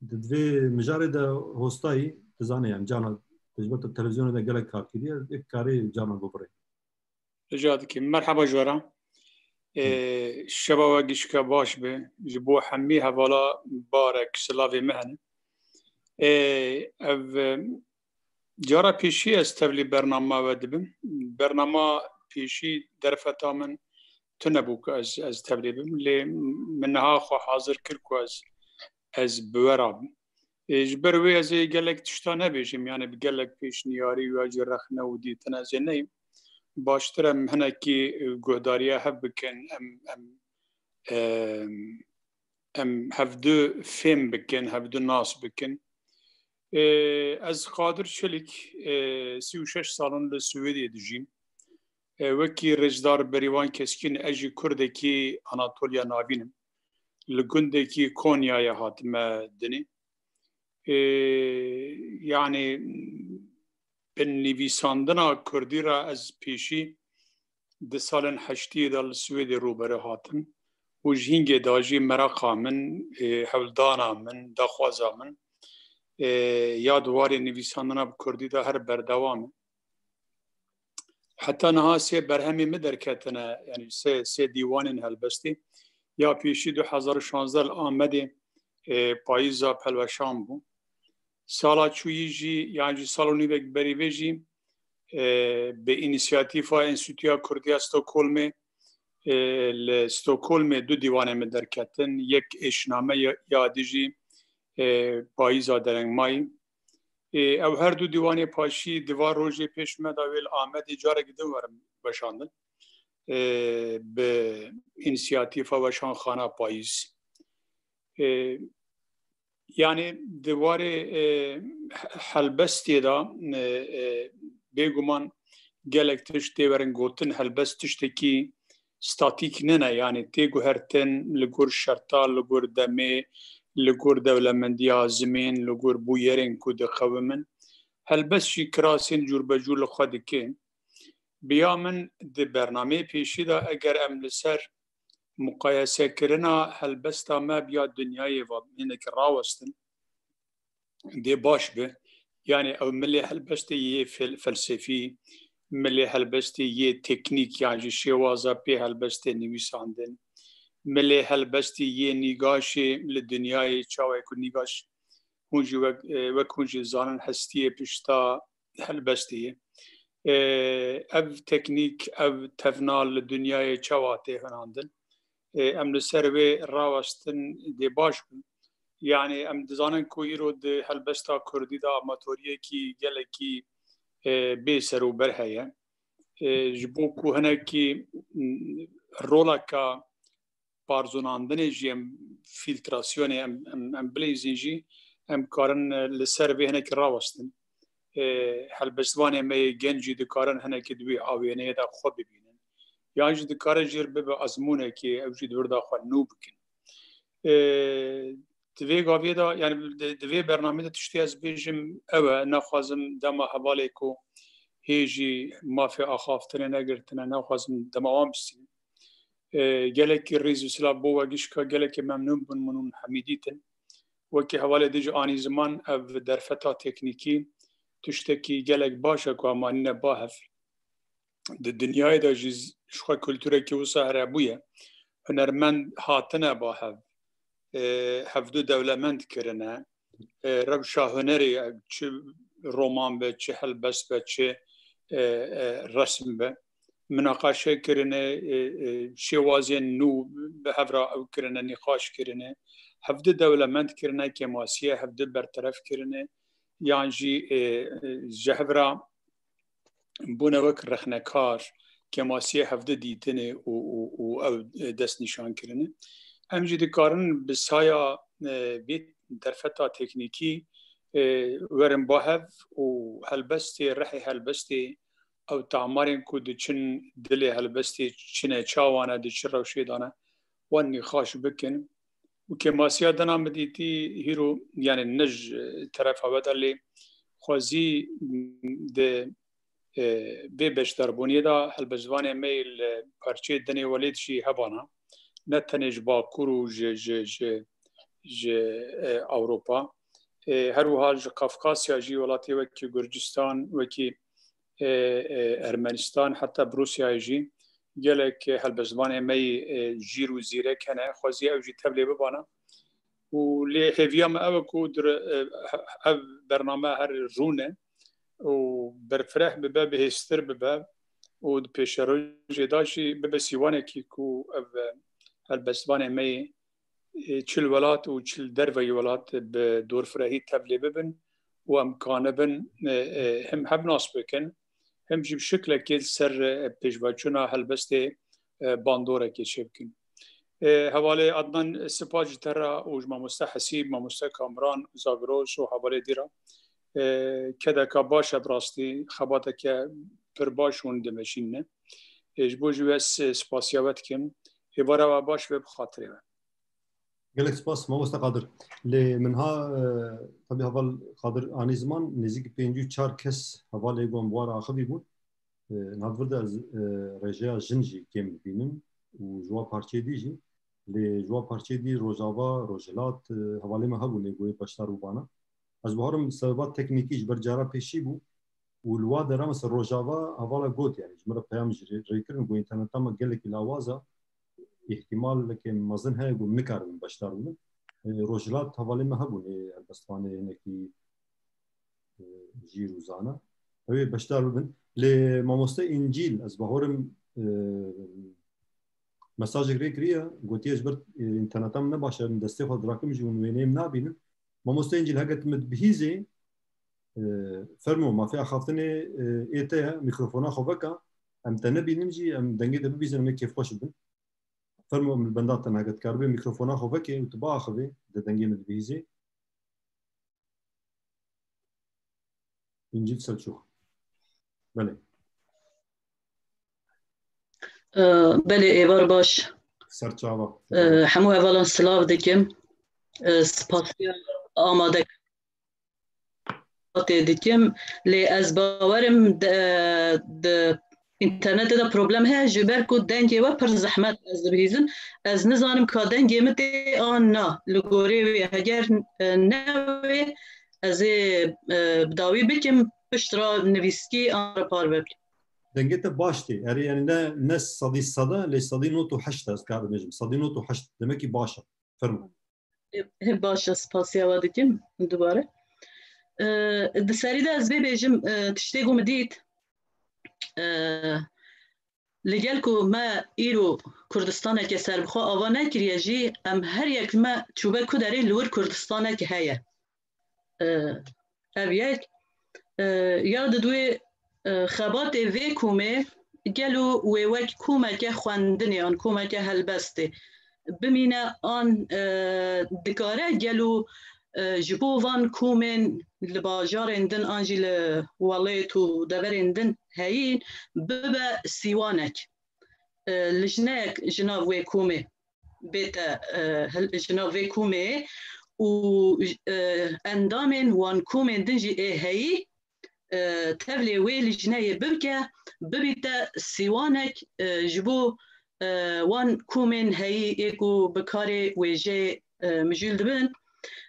di vê mijarê de hostayî, tu zanî, yani, carna, tu ji ber te televizyonê de gelek kar kiriye, ê karê carna bibirê. Rica dikim. Merhaba ji we re. Ê, şeva we gişka baş be. Ji bo hemî hevala barek silavê me hene. Ê, ev, e, cara pêşî ez tevlî bernama we dibim. Bernama pêşî derfeta min tune bû ku ez, ez tevlî bim. Lê min niha xwe hazir kir ku ez, ez bi we re bim. Ê, ji ber wê ez ê gelek tişta nebêjim, yani bi gelek pêşniyarî û ya jî rexne û dîtin ez ê neyim. Baştir em hinekî, e, guhdariya hev bikin, em, em, e, em hevdu fêm bikin, hevdu nas bikin. E, ez Qadir Çelik, e, sî û şeş sal in li Swêdê dijîm. E, wekî rêzdar Berîvan Keskîn, ez jî Kurdekî Anatoliya Navîn im. Li gundekî Konyayê hatime dinê. E, yani, bi nivîsandina Kurdî re ez pêşî di salên heştiyê de li Swêdê rûbere hatim û ji hingê de jî mereqa min, e, hewldana min, daxwaza min, e, ya di warê nivîsandina bi Kurdî de her berdewam e. Heta niha sê berhemê min derketine, yani sê, sê dîwanên helbestê. Ya pêşî du hezar û şazdeh li Amedê, e, payîza pelweşan bû. Sala çûyî jî, yan jî sal û nîvek berî vê jî, e, bi înîsiyatîfa Enstîtuya Kurdî ya Stockholmê, e, li Stockholmê du dîwanê min derketin, yek êşname ya, ya dî jî, e, payîza derengmayî. E, ew her du dîwanê paşî di va rojê pêş me de wê li Amedê carek din werin weşandin. E, bi înîsiyatîfa Weşanxana Payîz. E, yanî di warê, e, helbestê de, e, e, bêguman gelek tişt tê werin gotin, helbest tiştekî statîk nine, yanî tê guhertin li gor şerta, li gor demê, li gor dewlemendiya zimên, li gor bûyerên ku diqewimin. Helbest jî kirasên cûrbecûr li xwe dike. Bi ya min di bernameyê pêşî de eger em li ser muqayesekirina helbesta me bi ya dinyayê ve hinekî rawestin, dê baş be. Yanî ew milê helbestê yê fel-, felsefî, milê helbestê yê teknîk, yan jî şêwaza pê helbestê nivîsandin, milê helbestê yê nîgaşê li dinyayê, çawa ku nîgaş hûn jî wek, e, wek hûn jî zanin hestiyê pişta helbestê ye. E, ev teknîk, ev tevna li dinyayê çawa tê hinandin? E, em li ser wê rawestin dê baş bin. Yanî em dizanin ku îro di helbesta kurdî de amatoriyekî gelekî, e, bê ser û ber heye. E, ji bo ku hinekî, m, roleka parzûnandinê jî, em fîltrasyonê em, em, em bileyzin jî, em karin, e, li ser vê hinekî rawestin. E, helbestvanê me yê genc jî dikarin hinekî di wê awêneyê de xwe bibînin. Yan jî dikare jêr bibe ezmûnekê, ew jî di wir de xwe nû bikin. E, di vê gavê de, yani di, di vê bernamê de tiştê ez bêjim ew e, naxwazim dema hevalê ku hê jî mafê axaftinê negirtine, naxwazim dema wan bistînim. E, gelekî rêz û silav bo we gişka, gelekî memnûn bûn min hûn hemî dîtin. Wekî hevalê din jî anî ziman, ev derfeta teknîkî tiştekî gelek baş e ku em anîne ba hev. Di dinyayê de jî ji xwe kulturekî wisa here bûye. Hunermend hatine ba hev. E, hevdu dewlemend kirine. E, rewşa hunerê, çi roman be, çi helbest be, çi, e, e, resim be, minaqaşe kirine, e, e, şêwazên nû bi hev re ew kirine, nîqaş kirine, hevdi dewlemend kirine, kêmasiye hevdi berteref kirine, yan jî, e, e, ji hev re bûne wek rexnekar, kêmasiyê hevdi dîtinê û, û, û ew, e, destnîşan kirine. Em jî dikarin bi saya, e, vê derfeta teknîkî, e, werin ba hev û helbestê, rihê helbestê, ew tamarên ku diçin dilê helbestê çi ne, çawa ne, di çi rewşê de ne, wan nîqaş bikin. Û kêmasiya dina min dîtî hîro, yani ne ji terefa we de lê xwezî di, e, vê beşdarbûniyê de helbestvanê me yê li parçeyê dinê welêt jî hebana. Ne tenê ji Bakur û ji, ji, ji, ji, e, Ewropa. E, her wiha ji Kafkasya jî welatê wekî Gurcistan, wekî, e, e, Ermenistan, heta bi Rûsyayê jî gelek helbestvanê me yî, e, jîr û zîrek hene. Xwezî ew jî tevlê bibana. Û lê hêviya me ew e ku dir-, e, ev bername her rûne û berfireh bibe, bihêztir bibe û di pêşerojê de jî bibe sîwanekî ku ev, e, helbestvanê me yê, e, çi li welat û çi li derveyî welat bi dorfirehî tevlê bibin û em kanibin, e, e, hem hev nas bikin, hem jî bi şiklekê li ser, e, pêşveçûna helbestê, e, bandorekê çêbikin. E, hevalê Adnan, spas ji te re û ji mamoste Hesîb, mamoste Kamran, Zagros û hevalê dî re. E, kedeka baş e bi rastî, xebateke pir baş hûn dimeşînine. E, ji bo jî wê ez spasiya we dikim. Êvara we baş be bi xatirê we. Gelek spas, mamoste Qadir. Lê min ha, e, tabii heval Qadir anî ziman, nêzîk pêncî û çar kes hevalê ku em bi wan re axivî bûn. E, niha di vir de ez, e, rêjeya jin jî kêm dibînim û ji wan parçeyê dî jî. Lê ji wan parçeyê dî Rojava, Rojhilat, e, hevalê me hebûn ê ku wê beşdar bibana. Ez bawerim sebeba teknîkî ji ber cara pêşî bû û li wa dera mesela Rojava hevala got, yani ji min re peyam jî rê-, rê kirin ku înterneta me gelekî lawaz e, îhtîmaleke mezin heye ku nikaribin beşdar bibin. e, Rojhilat hevalê me hebûn, ê helbestvanê hinekî, e, jîr û zana. Ew ê beşdar bibin. Lê mamoste Încîl, ez bawerim, e, mesajek rê kiriye, gotiye ji ber, e, înterneta min ne baş e, min destê xwe dirakim jî hûn wêneyê min nabînin. Mamoste Încîl, heke tu min dibihîzê, e, fermo, mafê axaftinê, e, ê te ye, mîkrofona xwe veke, em te nebînin jî, em dengê te bibihîzin, em ê kêfxweş bibin. Fermo, em li benda te ne, heke dikaribê mîkrofona xwe vekê û tu biaxivê, di dengê min dibihîzê. Încîl Selçûk. Belê. E, belê, êvar baş. Serçava. E, hemû hevalan silav dikim. E, spasiya amade tê dikim. Lê ez bawerim de, de înternetê de problem heye, ji ber ku dengê we pir zehmet ez dibihîzim. Ez nizanim ka dengê min tê an na. Li gorê wê, heger, e, ne wê, ez ê, e, bi dawî bikim, pişt re nivîskî an re parve bikim. Dengê te baş tê. Erê, yani ne, ne sedî seda, lê sedî nod û heşt ez karim bêjim. Sedî nod û heşt, demek ki baş e. Fermo. Hê, hê, baş e, spasiya we dikim dubare. E, di serî de ez vê bêjim, e, tiştê ku min dît, e, li gel ku me îro Kurdistaneke serbixwe ava nekiriye jî, em her yek me çûbe ku derê li wir Kurdistanek heye. E, ev yek. E, ya didwê, e, xebatê vê komê gelo wê wek komeke xwendinê an komeke helbestê bimîne an, e, dikare gelo, e, ji bo van komên li bajarên din an jî li welêt û deverên din heyîn bibe sîwanek, e, lijneyek ji nav wê komê bête, e, hil-, ji nav vê komê û, e, endamên wan komên din jî ê heyî, e, tevlê wê lijneyê bibike, bibîte sîwanek, e, ji bo, e, wan komên heyî ê ku bi karê wêjeyê, e, mijûl dibin.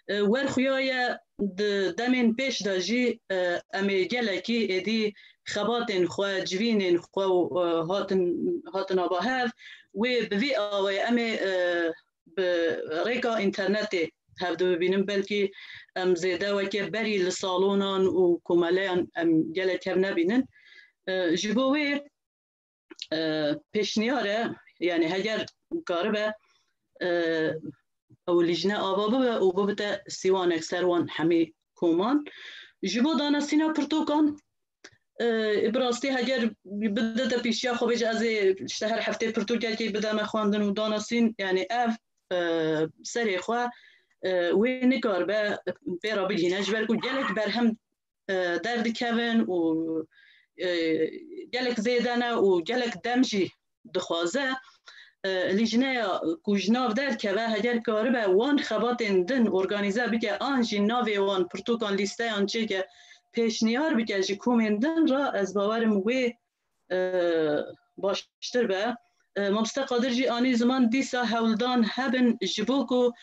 E, wer xuya ye di demên pêş de jî, e, em ê gelekî êdî xebatên xwe, civînên xwe û, e, hatin, hatin ava hev, wê bi vî awayê em ê, e, bi rêka înternetê hevdu bibînin. Belkî em zêde weke berî li salonan û komeleyan em gelek hev nebînin. E, ji bo wê, e, pêşniyar e, yani heger karibe, e, ew lijne ava bibe û bibite sîwanek ser wan hemî koman. Ji bo danasîna pirtûkan, e, bi rastî heger bidete pêşiya xwe bêje, ez ê işte her heftê pirtûkekê bideme xwendin û danasîn, yani ev, e, serê xwe, e, wê nikaribe pê re bigihîne, ji ber ku gelek berhem e, derdikevin û, e, gelek zêde ne û gelek dem jî dixwaze. E, lijneya ku ji nav derkeve, heger karibe wan xebatên din organîze bike an jî navê wan pirtûkan lîsteyan çêke pêşniyar bike ji komên din re, ez bawerim wê e, baştir be. E, Mamoste Qadir jî anî ziman dîsa hewldan hebin ji bo ku,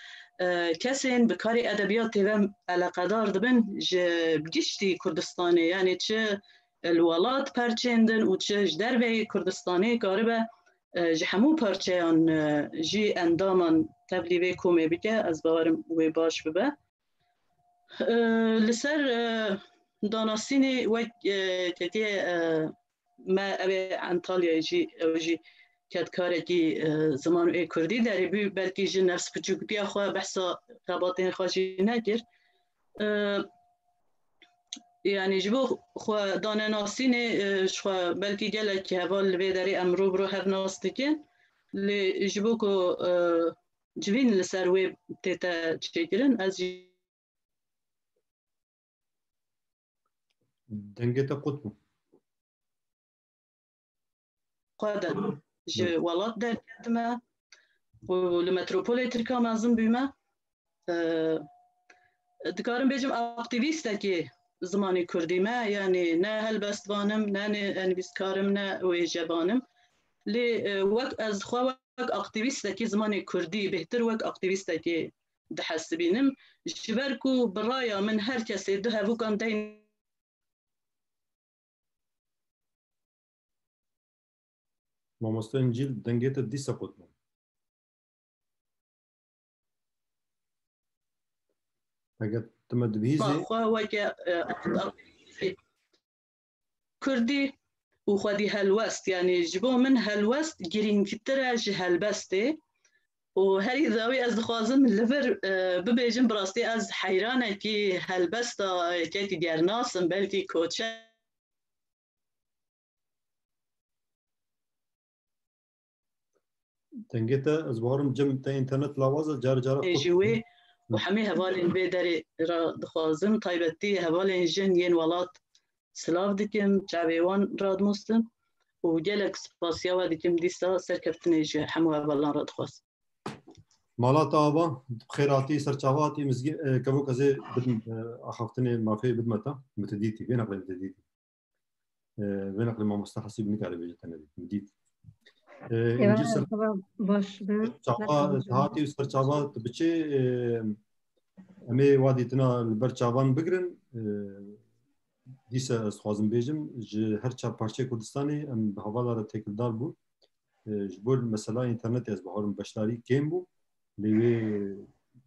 e, kesên bi karê edebiyatê ve eleqedar dibin ji giştî Kurdistanê, yani çi li welat perçên din û çi ji derveyî Kurdistanê karibe, e, ji hemû parçeyan, e, jî endaman tevlî vê komê bike, ez bawerim wê baş bibe. E, li ser, e, danasînê wek, e, kekê, e, me ew ê Antalyayê jî, ew jî kedkarekî, e, ziman û ê kurdî derê bû, belkî ji nefspiçûktiya xwe behsa xebatên xwe jî nekir. E, yani ji bo xwe danenasînê, e, ji xwe belkî gelek heval li vê derê em rû bi rû hev nas dikin. Lê ji bo ku, e, civîn li ser wê tête çêkirin, ez jî Dengê te qut bû. Xwe de ji welat derketime û li metropolê Tirka mezin bûme. Ee, dikarim bêjim aktîvîstekî zimanê kurdî me, yanî ne helbestvan im, ne nê-, nivîskar im, ne wêjevan im. Lê, e, wek ez xwe wek aktîvîstekî zimanê kurdî bêhtir wek aktîvîstekî dihesibînim. Ji ber ku bi raya min her kesê du hevûkan deyn Mamoste Încîl, dengê te dîsa qut bû. Eger tu me dibihîzî. Ma xwe weke, e, Kurdî û xwedî helwest, yanî ji bo min helwest girîngtir e ji helbestê. Û herî dawî ez dixwazim li vir, e, bibêjim, bi rastî ez heyranekî helbesta yekekî gernas im, belkî koçer. Dengê te, ez bawerim cem te, înternet lawaz e, car cara Ê ji wê û hemî hevalên vê derê re dixwazim, taybetî hevalên jin yên welat silav dikim, çavê wan radimostim û gelek spasiya we dikim dîsa serkeftinê ji hemû hevalan re dixwazim. Mala te ava, bi xêr hatî, ser çava hatî, mizgî, e, kevok ez ê bidim, e, axaftinê mafê bidime te, min te dîtî, vê neqlê min te dîtî. E, vê neqlê mamoste Hesîb nikare bêje te nedît, min dît. E, Eva, Încî ser merhaba, baş be. Çava Merhaba, hatî û ser çava tu biçê, e, em ê wa dîtina li ber çavan bigirin. E, dîsa ez dixwazim bêjim, ji her çar parçeyê Kurdistanê em bi hevala re têkildar bûn. E, ji bo mesela înternetê ez bawerim beşdarî kêm bû. Lê wê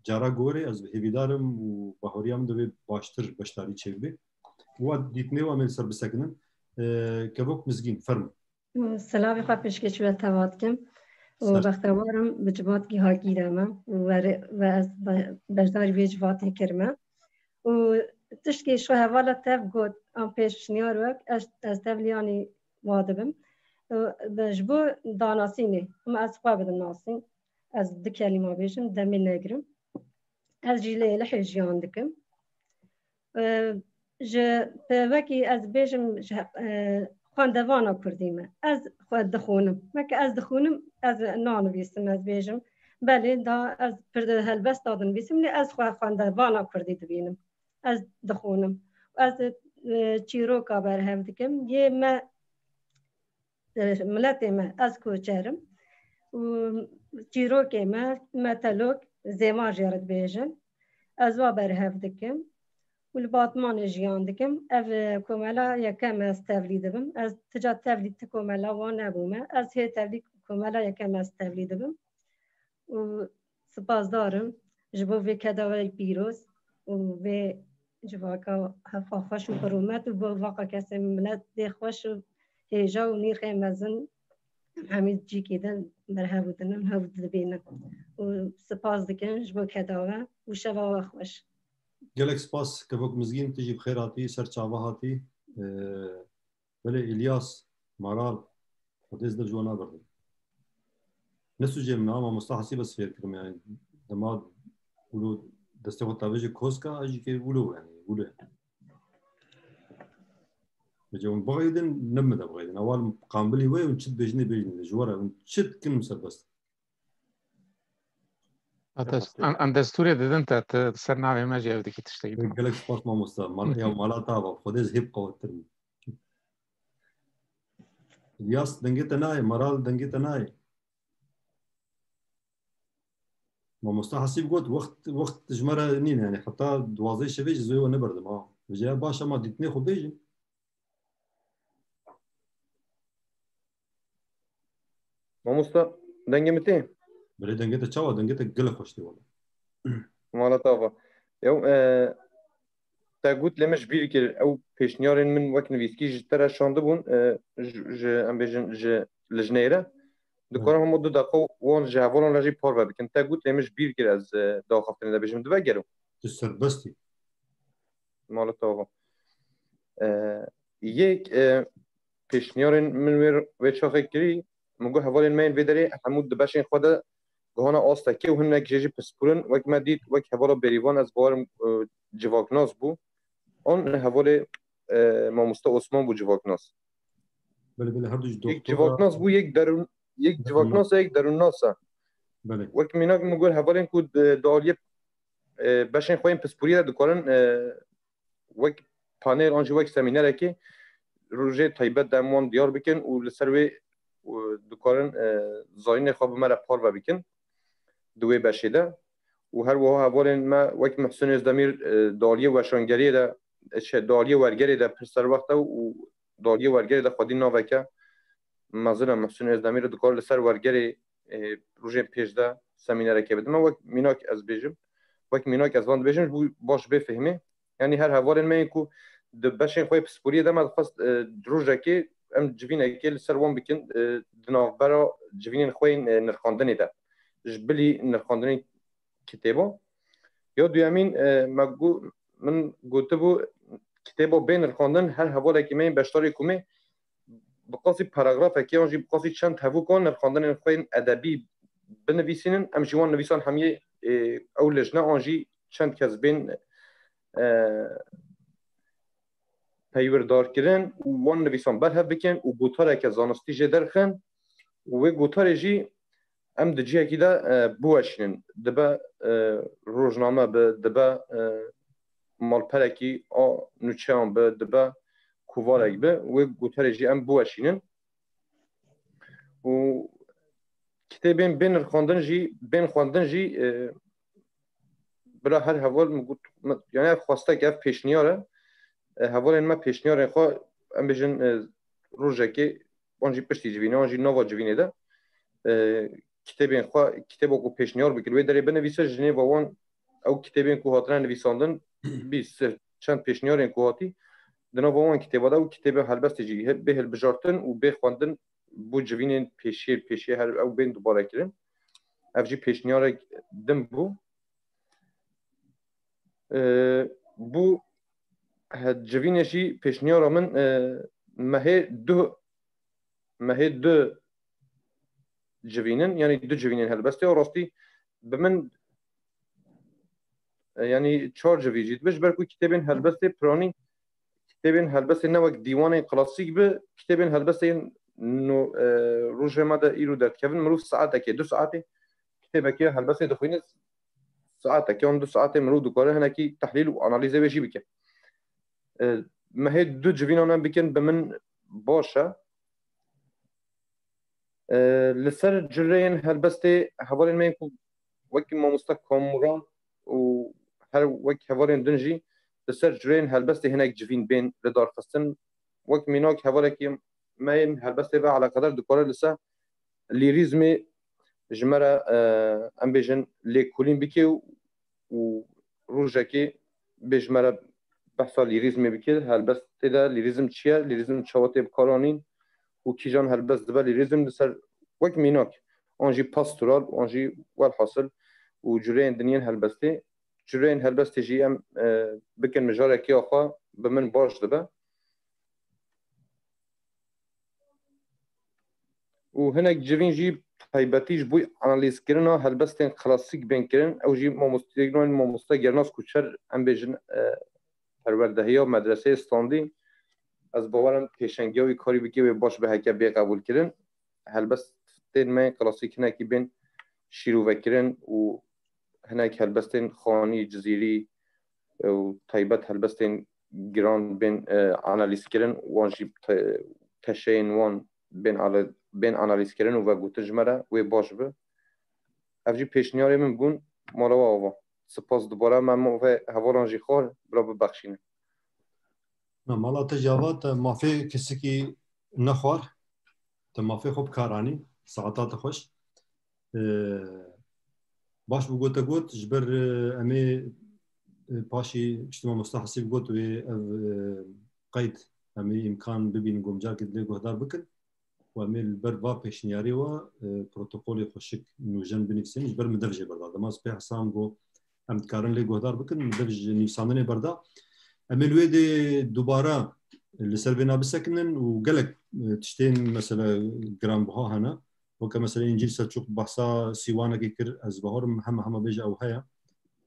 cara gorê ez hêvîdar im û bahoriya min divê baştir beşdarî çêbibe. Wa dîtinê wa em ê li ser bisekinin. E, Kevok Mizgîn, fermo. Silavê xwe pêşkêş we teva dikim û Ser. bextewar im bi civatkî hakî de me û were-, we ez be-, beşdarî vê civatê kirime. Û tiştkî ji hevala tev got, an pêşniyar wek, ez, ez tevlî yanî wa dibim. Û be-, ji bo danasînê, hima ez xwe bidim nasîn, ez du kelîma bêjim, demê negirim. Ez jî li Êlihê jiyan dikim. E, ji, wekî ez bêjim, ji, e, xwendevana kurdî me. Ez xwe dixwînim. Weke ez dixwînim, ez nanivîsim, ez bêjim. Belê, da ez pir di helbesta dinivîsim, lê ez xwe xwendevana kurdî dibînim. Ez dixwînim. Ez, e, çîroka berhev dikim. Yê me, e, miletê me, ez koçer im. Û çîrokê me, me telok zêma jê re dibêjin. Ez wa berhev dikim û li Batmanê jiyan dikim. Ev, e, komela yekem e ez tevlî dibim. Ez ti ca tevlî ti komela wan nebûme. Ez hê tevlî komela yekem e ez tevlî dibim. Û sipasdar im ji bo vê kedaweyê pîroz û vê civaka hefa xweş û bi rûmet û bo vaqa kesê milet dê xweş û hêja û nîrxê mezin em hemî cîkê din berhev û dinin hev dibînin. Û spas dikin ji bo kedawe û şeva we xweş. Gelek spas Kevok Mizgîn, tu jî bi xêr hatî, ser çava hatî. Ee, Belê, Îlyas, Maral, Xwedê ez dev ji we naberdim. Ne sûcê min a, mamosta Hesîb ez fêr kirim, yani dema wilo destê xwe tavêje koska, ez jî kê wilo, yani wilo. Vêce hûn bixeyidin, ne min de bixeyidin. Ewal qambilî we, hûn çi dibêjinê bêjinê, ji we re, hûn çi dikin hûn serbest in. Hata em, em destûrê didin te, tu ser navê me jî ev dikî tiştekî din. Gelek spas mamosta. Mal-, ya mala te ava. Xwedê ez hê bi qewettir bûm. Yas, dengê te nayê. Maral, dengê te nayê. Mamosta Hesîb got, wext, wext ji me re nîne, yani heta duwazdeh şevê jî zûyê we neberdim ha. Vêce ya baş, ama dîtinê xwe bêjin. Mamosta, dengê min tê? Belê, dengê te çawa? Dengê te gelek xweş tê wele. Mala te ava. Ew, e, te got lê min ji bîr kir, ew pêşniyarên min wek nivîskî ji te re şandibûn, e, ji, ji, em bêjin, ji lijneyê re. Dikarin hemû du deqa wan ji hevalan re jî parve bikin. Te got lê min ji bîr kir ez, e, di axaftinê de bêjim, dibe gelo? Tu serbest î. Mala te ava. E, yek, e, pêşniyarên min wê, wê çaxê kirî, min got hevalên me yên vê derê hemû di beşên xwe de gihana astekê û hinek jê jî pispor in. Wek me dît, wek hevala Bêrîvan ez bawerim, e, civaknas bû. An hevalê, e, mamoste Osman bû civaknas. Belê, belê, her du jî Yek doktora. Civaknas bû, yek derûn, yek Belê. Civaknas e, yek derûnnas e. Belê. Wek mînak min got hevalên ku di, di aliyê, e, beşên xwe yên pisporiyê de dikarin, e, wek panel an jî wek semînerekê rojê taybet de em wan diyar bikin û li ser wê, û dikarin, e, zanînê xwe bi me re parve bikin di wê beşê de. Û her wiha hevalên me wek Muhsin Êzdemîr, e, di aliyê weşangeriyê de, e, çi, di aliyê wergerê de pir serwext e û di aliyê wergerê de xwedî naveke mezin e. Muhsin Êzdemîr dikare li ser wergerê, e, rojên pêş de semînerekê bide me. Wek mînak ez bêjim, Wek mînak ez van dibêjim, ji bo baş bê fehmê. Yanî her hevalên me yên ku di beşên xwe yê pisporiyê de me dixwest, e, rojekê em civînekê li ser wan bikin, e, di navbera civînên xwe yên, e, nirxandinê de. Ji bilî nirxandinên kitêba. Ya duyemîn, e, me got, min gotibû kitêba bê nirxandin, her hevalekî me yên beşdarê komê bi qasî paragrafekê an jî bi qasî çend hevûkan nirxandinên xwe yên edebî binivîsînin. Em jî wan nivîsan hemiyê, e, ew lijne an jî çend kes bên, e, peywirdarkirin û wan nivîsan berhev bikin û gotareke zanistî jê derxin û wê gotarê jî em di cihekî de, e, biweşînin. Dibe, e, rojname bi, dibe, e, malperekî a nûçeyan bi, dibe kovarek bi, wê gotarê jî em biweşînin. Û kitêbên bên nirxandin jî, bên xwendin jî, e, bila her heval min got, min, yani ev xwestek, ev pêşniyar e. E, hevalên me pêşniyarên xwe, em bêjin, e, rojekê, wan jî piştî civînê, wan jî nava civînê de, e, kitêbên xwe, kitêba ku pêşniyar bikir, wê derê binivîse, ji nêva wan ew kitêbên ku hatine nivîsandin, bîst, sih, çend pêşniyarên ku hatî, di nava wan kitêba de û kitêbên helbestê jî he-, bê hilbijartin û bê xwendin bo civînên pêşiyê, pêşiyê her ew bên dubare kirin. Ev jî pêşniyarek din bû. E, bû he-, civînê jî pêşniyara min, e, mehê du, mehê du civînin, yanî du civînên helbestê, û rastî bi min, e, yanî çar civî jî dibe, ji ber ku kitêbên helbestê piranî, kitêbên helbestê ne wek dîwanên klasîk bi, kitêbên helbestê yên no, e, rojê me de îro derdikevin, mirov saetekê, du saetê kitêbekê helbestê dixwîne, saetekê an du saetê mirov dikare hinekî tehlîl û analîzê wê jî bike. E, mehê du civînan em bikin, bi min baş e. E, li ser cureyên helbestê hevalên me yên ku wekî mamoste Kamuran û her wek hevalên din jî li ser cureyên helbestê hinek civîn bên li dar xistin. Wek mînak hevalekî me yên helbestê ve eleqedar dikare li ser lîrîzmê ji me re, e, em bêjin lêkolîn bike û û rojekê bê ji me re behsa lîrîzmê bike, helbestê de lîrîzm çi ye, lîrîzm çawa tê bikaranîn û kîjan helbest dibe lîrîzm li ser wek mînak, an jî pastoral, an jî welhasil û cureyên din yên helbestê, cureyên helbestê jî em, e, bikin mijarekî ya xwe bi min baş dibe. Û hinek civîn jî taybetî ji bo analîzkirina helbestên klasîk bên kirin. Ew jî mamosteyên wan, mamoste Gernas Kuçer, em bêjin, e, perwerdehiya medreseyê standî. Ez bawer im pêşengiya wî karî bike wê baş be heke bê qebûlkirin. Helbestên me klasîk hinekî bên şîrovekirin û hinek helbestên xanî, cizîrî, e, û taybet helbestên giran bên, e, analîzkirin, wan jî te-, teşeyên wan bên ale-, bên analîzkirin û vegotin ji me re wê baş bi. Ev jî pêşniyarê min bûn, mala we ava. Spas dubare, me mafê hevalan jî xwar, bila bibexşînin. Na, mala te jî ava, te mafê kesekî nexwar. Te mafê xwe bi kar anî, saeta te xweş. E, baş bû got te got, ji ber, e, em ê, e, paşî piştî mamosta Hesîb got wê ev, e, qeyd em ê îmkan bibînin ku em carkê dilê guhdar bikin. Û em ê li ber va pêşniyarê we, e, protokolê xweşik nûjen binivîsin, ji ber min dev jê berda. Dema ez pê hesam got, em dikarin lê guhdar bikin, min dev ji nivîsandinê berda. Em ê li wê dê dubare li ser vêna bisekinin û gelek, e, tiştên mesela giranbiha hene. Weke mesela Încîl Selçûq behsa sîwanekê kir, ez bawerim hema hema bêje ew heye.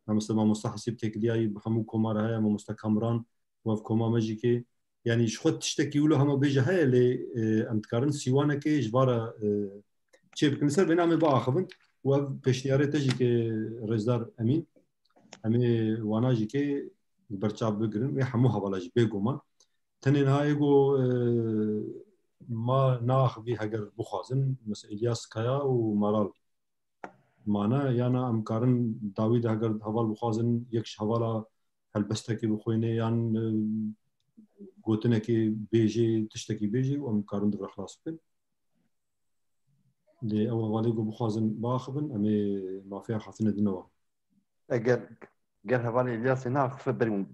Mesela mamosta Hesîb têkiliyayî bi hemû koma re heye, mamosta Kamran û ev koma me jî kê. Yanî ji xwe tiştekî wilo hema bêje heye, lê, e, em dikarin sîwanekê ji va re, e, çê bikin. Li ser vê namê biaxivin û ev pêşniyarê te jî kê rêzdar Emîn. Em ê wana jî kê li ber çav bigirin. Wê hemû hevala jî bêguman. Tenê niha ê ku, e, ma naaxivî heger bixwazin, mesela Îlyas Kaya û Maral mane, yana em karin dawî de heger heval bixwazin, yek ji hevala helbestekê bixwîne yan, e, gotinekê bêjê, tiştekî bêjê û em karin di vir xilas bikin. Lê ew hevalê ku bixwazin biaxivin, em ê mafeya hatinê dine wan. Eger Ger hevalê Îlyasê neaxife berî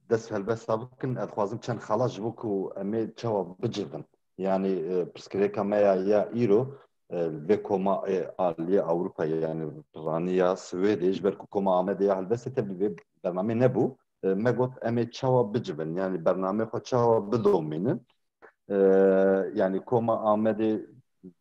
dest helbesta bikin, ez dixwazim çend xala ji bo ku em ê çawa bicivin. Yanî, e, pirsgirêka me ya, ya îro, e, vê koma, e, aliyê Ewropayê, yanî piraniya Swêdê, ji ber ku koma Amedê ya helbestê tevlî vê bernamê nebû, e, me got em ê çawa bicivin, yanî bernamê xwe çawa bidomînin. E, yanî koma Amedê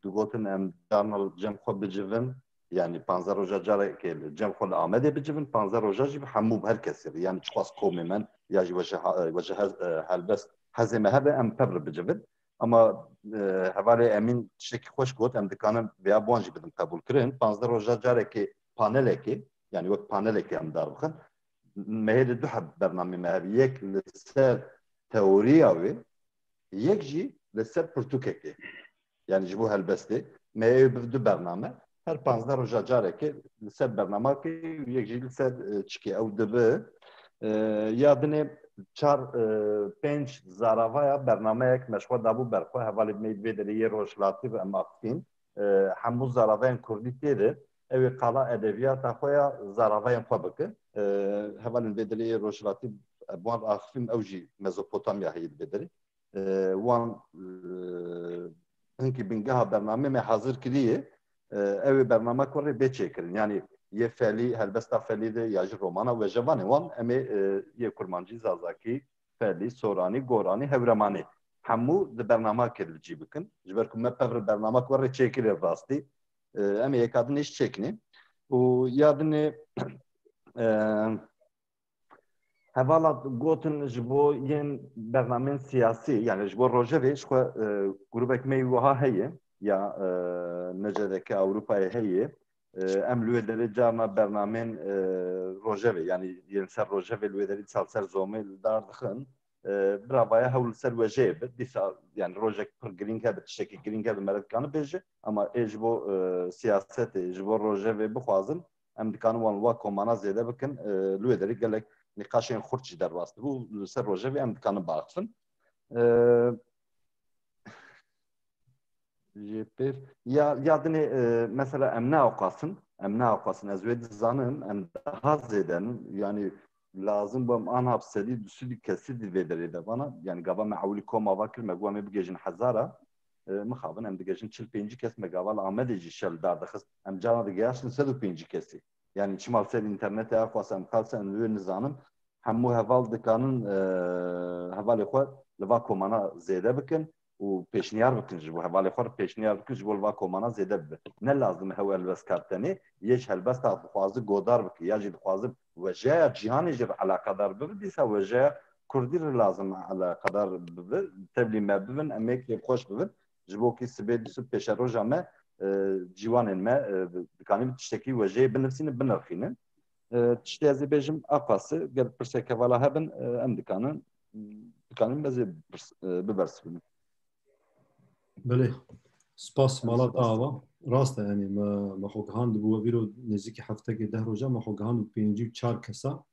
digotin em carna li cem xwe bicivin, yanî panzdeh roja carekê li cem xwe li Amedê bicivin, panzdeh roja jî bi hemû bi her kesî re, yanî çiqas komê me ya jî weje ha-, weje hez-, e, helbest, hezê me hebe em tev re bicivin. Ama, e, hevalê Emîn tiştekî xweş got, em dikanin vêya bi wan jî bidin qebûlkirin. Panzdeh roja carekê panelekê, yanî wek panelekê em darbixin. Me hê de du heb bernamê me hebe. Yek li ser teoriya wê, yek jî li ser pirtûkekê. Yanî ji bo helbestê me ê bi du bername, her panzdeh roja carekê li ser bernamakê û yek jî li ser, e, çikê ew dibi. E, ya dinê çar, e, pênc zaravaya bernameyek me ji xwe dabû ber xwe, hevalê me vê derê yê rojhilatî ve em axifîn. E, hemû zaravayên kurdî tê de, ew ê qala edebiyata xwe ya zaravayên xwe bike. E, hevalên vê derê yê rojhilatî, e, bi wan re axifîn, ew jî Mezopotamya heye di vê derê. E, wan, e, hinkî bingeha bernamê me hazir kiriye. E, ew ê bernama ku rê bê çêkirin. Yanî yê felî, helbesta felî de ya jî romana wejevanê wan em ê, e, yê kurmancî, zazakî, felî, soranî, goranî, hewremanî. Hemû di bernama kê li cî bikin. Ji ber ku me pevre bernama ku rê çêkirê rastî. E, em ê yeka dinê jî çêkinê. Û ya dinê, e, Hevala gotin ji bo yên bernamên siyasî, yani ji bo rojevê ji xwe, e, grûbek me yî wiha heye, ya, e, N C D K Ewropayê heye. E, em li wê derê carna bernamên, e, rojevê, yani yên ser rojevê li wê derê dîsa li ser zomê li dar dixin. E, birava ye hewl li ser wejeyê bi. Dîsa, yani rojek pir girîng hebe, tiştekî girîng hebe, mere dikane bêje, ama ê ji bo, e, siyasetê, ji bo rojevê bixwazin, em dikanin wan li wa komana zêde bikin. E, li wê derê gelek nîqaşên xurt jî derbas dibû. Li ser rojevê em dikanin biaxifin. E, jê pêv, ya, ya dinê, e, mesela em neawqasin, em neawqasin, ez wê dizanim, em daha zêde in, yani lazim bû em anha bi sedî du sedî kesî di vê derê de vana, yani gava me ewilî koma va kir, me got em ê bigêjin hezara, e, mixabin em digêjin çil pêncî kes, me gava li Amedê jî şer li dar dixist, em carna digehaştin sed û pêncî kesî. Yani çima li ser înternetê axwas em xelse em wê nizanim. Hemû heval dikanin, e, hevalê xwe li va komana zêde bikin û pêşniyar bikin ji bo hevalê xwe re pêşniyar bikin ji bo li va komana zêde bibe. Ne lazim e hew helbestkar tenê, yê ji helbesta dixwazi godar bike ya jî dixwazi wejeya cîhanê jî re eleqedar bibe, dîsa wejeya kurdî re lazim e eleqedar bibe. Tevlî me bibin, em ê kêfxweş bibin. Ji bo kî sibê du sib pêşeroja me, e, ciwanên me, e, dikanî bi tiştekî wejeyê binivîsînin, binirxînin. E, tiştê ez ê bêjim, aqas e, ger pirsek hevala hebin, e, em dikanin, dikanin ez ê birs-, e, bibersivînim. Belê. Spas, mala te ava. Rast e, yani me, me xwe gihand bû, vîro nêzîkî heftekê deh roja me xwe gihand û pêncî û çar kesa.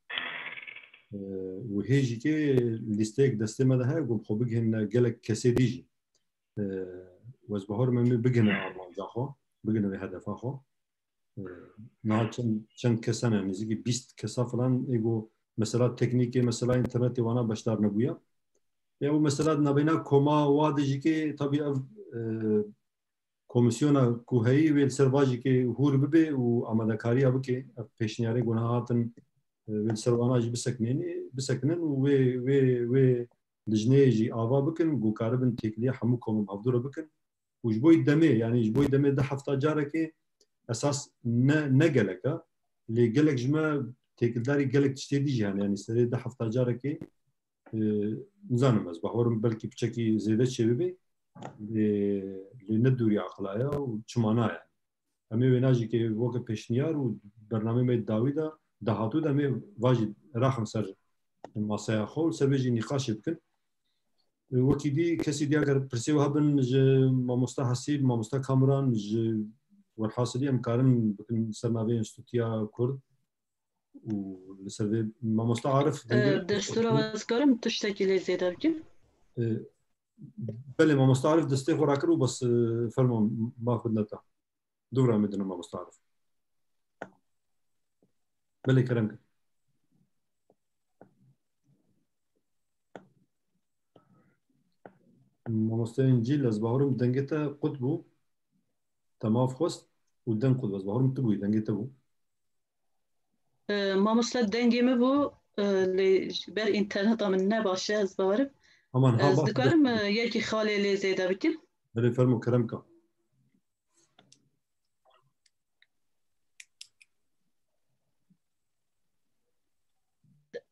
E, û hê jî kê lîsteyek destê me de heye, ku bi xwe bigihîne gelek kesê dî jî. E, wez bahor me mê bigihîne armanca xwe, bigihîne wê hedefa xwe. E, niha çend, çend kesa ne, nêzîkî bîst kesa filan, ê ku mesela teknîkê, mesela înternetê wana beşdar nebûye. Ya û mesela di navbeyna koma wa de jî kê, tabî ev, e, komîsyona ku heyî wê li ser va jî kê hûr bibe û amadekariya bike, ev pêşniyarê ku niha hatin, e, wê li ser wana jî biseknêne-, bisekinin û wê, wê, wê lijneyê jî ava bikin, ku karibin têkiliya hemû komên hevdû re bikin. Û ji bo demê, yanî ji bo demê di hefta carekê esas ne, ne gelek e. Lê gelek ji me têkildarî gelek tiştê dî jî hene, yanî serê di hefta carekê, e, nizanim ez, bawerim belkî piçekî zêde çêbibe, lê, lê ne dûrî aqila ye û çima na ye. Em ê wêna jî kê weke pêşniyar û bernameyê me dawî de, dahatû de em ê va jî raxin ser masaya xwe û ser vê jî nîqaşê bikin. Wekî dî, kesî dî eger pirsê we hebin ji mamosta Hesîb, mamosta Kamuran, ji werhasilî em karin bikin ser navê Enstîtuya Kurd û li ser vê mamosta Arif dengê. E, destûra we ez karim tiştekî lê zêde bikim? E, belê, mamosta Arif destê xwe rakir û bes, e, fermo, maf bidine te. Dûra me dine mamosta Arif. Belê, kerem kir. Mamoste Încîl, ez bawerim dengê te qut bû. Te maf xwest û deng qut bû. Ez bawerim tu bûyî, dengê te bû. E, mamoste, dengê min bû, e, lê ji ber înterneta min ne baş e, ez bawerim. Aman, ha, Ez baş e. dikarim, e, yekî xalê lê zêde bikim? Belê, fermo, kerem ka.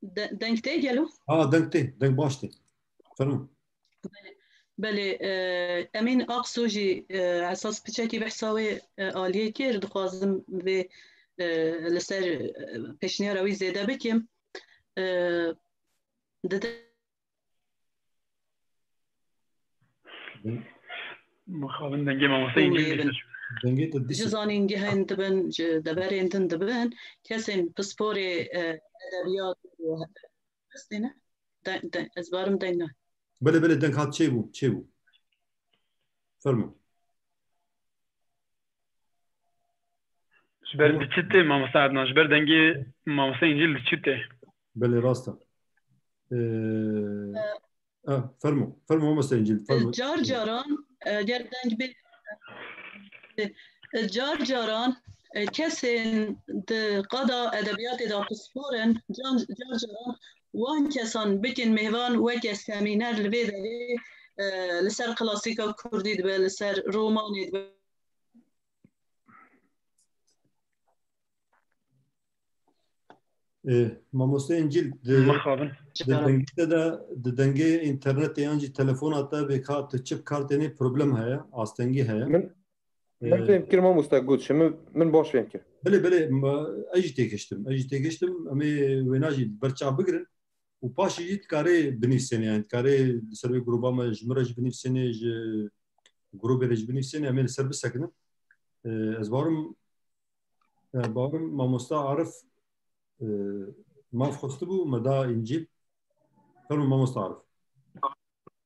De-, deng tê gelo? Ha, deng tê, deng baş tê. Fermo. Belê, e, Emîn Aksu jî, e, esas piçekî behsa wê, e, aliyê kir, dixwazim vê, e, li ser, e, pêşniyara wî zêde bikim. E, dide- Mixabin dengê mamoste Încîl dîsa çû. Dengê te dîsa. Ji zanîngehên dibin, ji deverên din dibin, kesên pisporê, e, edebiyat û hestê ne? De, de, ez barim deng ne. Belê, belê, deng hat, çêbû, çêbû. Fermo. Ji ber diçitê mamoste Adnan, ji ber dengê mamoste Încîl diçitê. Belê, rast e. Ee, e, fermo, fermo mamoste Încîl, fermo. Car caran, e, ger deng bê, e, car caran, e, kesên di qada edebiyatê de pispor in, can-, car caran wan kesan bikin mêvan weke semîner li vê derê, e, li ser klasîka kurdî dibe, li ser romanê dibe. E, mamoste Încîl, di, Mixabin. di dengê te de, di dengê înternetê yan jî telefona te bê ka tu çi bi kar tênê problem heye, astengî heye. Min, min Ee, fêm kir mamoste Guç, min, min baş fêm kir. Belê, belê, ma, ez jî têgihiştim. Ez jî têgihiştim, em ê wêna jî berçav bigirin û paşê jî dikarê binivîsênê, yani dikarê li ser wê grûba me ji min re jî binivîsênê, ji grûbê re jî binivîsênê, em ê li ser bisekinin. Ee, ez barim, e, barim mamosta Arif, e, maf xwestibû, me da Încîl. Fermo mamosta Arif.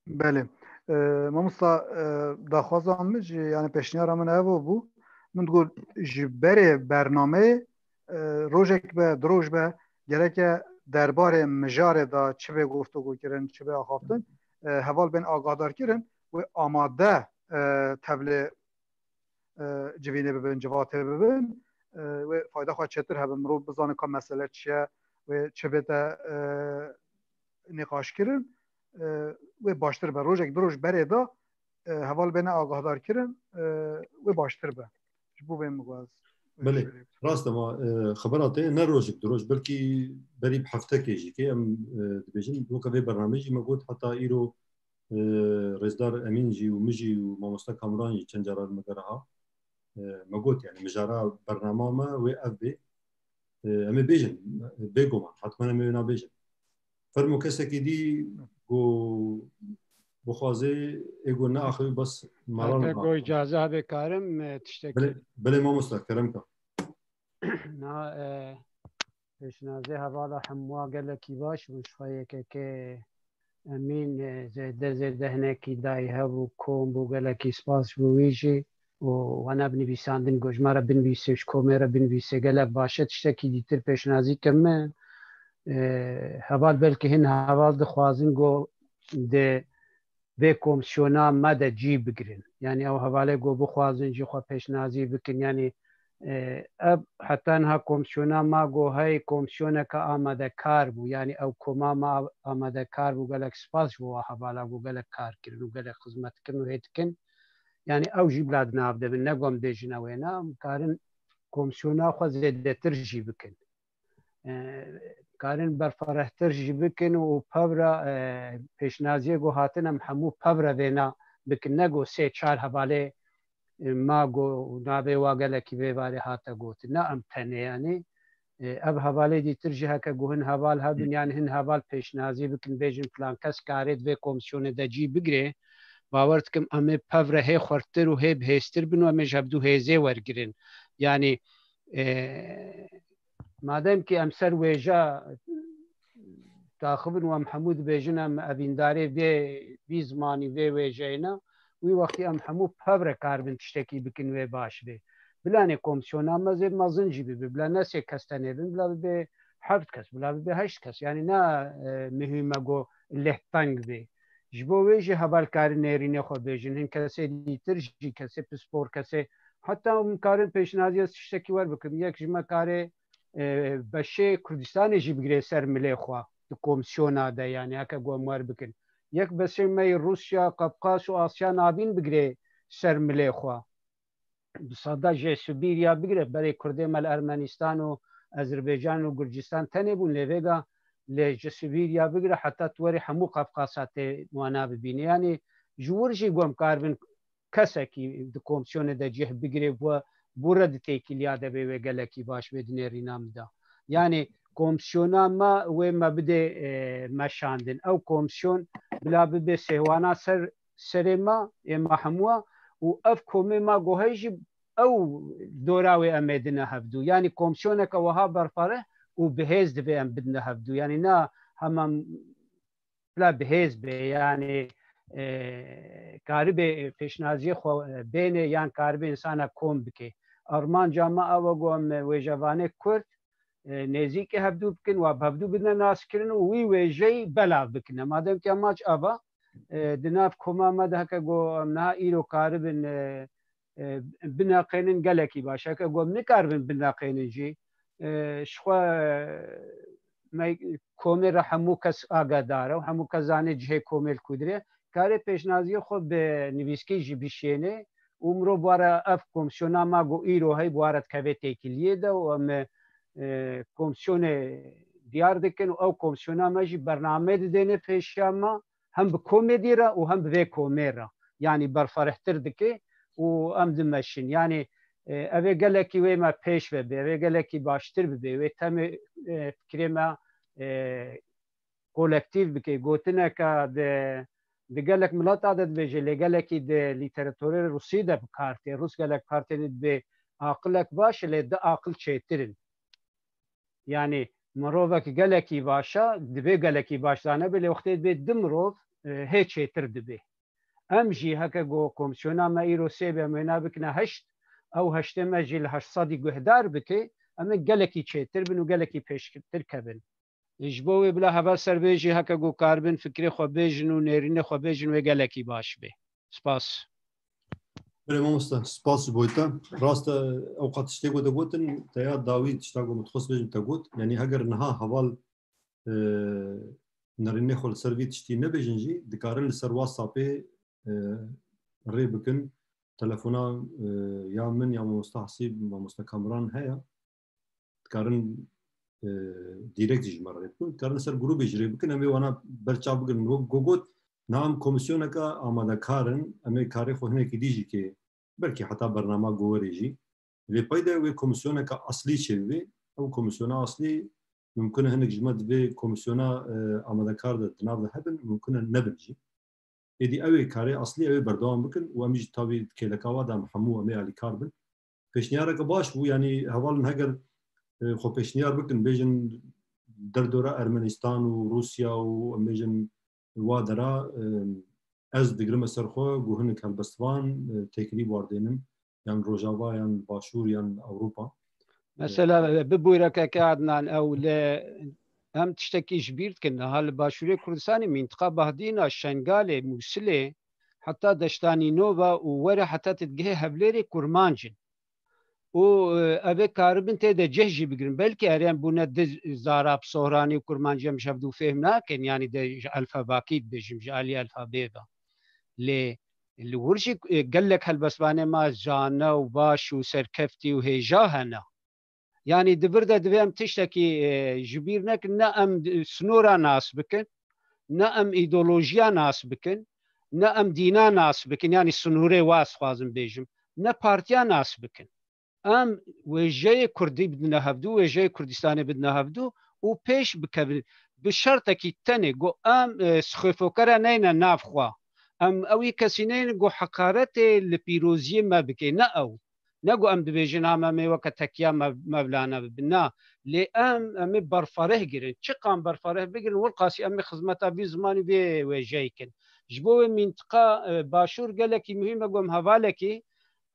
Belê. E, mamosta, e, daxwaza min jî, yani pêşniyara min evo bû. Min digot ji berê bernameyê, e, rojek be, du roj be, gereke derbarê mijarê de çi bê guftûgo kirin, çi bê axaftin, e, heval bên agahdar kirin, wê amade, e, tevlê, e, civînê bibin, civatê bibin, e, wê fayda xwe çêtir hebe, mirov bizane ka mesele çi ye, wê çi bête, e, nîqaş kirin, e, wê baştir be. Rojek, du roj berê de, e, heval bêne agahdar kirin, e, wê baştir be. Ji bo vê min got. Belê, rast e, ma, e, xebera te ne rojek, du roj, belkî berî bi heftekê jî, kê em, e, dibêjin, weke vê bernameyê jî me got, heta îro, e, Rêzdar Emîn jî û min jî û mamoste Kamuran jî çend caran me gere ha. E, me got, yani, mijara bernama me wê ev bê. E, em ê bêjin, bêguman, hetmen em ê wê nabêjin. Fermo kesekî dî ku bixwaze, ê ku neaxive bes maran. Heta ku îcaze hebe karim, e, tiştekî. Belê, belê mamosta, kerem ka. Na, e, pêşnazê hevala hemûa gelekî baş bû, ji xwe Y K K Emîn, e, zêde zêde hinekî dayî hebû, kom bû, gelekî spas ji bo wî jî. Û wana binivîsandin, got ji me re binivîse, ji komê re binivîse, gelek baş e. Tiştekî dîtir pêşnazî kim min. E, heval belkî hin heval dixwazin got di vê komsiyona me de cî bigirin. Yanî ew hevalê got bixwazin jî xwe pêşnazî bikin. Yanî, e, ev heta niha komsiyona me got hey komsiyoneke amadekar bû. Yanî ew koma me a-, amadekar bû. Gelek spas ji bo wa hevala got gelek kar kirin û gelek xizmet kirin û hê dikin. Yanî ew jî bila di nav de bin. Ne ku em bêjin ew ê ne, em karin komsiyona xwe zêdetir jî bikin. E, karin berfirehtir jî bikin û pevra, e, pêşnaziyê ku hatin em hemû pevre vêna bikin. Ne ku sê çar hevalê, e, ma ku navê wa gelekî vê barê hate gotin. Ne em tenê, yanî, e, ev hevalê dîtir jî heke ku hin heval hebin, yanî hin heval pêşnazî bikin, bêjin filan kes karê di vê komsiyonê de cî bigirê. Bawer dikim em ê pevre hê xurttir û hê bihêztir bin û em ê ji hevdû hêzê wergirin. Yanî, e, madem ki em ser wêja taxibin û em hemû dibêjin em evîndarê vê, vî zimanî, vê wêjeyê ne, wî wextî em hemû pevre karibin tiştekî bikin wê baş bê. Bilanê komsiyona me zê mezin jî bibe, bila ne sê kes tenê bin, bila bibe heft kes, bila bibe heşt kes. Yanî ne, e, muhîm e ku leh teng bê. Ji bo wê jî heval karin nêrînê xwe bêjin. Hin kesê dîtir jî, kesê pispor, kesê, heta em karin pêşnaziya tiştekî wer bikin. Yek ji me karê, e, beşê Kurdistanê jî bigirê ser milê xwe di komsiyona de, yanî heke ku em wer bikin. Yek beşê me yê Rûsya, Qafqas û Asya Navîn bigirê ser milê xwe. Bi sada jê Sibîrya bigire, berê Kurdê me li Ermenistan û Ezerbaycan û Gurcistan tenê bûn, lê vêga lê ji Sibîrya bigire heta tu werî hemû Qafqasa tê wana bibîne. Yanî ji wir jî ku em karibin kesekî di komsiyonê de cih bigire, bu, bu re di têkiliya de bê wê gelekî baş bê di nêrîna min de. Yanî komsiyona me wê me bidê, e, meşandin. Ew komsiyon bila bibe sêwana ser, serê me, ê me hemû û ev komê me gohey jî ew dora wê em ê dine hevdû. Yanî komsiyoneke wiha berfareh û bihêz divê em bidine hevdû. Yanî na hema bila bihêz bê, yanî, e, karibê pêşnaziyê xwe, e, bênê yan karibê însana kom bike. Armanca me ew e ku em wêjevanê Kurd, e, nêzîkî hevdû bikin, wa bi hevdû bidine naskirin û wî wêjeyî belav bikin. Madem ki amaç ava, e, di nav koma me de heke ku em niha îro karibin, e, e, bineqênin gelekî baş. Heke ku em nikaribin bineqênin jî, e, ji xwe me komê re hemû kes agadar e û hemû kes zanê cihê komê li ku dirê. Karê pêşnaziyê xwe bi nivîskî jî bişênê û mirov bi wa re ev komsiyona ma ku îro hey bi wa re dikeve têkiliyê de û em, e, komsiyonê diyar dikin û ew komsiyona me jî bername didêne pêşiya me. Hem bi komedî re û hem bi vê komê re. Yanî berfarehtir dike û em dimeşin. Yanî, e, ev ê gelekî wê me pêş ve bê, ev ê gelekî baştir bibe, wê temê, e, fikirê me, e, kolektîf bike. Gotineke di, di gelek milata de dibêje, lê gelekî di lîteraturê Rûsî de bi kar tê. Rûs gelek kar tê, dibê aqilek baş e, lê di aqil çêtir in. Yanî mirovek gelekî baş e, divê gelekî baş zane be, lê wextê dibê di mirov, e, hê çêtir dibe. Em jî heke ku komsiyona me îro sê be, em wêna bikine heşt, ew heştê me jî li heşt sedî guhdar bike, em ê gelekî çêtir bin û gelekî pêştir kevin. Ji bo wê bila heval ser vê jî heke ku karibin fikrê xwe bêjin û nêrînê xwe bêjin, wê gelekî baş be. Spas. Belê mamoste, spas ji bo te. Rast e, ew qat tiştê ku te gotin, te ya dawî tişta ku min dixwest bêjim te got. Yanî heger niha heval, e, nerînê xwe li ser vî tiştî nebêjin jî, dikarin li ser WhatsAppê, e, rê bikin. Telefona, e, ya min ya mamoste Hesîb, mamoste Kamran heye. Dikarin, e, direkt jî ji me re rê bikin. Dikarin li ser grûbê jî rê bikin. Em ê wana berçav bigirin. Wek ku got, niha em komîsyoneke amadekar in. Em ê karê xwe hinekî dî jî kê. Belkî heta bernama gowerê jî. Lê peyde wê komîsyoneke eslî çêbibe. Ew komîsyona eslî mimkun e hinek ji me di vê komîsyona, e, amadekar de di nav de hebin, mimkun e nebin jî. Êdî ew ê karê eslî ew ê berdewam bikin û em jî tabî di kêleka wa de em hemû em ê alîkar bin. Pêşniyareke baş bû, yanî hevalin heger, e, xwe pêşniyar bikin, bêjin derdora Ermenistan û Rûsya û em bêjin wa dera, e, ez digirime ser xwe ku hinek helbestvan, e, têkilî bi war dênim, yan Rojava, yan Başûr, yan Ewropa. Mesela, e, bi bûyrekeke Adnan, ew li, em tiştekî ji bîr dikin. Niha li Başûrê Kurdistanê, mîntiqa Bahdîna, Şengalê, Mûsilê, heta Deşta Nînova û were heta tu digihê Hevlêrê kurmanc in. Û, e, ev ê karibin tê de cih jî bigirin. Belkî erê em bûne di zarab, sohranî û kurmancî em ji hevdû fêhm nakin, yanî de ji elfabakî dibêjim, ji alî elfabê ve. Lê li wir jî, e, gelek helbestvanê me zane û baş û serkeftî û hêja hene. Yanî di vir de divê em tiştekî, e, ji bîr nekin, ne em di-, sinora nas bikin, ne em îdeolojiya nas bikin, ne em dîna nas bikin, yanî sinûrê wa ez dixwazim bêjim, ne partiya nas bikin. Em wêjeyê Kurdî bidine hevdû, wêjeyê Kurdistanê bidine hevdû û pêş bikevin. Bi şertekî tenê, ku em, e, sixêfokere neyne nav xwe. Em ewî kesî neyne ku heqaretê li pîroziyê me bike, ne ew. Ne ku em dibêjin, ha, me, em ê weke tekiya Mev-, Mevlana bibin. Na, lê em, em ê berfareh girin. Çiqan berfareh bigirin, wilqasî em ê xizmeta vî zimanî vê wêjeyê kin. Ji bo wê mîntiqa, e, Başûr gelekî muhîm e, ku em hevalekî,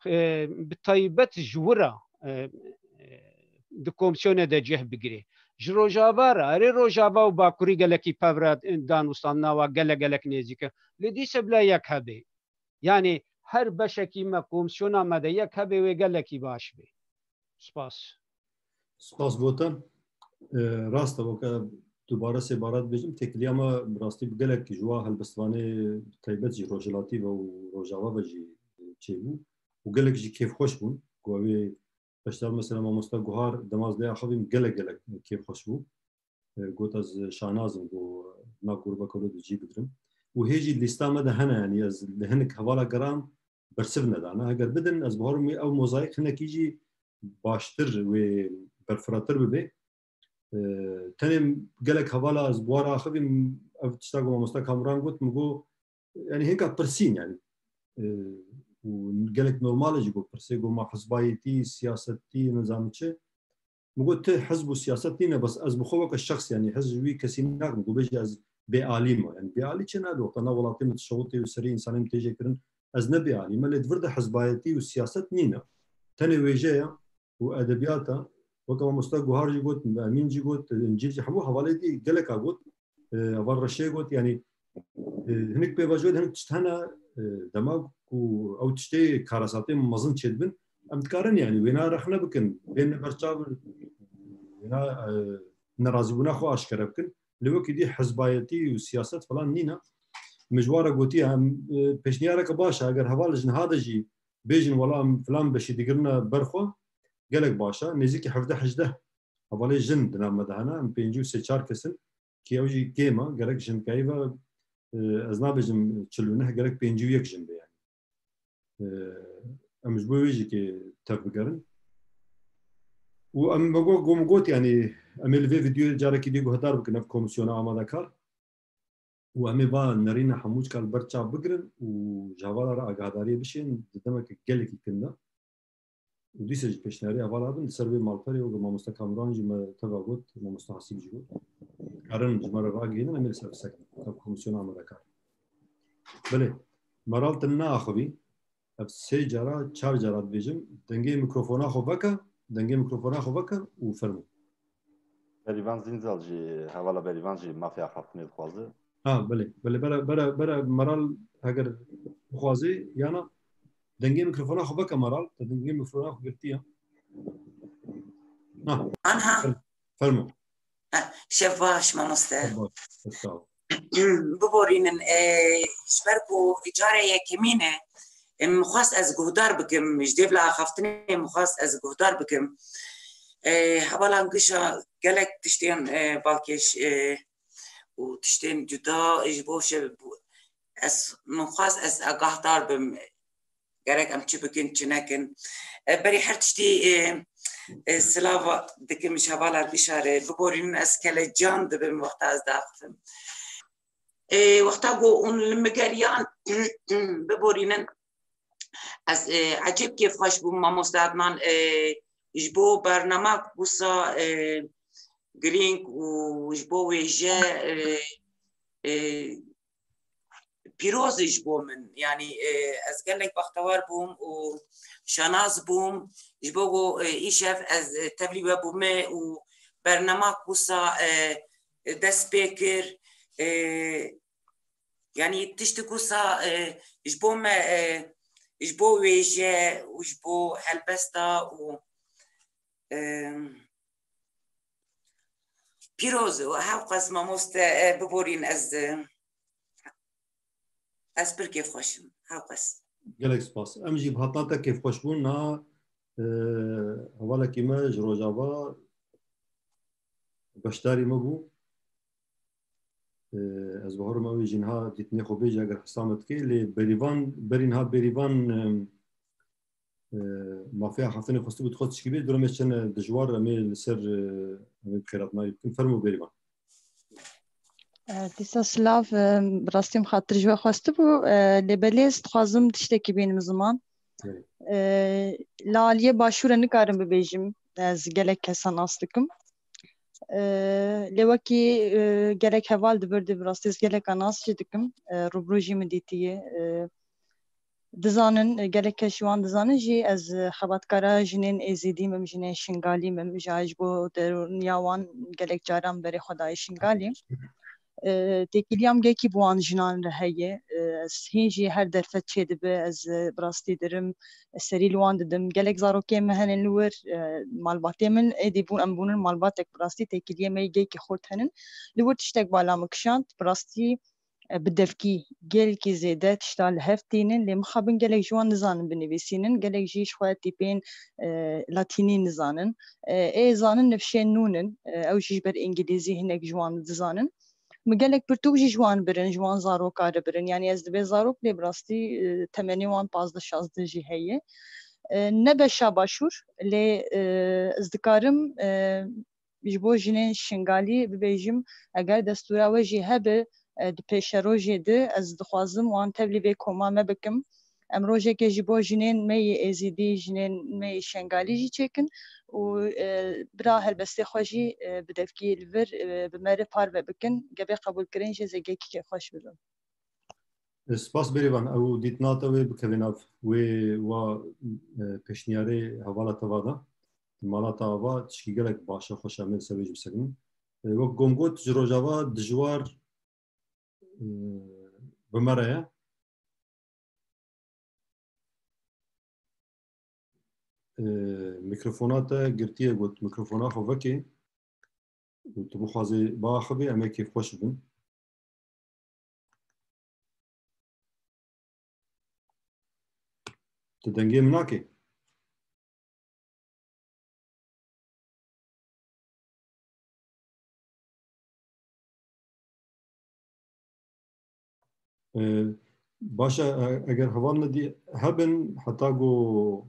e, bi taybet ji wira, e, e, di komsiyonê de cih bigirê. Ji Rojava re, erê Rojava û Bakurî gelekî pev re danûstandina wa gelek gelek nêzîk e. Lê dîse bila yek hebê. Yanî her beşekî me, komîsyona me de yek hebê wê gelekî baş bê. Spas. Spas bo te. E, rast e, weke dubare sêbare dibêjim, têkiliya me bi rastî bi gelek ji wa helbestvanê taybet jî Rojhilatî ve û Rojava ve jî çêbû û gelek jî kêfxweş bûn. Ku ew ê beşdar mesela mamosta Guhar dema ez lê axivîm gelek gelek kêfxweş bû. E, got ez şanaz im, got nav grûbeke wilo di cî bigirim. Û hê jî lîsta me de hene, yanî ez li hinek hevala geran bersiv nedane. Heger bidin, ez bawerim wê ew mozayîk hinekî jî baştir, wê berfiratir bibe. E, tenê gelek hevala ez bi wan re axivîm, ev tişta ku mamosta Kamuran got, min got, yanî hinka pirsîn, yanî, e, û gelek normal e jî got pirsê, got ma hizbayetî, siyasetî, nizam çi. Min got, ti hizb û siyaset nîne, bes ez bi xwe weke şexs, yanî hizb wî kesî nakim, ku bêje ez bêalî me. Yanî bêalî çi ne, wexta na welatê min tişewitê û serê însanê min tê jê kirin, ez ne bêalî me, lê di vir de hizbayetî û siyaset nîne. Tenê wêje ye û edebiyat e. Weke mamosta Guhar jî got, Emîn jî got, Încîl jî, hemû hevalê dî geleka got. E, heval Reşê got, yanî, e, hinek pêvajoyê de hinek tişt hene, e, dema ku ew tiştê karasatê mezin çêdibin, em dikarin, yanî, wêna rexne bikin, bên li ber çav, wêna, e, nerazîbûna xwe aşkere bikin. Lê wekî dî hizbayetî û siyaset falan nîne. Min ji wan re gotiye, em, e, pêşniyareke baş e, eger heval ji niha de jî bêjin, wela em filan beşî digirine ber xwe, gelek baş e. Nêzîkî hevdeh hejdeh hevalê jin di nav me de hene, em pêncî û sê çar kes in. Ki ew jî kêm e, gerek ji hinkayî ve, e, ez nabêjim çil û neh, gerek pêncî û yek jin be, yanî. E, em ji bo wê jî kê tev bigerin. Û em me got, got, min got, yanî em ê li vê vîdeoyê carekî dî guhdar bikin, ev komîsyona amadekar. Û em ê va nerîna hemû çika li ber çav bigirin û ji hevala re agahdariyê bişên di demeke gelekî kin de. Û dîsa jî pêşniyarê hevala bin, li ser wê malperê weke mamoste Kamuran jî me teva got, mamoste Hasîb jî got. Karin ji me re ragihînin, em ê li ser sekinin. Ev komîsyona amadekar. Belê, Meral, tu neaxivî. Ev sê cara, çar cara dibêjim. Dengê mikrofona xwe veke, dengê mikrofona xwe veke û fermo. Berîvan Zînzal jî, hevala Berîvan jî mafê axaftinê dixwaze. Ha, belê, belê, bere, bere, bere Meral heger bixwazê, yana dengê mikrofona xwe veke Meral, te dengê mikrofona xwe girtiye. Ha, Anha. Fer-, fermo. Eh, şev baş, mamoste. Şev baş, sağ ol. Biborînin, e, ji ber ku cara yekemîn e, e, min xwest ez guhdar bikim, ji dêvla axaftinê min xwest ez guhdar bikim. E, hevalan gişa gelek tiştên, e, balkêş, e, û tiştên cuda ji bo şev-, ez, min xwest ez agahdar bim. Gerek em çi bikin, çi nekin. E, berî her tiştî, e, e, silav dikim ji hevala Gişarê. Biborînin ez kelecan dibim wexta ez daxivim. E, wexta ku hûn li min geriyan, biborînin ez, e, ecêb kêfxweş bûm, mamoste Adnan, e, ji bo bernama wisa, e, girîng û ji bo wêje, e, e, pîroz e ji bo min. Yanî, e, ez gelek bextewar bûm û şanaz bûm. Ji bo ku, e, îşev ez, e, tevlî we bûme û bernema wisa, e, dest pê kir. E, yanî tiştik wisa, e, ji bo me, e, ji bo wêje û ji bo helbesta û, e, pîroz û hewqas mamoste, e, biborîn ez, e, ez pir kêfxweş im. Hewqas. Gelek spas. Em jî bi hatina te kêfxweş bûn. Na, e, hevalekî me ji Rojava beşdarî me bû. E, ez bawerim ew ê jî niha dîtinê xwe bêje eger hisa me dike. Lê Berîvan, berî niha Berîvan, e, e, mafê axaftinê xwestibû, dixwest tişkî bê, durumê çend dijwar, em ê li ser, e, em ê bi xêratinayî bikin. Fermo Berîvan. E, dîsa silav, e, bi rastî min xatir ji we xwestibû, e, lê belê ez dixwazim tiştekî bînim ziman. Evet. E, li aliyê başûre nikarim bibêjim, ez gelek kesa nas dikim. E, lê wekî, e, gelek heval di vir de bi rastî ez geleka nas jî dikim, e, rûbirû jî min dîtiye. E, dizanin, gelek kes ji wan dizanin jî, ez xebatkara jinên Êzîdî mim, jinên Şingalî mim, ji ji bo derûniya wan gelek caran berê xwe dayê Şingalî. E, têkiliya min gelekî bi wan jinan re heye. E, ez hîn jî her derfet çêdibe, ez, e, bi rastî dirim, ez serî li wan didim. Gelek zarokên me henin li wir, e, malbatê min êdî bûn, em bûnin malbatek bi rastî, têkiliyê me yê gelekî xurt henin. Li wir tiştek bala min kişand, bi rastî, e, bi devkî gelkî zêde tişta li hev tînin, lê mixabin gelek ji wan nizanin binivîsînin, gelek jî ji xwe tîpên, e, latînî nizanin. E, ê zanin nifşên nûn in, e, ew jî ji ber îngilîzî hinek ji wan dizanin. Min gelek pirtûk jî ji wan birin, ji wan zaroka re birin. Yanî ez dibê zarok lê bi rastî, e, temenê wan pazdeh şazdeh jî heye. E, ne beşa başûr, lê, e, ez dikarim, e, ji bo jinên Şingalî bibêjim, eger destûra we jî hebe, e, di pêşerojê de ez dixwazim wan tevlî vê koma me bikim. Em rojekê ji bo jinên me yê Êzîdî, jinên me yê Şengalî jî çêkin û, e, bira helbestê xwe jî, e, bi devkî li vir, e, bi me re parve bikin. Gebe qebûlkirin jê ez ê gelekî kêfxweş bibim. Spas bêrîvan, ew dîtina te wê bikeve nav wê wa, e, pêşniyarê hevala te va da. Mala te ava tişkî gelek baş e, xweş e, em ê li ser wê jî bisekinin. E, wek ku min got, ji Rojava dijwar, e, bi me re ye. E, mikrofona te girtiye, got mikrofona xwe vekê û tu bixwazê biaxivî, em ê kêfxweş bibin. Tu dengê min nakê? Ee, baş e, e, eger heval nedî hebin, heta ku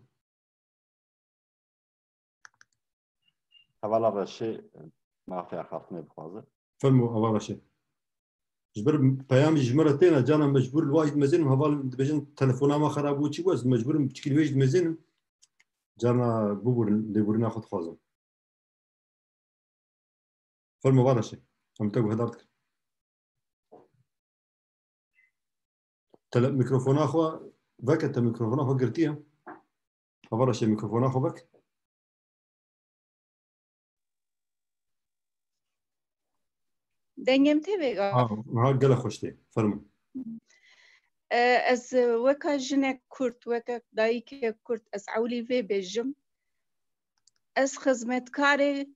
Hevala Reşê mafê axaftinê bixwaze. Fermo, heval Reşê. Ji ber peyamî ji me re têne, carna mecbûr li wajî dimezênim, heval dibêjin telefona me xerab bû, çi bû, ez mecbûrim piçikî li wê jî dimezênim. Carna bibûrin, lêbûrîna xwe dixwazim. Fermo, heval Reşê. Em te guhdar dikin. Tele-, mikrofona xwe veke, te mikrofona xwe girtiye. Heval Reşê, mikrofona xwe vek. Dengê min tê vêga? Ha, ha, gelek xweş tê. Fermo. E, ez weka jinek Kurd, weka dayikek Kurd, ez ewlî vê bêjim. Ez xizmetkarê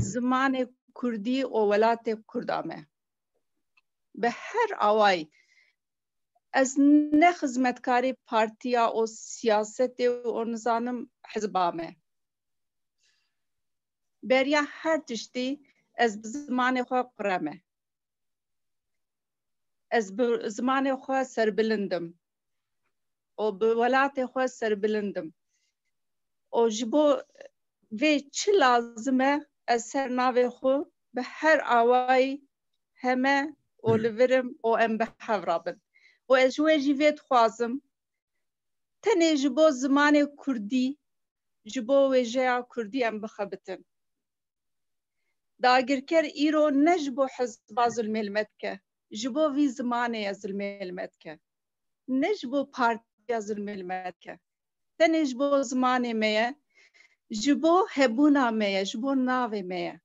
zimanê Kurdî û welatê Kurda me. Bi her awayî. Ez ne xizmetkarê partiya û siyasetê û nizanim hizba me. Beriya her tiştî ez bi zimanê xwe qure me. Ez bi zimanê xwe serbilind im û bi welatê xwe serbilind im. Û ji bo vê çi lazim e, ez ser navê xwe bi her awayî heme û li vir im û em bi hev re bin. Û ez ji we jî vê dixwazim, tenê ji bo zimanê Kurdî, ji bo wêjeya Kurdî em bixebitin. Dagirker îro ne ji bo hizba zilmê li me dike, ji bo vî zimanê ye zilmê li me dike. Ne ji bo partiya zilmê li me dike. Tenê ji bo zimanê me ye, ji bo hebûna me ye, ji bo navê me ye.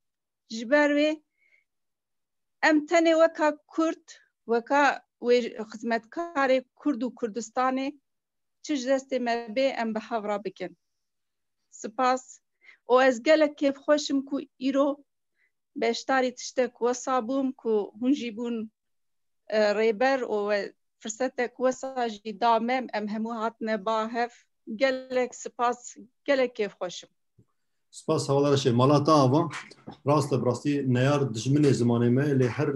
Ji ber wê em tenê weka Kurd, weka wê xizmetkarê Kurd û Kurdistanê çi ji destê me bê em bi hev re bikin. Spas. Û ez gelek kêfxweş im ku îro beşdarî tiştek wesa bûm ku hûn jî bûn, e, rêber û we firsetek wesa jî da me, em hemû hatine ba hev. Gelek spas, gelek kêfxweş im. Spas, hevala Reşê. Mala te ava. Rast e, bi rastî neyar dijminê zimanê me, lê her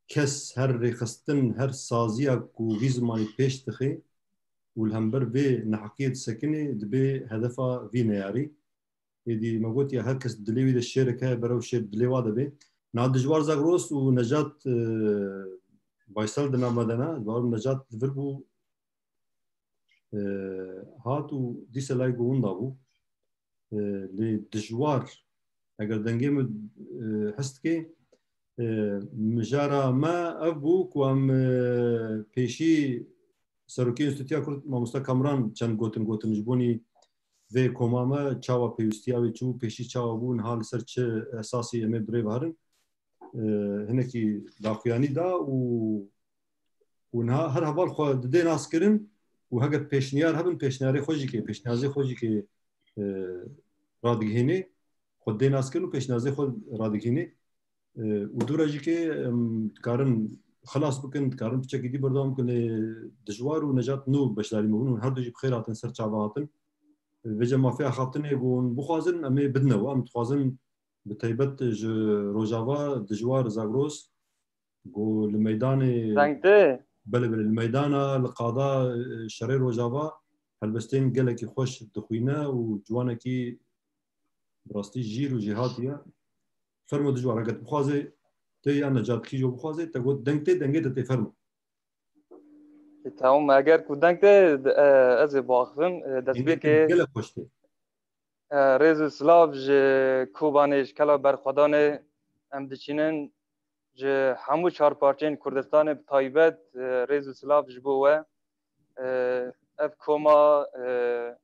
kes, her rêxistin, her saziya ku vî zimanî pêş dixe û li hember vê neheqiyê disekine, dibe hedefa vî neyarî. Êdî me gotiye, her kes dilê wî de şêrek heye, berew şêr dilê wa de bê. Niha Dijwar Zagros û Necat, e, Baysal di nav me de ne, bawer Necat li vir bû, e, hat û dîsa lay go winda bû. E, lê Dijwar, eger dengê min, e, his dikê, e, mijara me ev bû ku em, e, pêşî Serokê Enstîtuya Kurd, mamosta Kamran çend gotin gotin ji bonî vê koma me, çawa pêwîstiya wê çi bû, pêşî çawa bû, niha li ser çi esasî em ê bi rê ve herin. E, hinekî daxuyanî da û, û niha her heval xwe didê naskirin û heger pêşniyar hebin, pêşniyarê xwe jî kê, pêşniyazê xwe jî kê, e, radigihînê, xwe didê naskirin û pêşniyazê xwe radigihînê. E, û dû re jî kê, em, dikarin xilas bikin, dikarin piçekî dî berdewam bikin, lê dijwar û Necat nû beşdarî me bûn û her du jî bi xêr hatin, ser çava hatin. Vêce mafê axaftinê ku hûn bixwazin, em ê bidine we. Em dixwazin bi taybet ji Rojava dijwar Zagros ku li meydanê Deng tê? Belê, belê, li meydana, li qada, e, şerê Rojava helbestên gelekî xweş dixwîne û ciwanekî bi rastî jîr û jêhatî ye. Fermo dijwar, eger tu bixwazê, tê ya Necat kîjo bixwazê, te got deng tê, dengê te tê, fermo. E, tamam, eger ku deng tê, e, ez ê biaxivim, e, destpêkê gelek xweş tê. E, rêz û silav ji Kobanê, ji Kela Berxwedanê em diçînin. Ji hemû çar parçeyên Kurdistanê bi taybet, e, rêz û silav ji bo we. E, ev koma, e,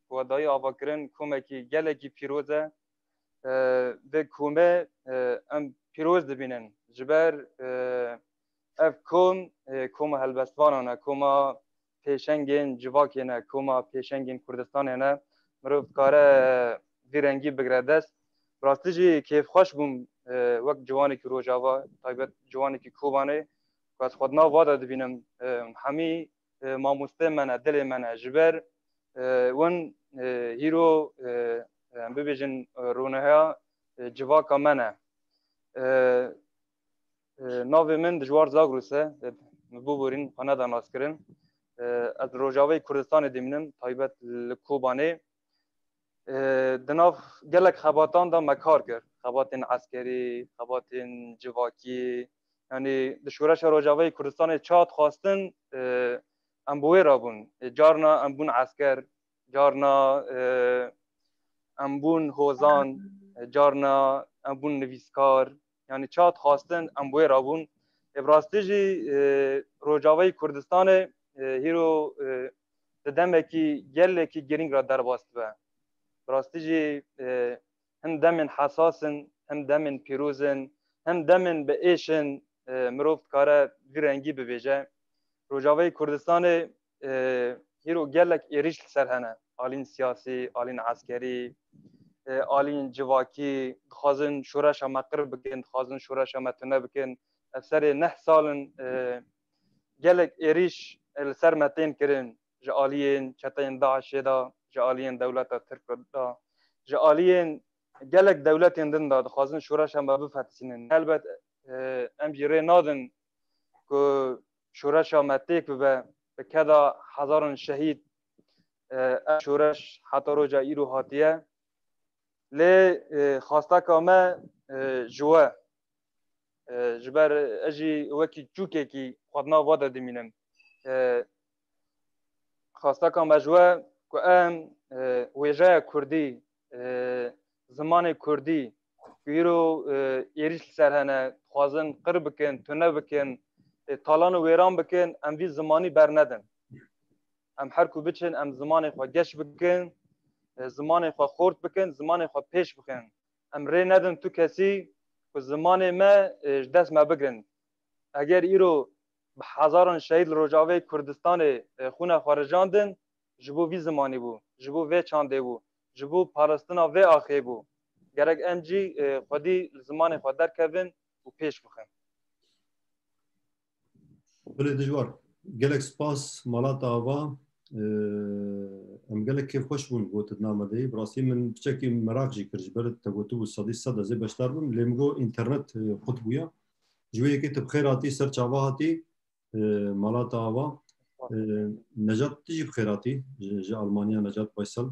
ku we dayî avakirin, komekî gelekî pîroz e. E, vê komê, e, em pîroz dibînin. Ji ber, e, ev kom, e, koma helbestvanan e, koma pêşengên civakê ne, koma pêşengên Kurdistanê ne. Mirov dikare vî rengî bigire dest. Bi rastî jî kêfxweş bûm, e, wek ciwanekî Rojava, taybet ciwanekî Kobanê, ku ez xwe di nav va de dibînim. E, hemî, e, mamostê me ne, dilê me ne. Ji ber, e, win, e, hîro, e, em bibêjin, e, ronehiya, e, civaka me ne. E, e, navê min Dijwar Zagros e. E, min biborîn, xwe neda naskirin. E, ez li Rojavayê Kurdistanê dimînim, taybet li Kobanê. E, di nav gelek xebatan de me kar kir. Xebatên eskerî, xebatên civakî. Yanî di şoreşa Rojavayê Kurdistanê çawa dixwastin, e, em bi wê re bûn. E, carna em bûn esker, carna, e, em bûn hozan, e, carna em bûn nivîskar. Yanî çawa dixwastin em bi wê re bûn. E, bi rastî jî, e, Rojavayê Kurdistanê, e, hîro, e, di demekî gelekî girîng re derbas dibe. Bi rastî jî, e, him demên hesas in, him demên pîroz in, him demên bi êş in, e, mirov dikare vî rengî bibêje. Rojavayê Kurdistanê, e, hîro gelek êrîş li ser hene. Alîn siyasî, alîn eskerî, e, alîn civakî, dixwazin şoreşa me qir bikin, dixwazin şoreşa me tune bikin. Ev serê neh sal in, e, gelek êrîş, e, li ser me tên kirin. Ji aliyên çeteyên DAIŞê de, ji aliyên dewleta Tirk de, ji aliyên gelek dewletên din de dixwazin şoreşa me bifetisînin. Helbet, e, em jî rê nadin ku şoreşa me têk bibe, bi keda hezaran şehîd, e, ev şoreş heta roja îro hatiye. Lê, e, xwesteka me, e, ji we, e, ji ber ez jî wekî çûkekî xwe di nav we de dimînim. E, xwesteka me ji we ku em, e, wêjeya kurdî, e, zimanê kurdî ku îro, e, êrîş li ser hene, dixwazin qir bikin, tune bikin, e, talan û wêran bikin, em vî zimanî bernedin. Em her ku biçin, em zimanê xwe geş bikin, e, zimanê xwe xort bikin, zimanê xwe pêş bixin. Em rê nedin tu kesî ku zimanê me, e, ji dest me bigirin. Eger îro bi hezaran şehîd li Rojavayê Kurdistanê, e, xwîna xwe rijandin, ji bo vî zimanî bû, ji bo vê çandê bû, ji bo parastina vê axê bû. Gerek em jî, e, xwedî li zimanê xwe derkevin û pêş bixin. Belê Dijwar. Gelek spas, Malata Ava. Ee, em gelek kêfxweş bûn ku tu di nav me de yî. Bi rastî min piçekî meraq jî kir, ji ber te gotibû sedî sed ez ê beşdar bim. Lê min got înternet, e, qut bûye. Ji wê yekê tu bi xêr hatî, ser çava hatî, e, Malata Ava. E, Necat, tu jî bi xêr hatî. Ji, ji Almanya Necat Baysal.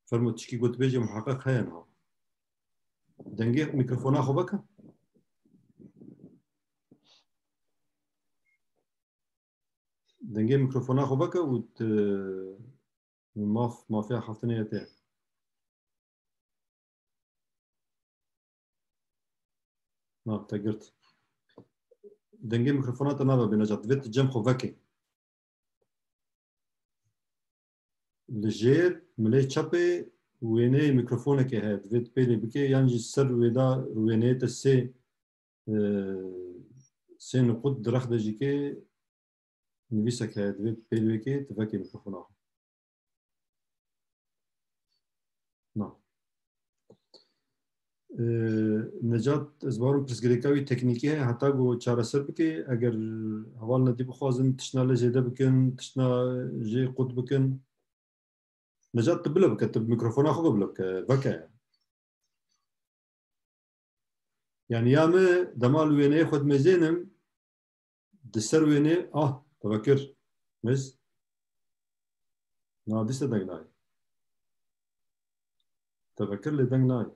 Fermo, tişkî gotibêjê muheqeq heye niha. Dengê mîkrofona xwe veke. Dengê mîkrofona xwe veke û t-, maf, mafiya xeftinê ye te. Na, te girt. Dengê mîkrofona te nabe bê Necat. Divê tu cem xwe vekê. Li jêr milê çepê wêneyê mîkrofonekê heye, divê tu pêlê bikê, yan jî ser wêda wêneyê te sê, e, sê nuqut direxde jî kê nivîsek heye, divê tu pêl wê kê, tu vekê mîkrofona xwe. Na. E, Necat, ez barim pirsgirêka wî teknîkî heye, heta ku çareser bike, eger hevalên dî bixwazin tiştna lê zêde bikin, tiştna jê qut bikin, Necat, tu bila bike, tu mikrofona xwe bila bike, veke. Yani ya min dema li wêneyê xwe dimêzênim, di ser wênê, ah, tevekir, mêz. Na, dîse deng nayê. Tevekir lê deng nayê.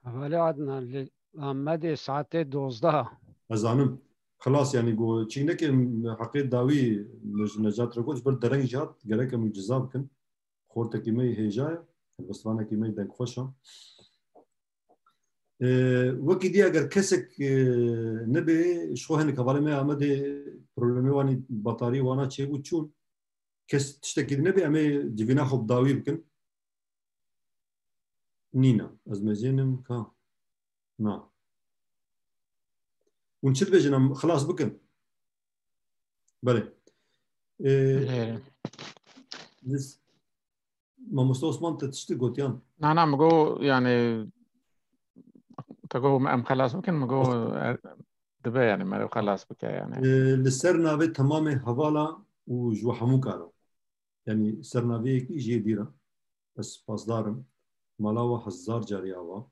Hevalê Adnan, li Amedê saetê dozdeh. Ez zanim. Xilas, yani, go çînekê heqê dawî min ji Necat re got, ji ber dereng jî hat, gerek em ciza bikin. Xortekî me yê hêja ye, helbestvanekî me yê dengxweş e. Ee, wekî dî eger kesek, e, nebe, ji xwe hinek hevalê me Amedê problemê wanî batarî wana çêbû çûn. Kes tiştekî nebe, em ê civîna xwe bi dawî bikin. Nîna. Ez mezênim ka. Na. Hûn çi dibêjin, em xilas bikin? Belê. Ee, Lê biz, Mamoste Osman, te tiştî gotiyan? Na, na, min got, yani, te got em xelas bikin, min got, er, dibe, yani, meriv xelas bike, yani. Ee, li ser navê temamê hevala û ji we hemû kara. Yani, ser navê yekî jê dîra. Ez spasdar im. Mala we hezar carî ava.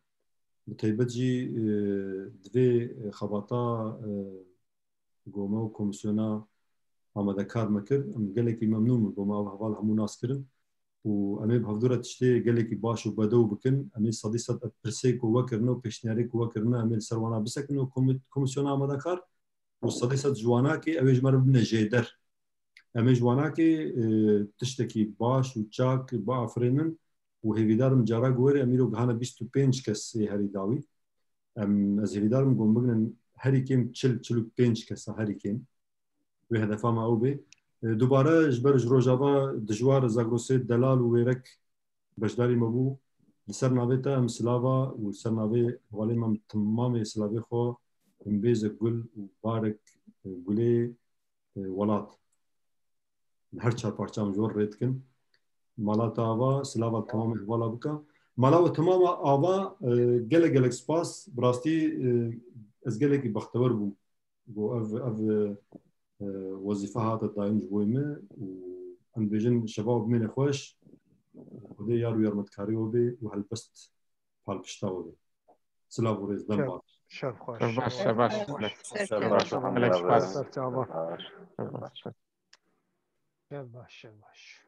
Bi taybet jî, e, divê xebata, e, gome û komîsyona amadekar me kir. Em gelekî memnûn bûn, gome ev heval hemû nas kirin. Û em ê bi hevdû re tiştê gelekî baş û bedew bikin. Em ê sedî sed ev pirsê ku we kirine û pêşniyarê ku we kirine, em ê li ser wana bisekin û komî-, komîsyona amadekar û sedî sed ji wana kê ew ê ji me re bibine jêder. Em ê ji wana kê, e, tiştekî baş û çak biafirînin û hêvîdar im cara ku were em îro gihane bîst û pênc kesê herî dawî. Em, ez hêvîdar im ku em bigrin herî kêm çil, çil û pênc kesa herî kêm. Wê hedefa me ew bê. E, dubare ji ber ji Rojava dijwar Zagrosê delal û wêrek beşdarî me bû. Li ser navê te em silava û li ser navê hevalê me em timamê silavê xwe hembêzek gul û barek, e, gulê, e, welat. Li her çar parça em ji we rê dikin. Mala te ava, silava temamê hevala bike. Mala we temama ava, e, gelek gelek spas. Bi rastî, e, ez gelekî bextewer bûm. Got ev, ev, e, wezîfe hate dayîn ji bo min û em dibêjin şeva we bimêne xweş. Xwedê yar û yarmedkarê we bê û helbest palpişta we bê. Silav û rêz, dem baş. Şev xweş. Şev baş, şev baş. Şev baş. Gelek spas. Şev baş. Şev baş, şev baş.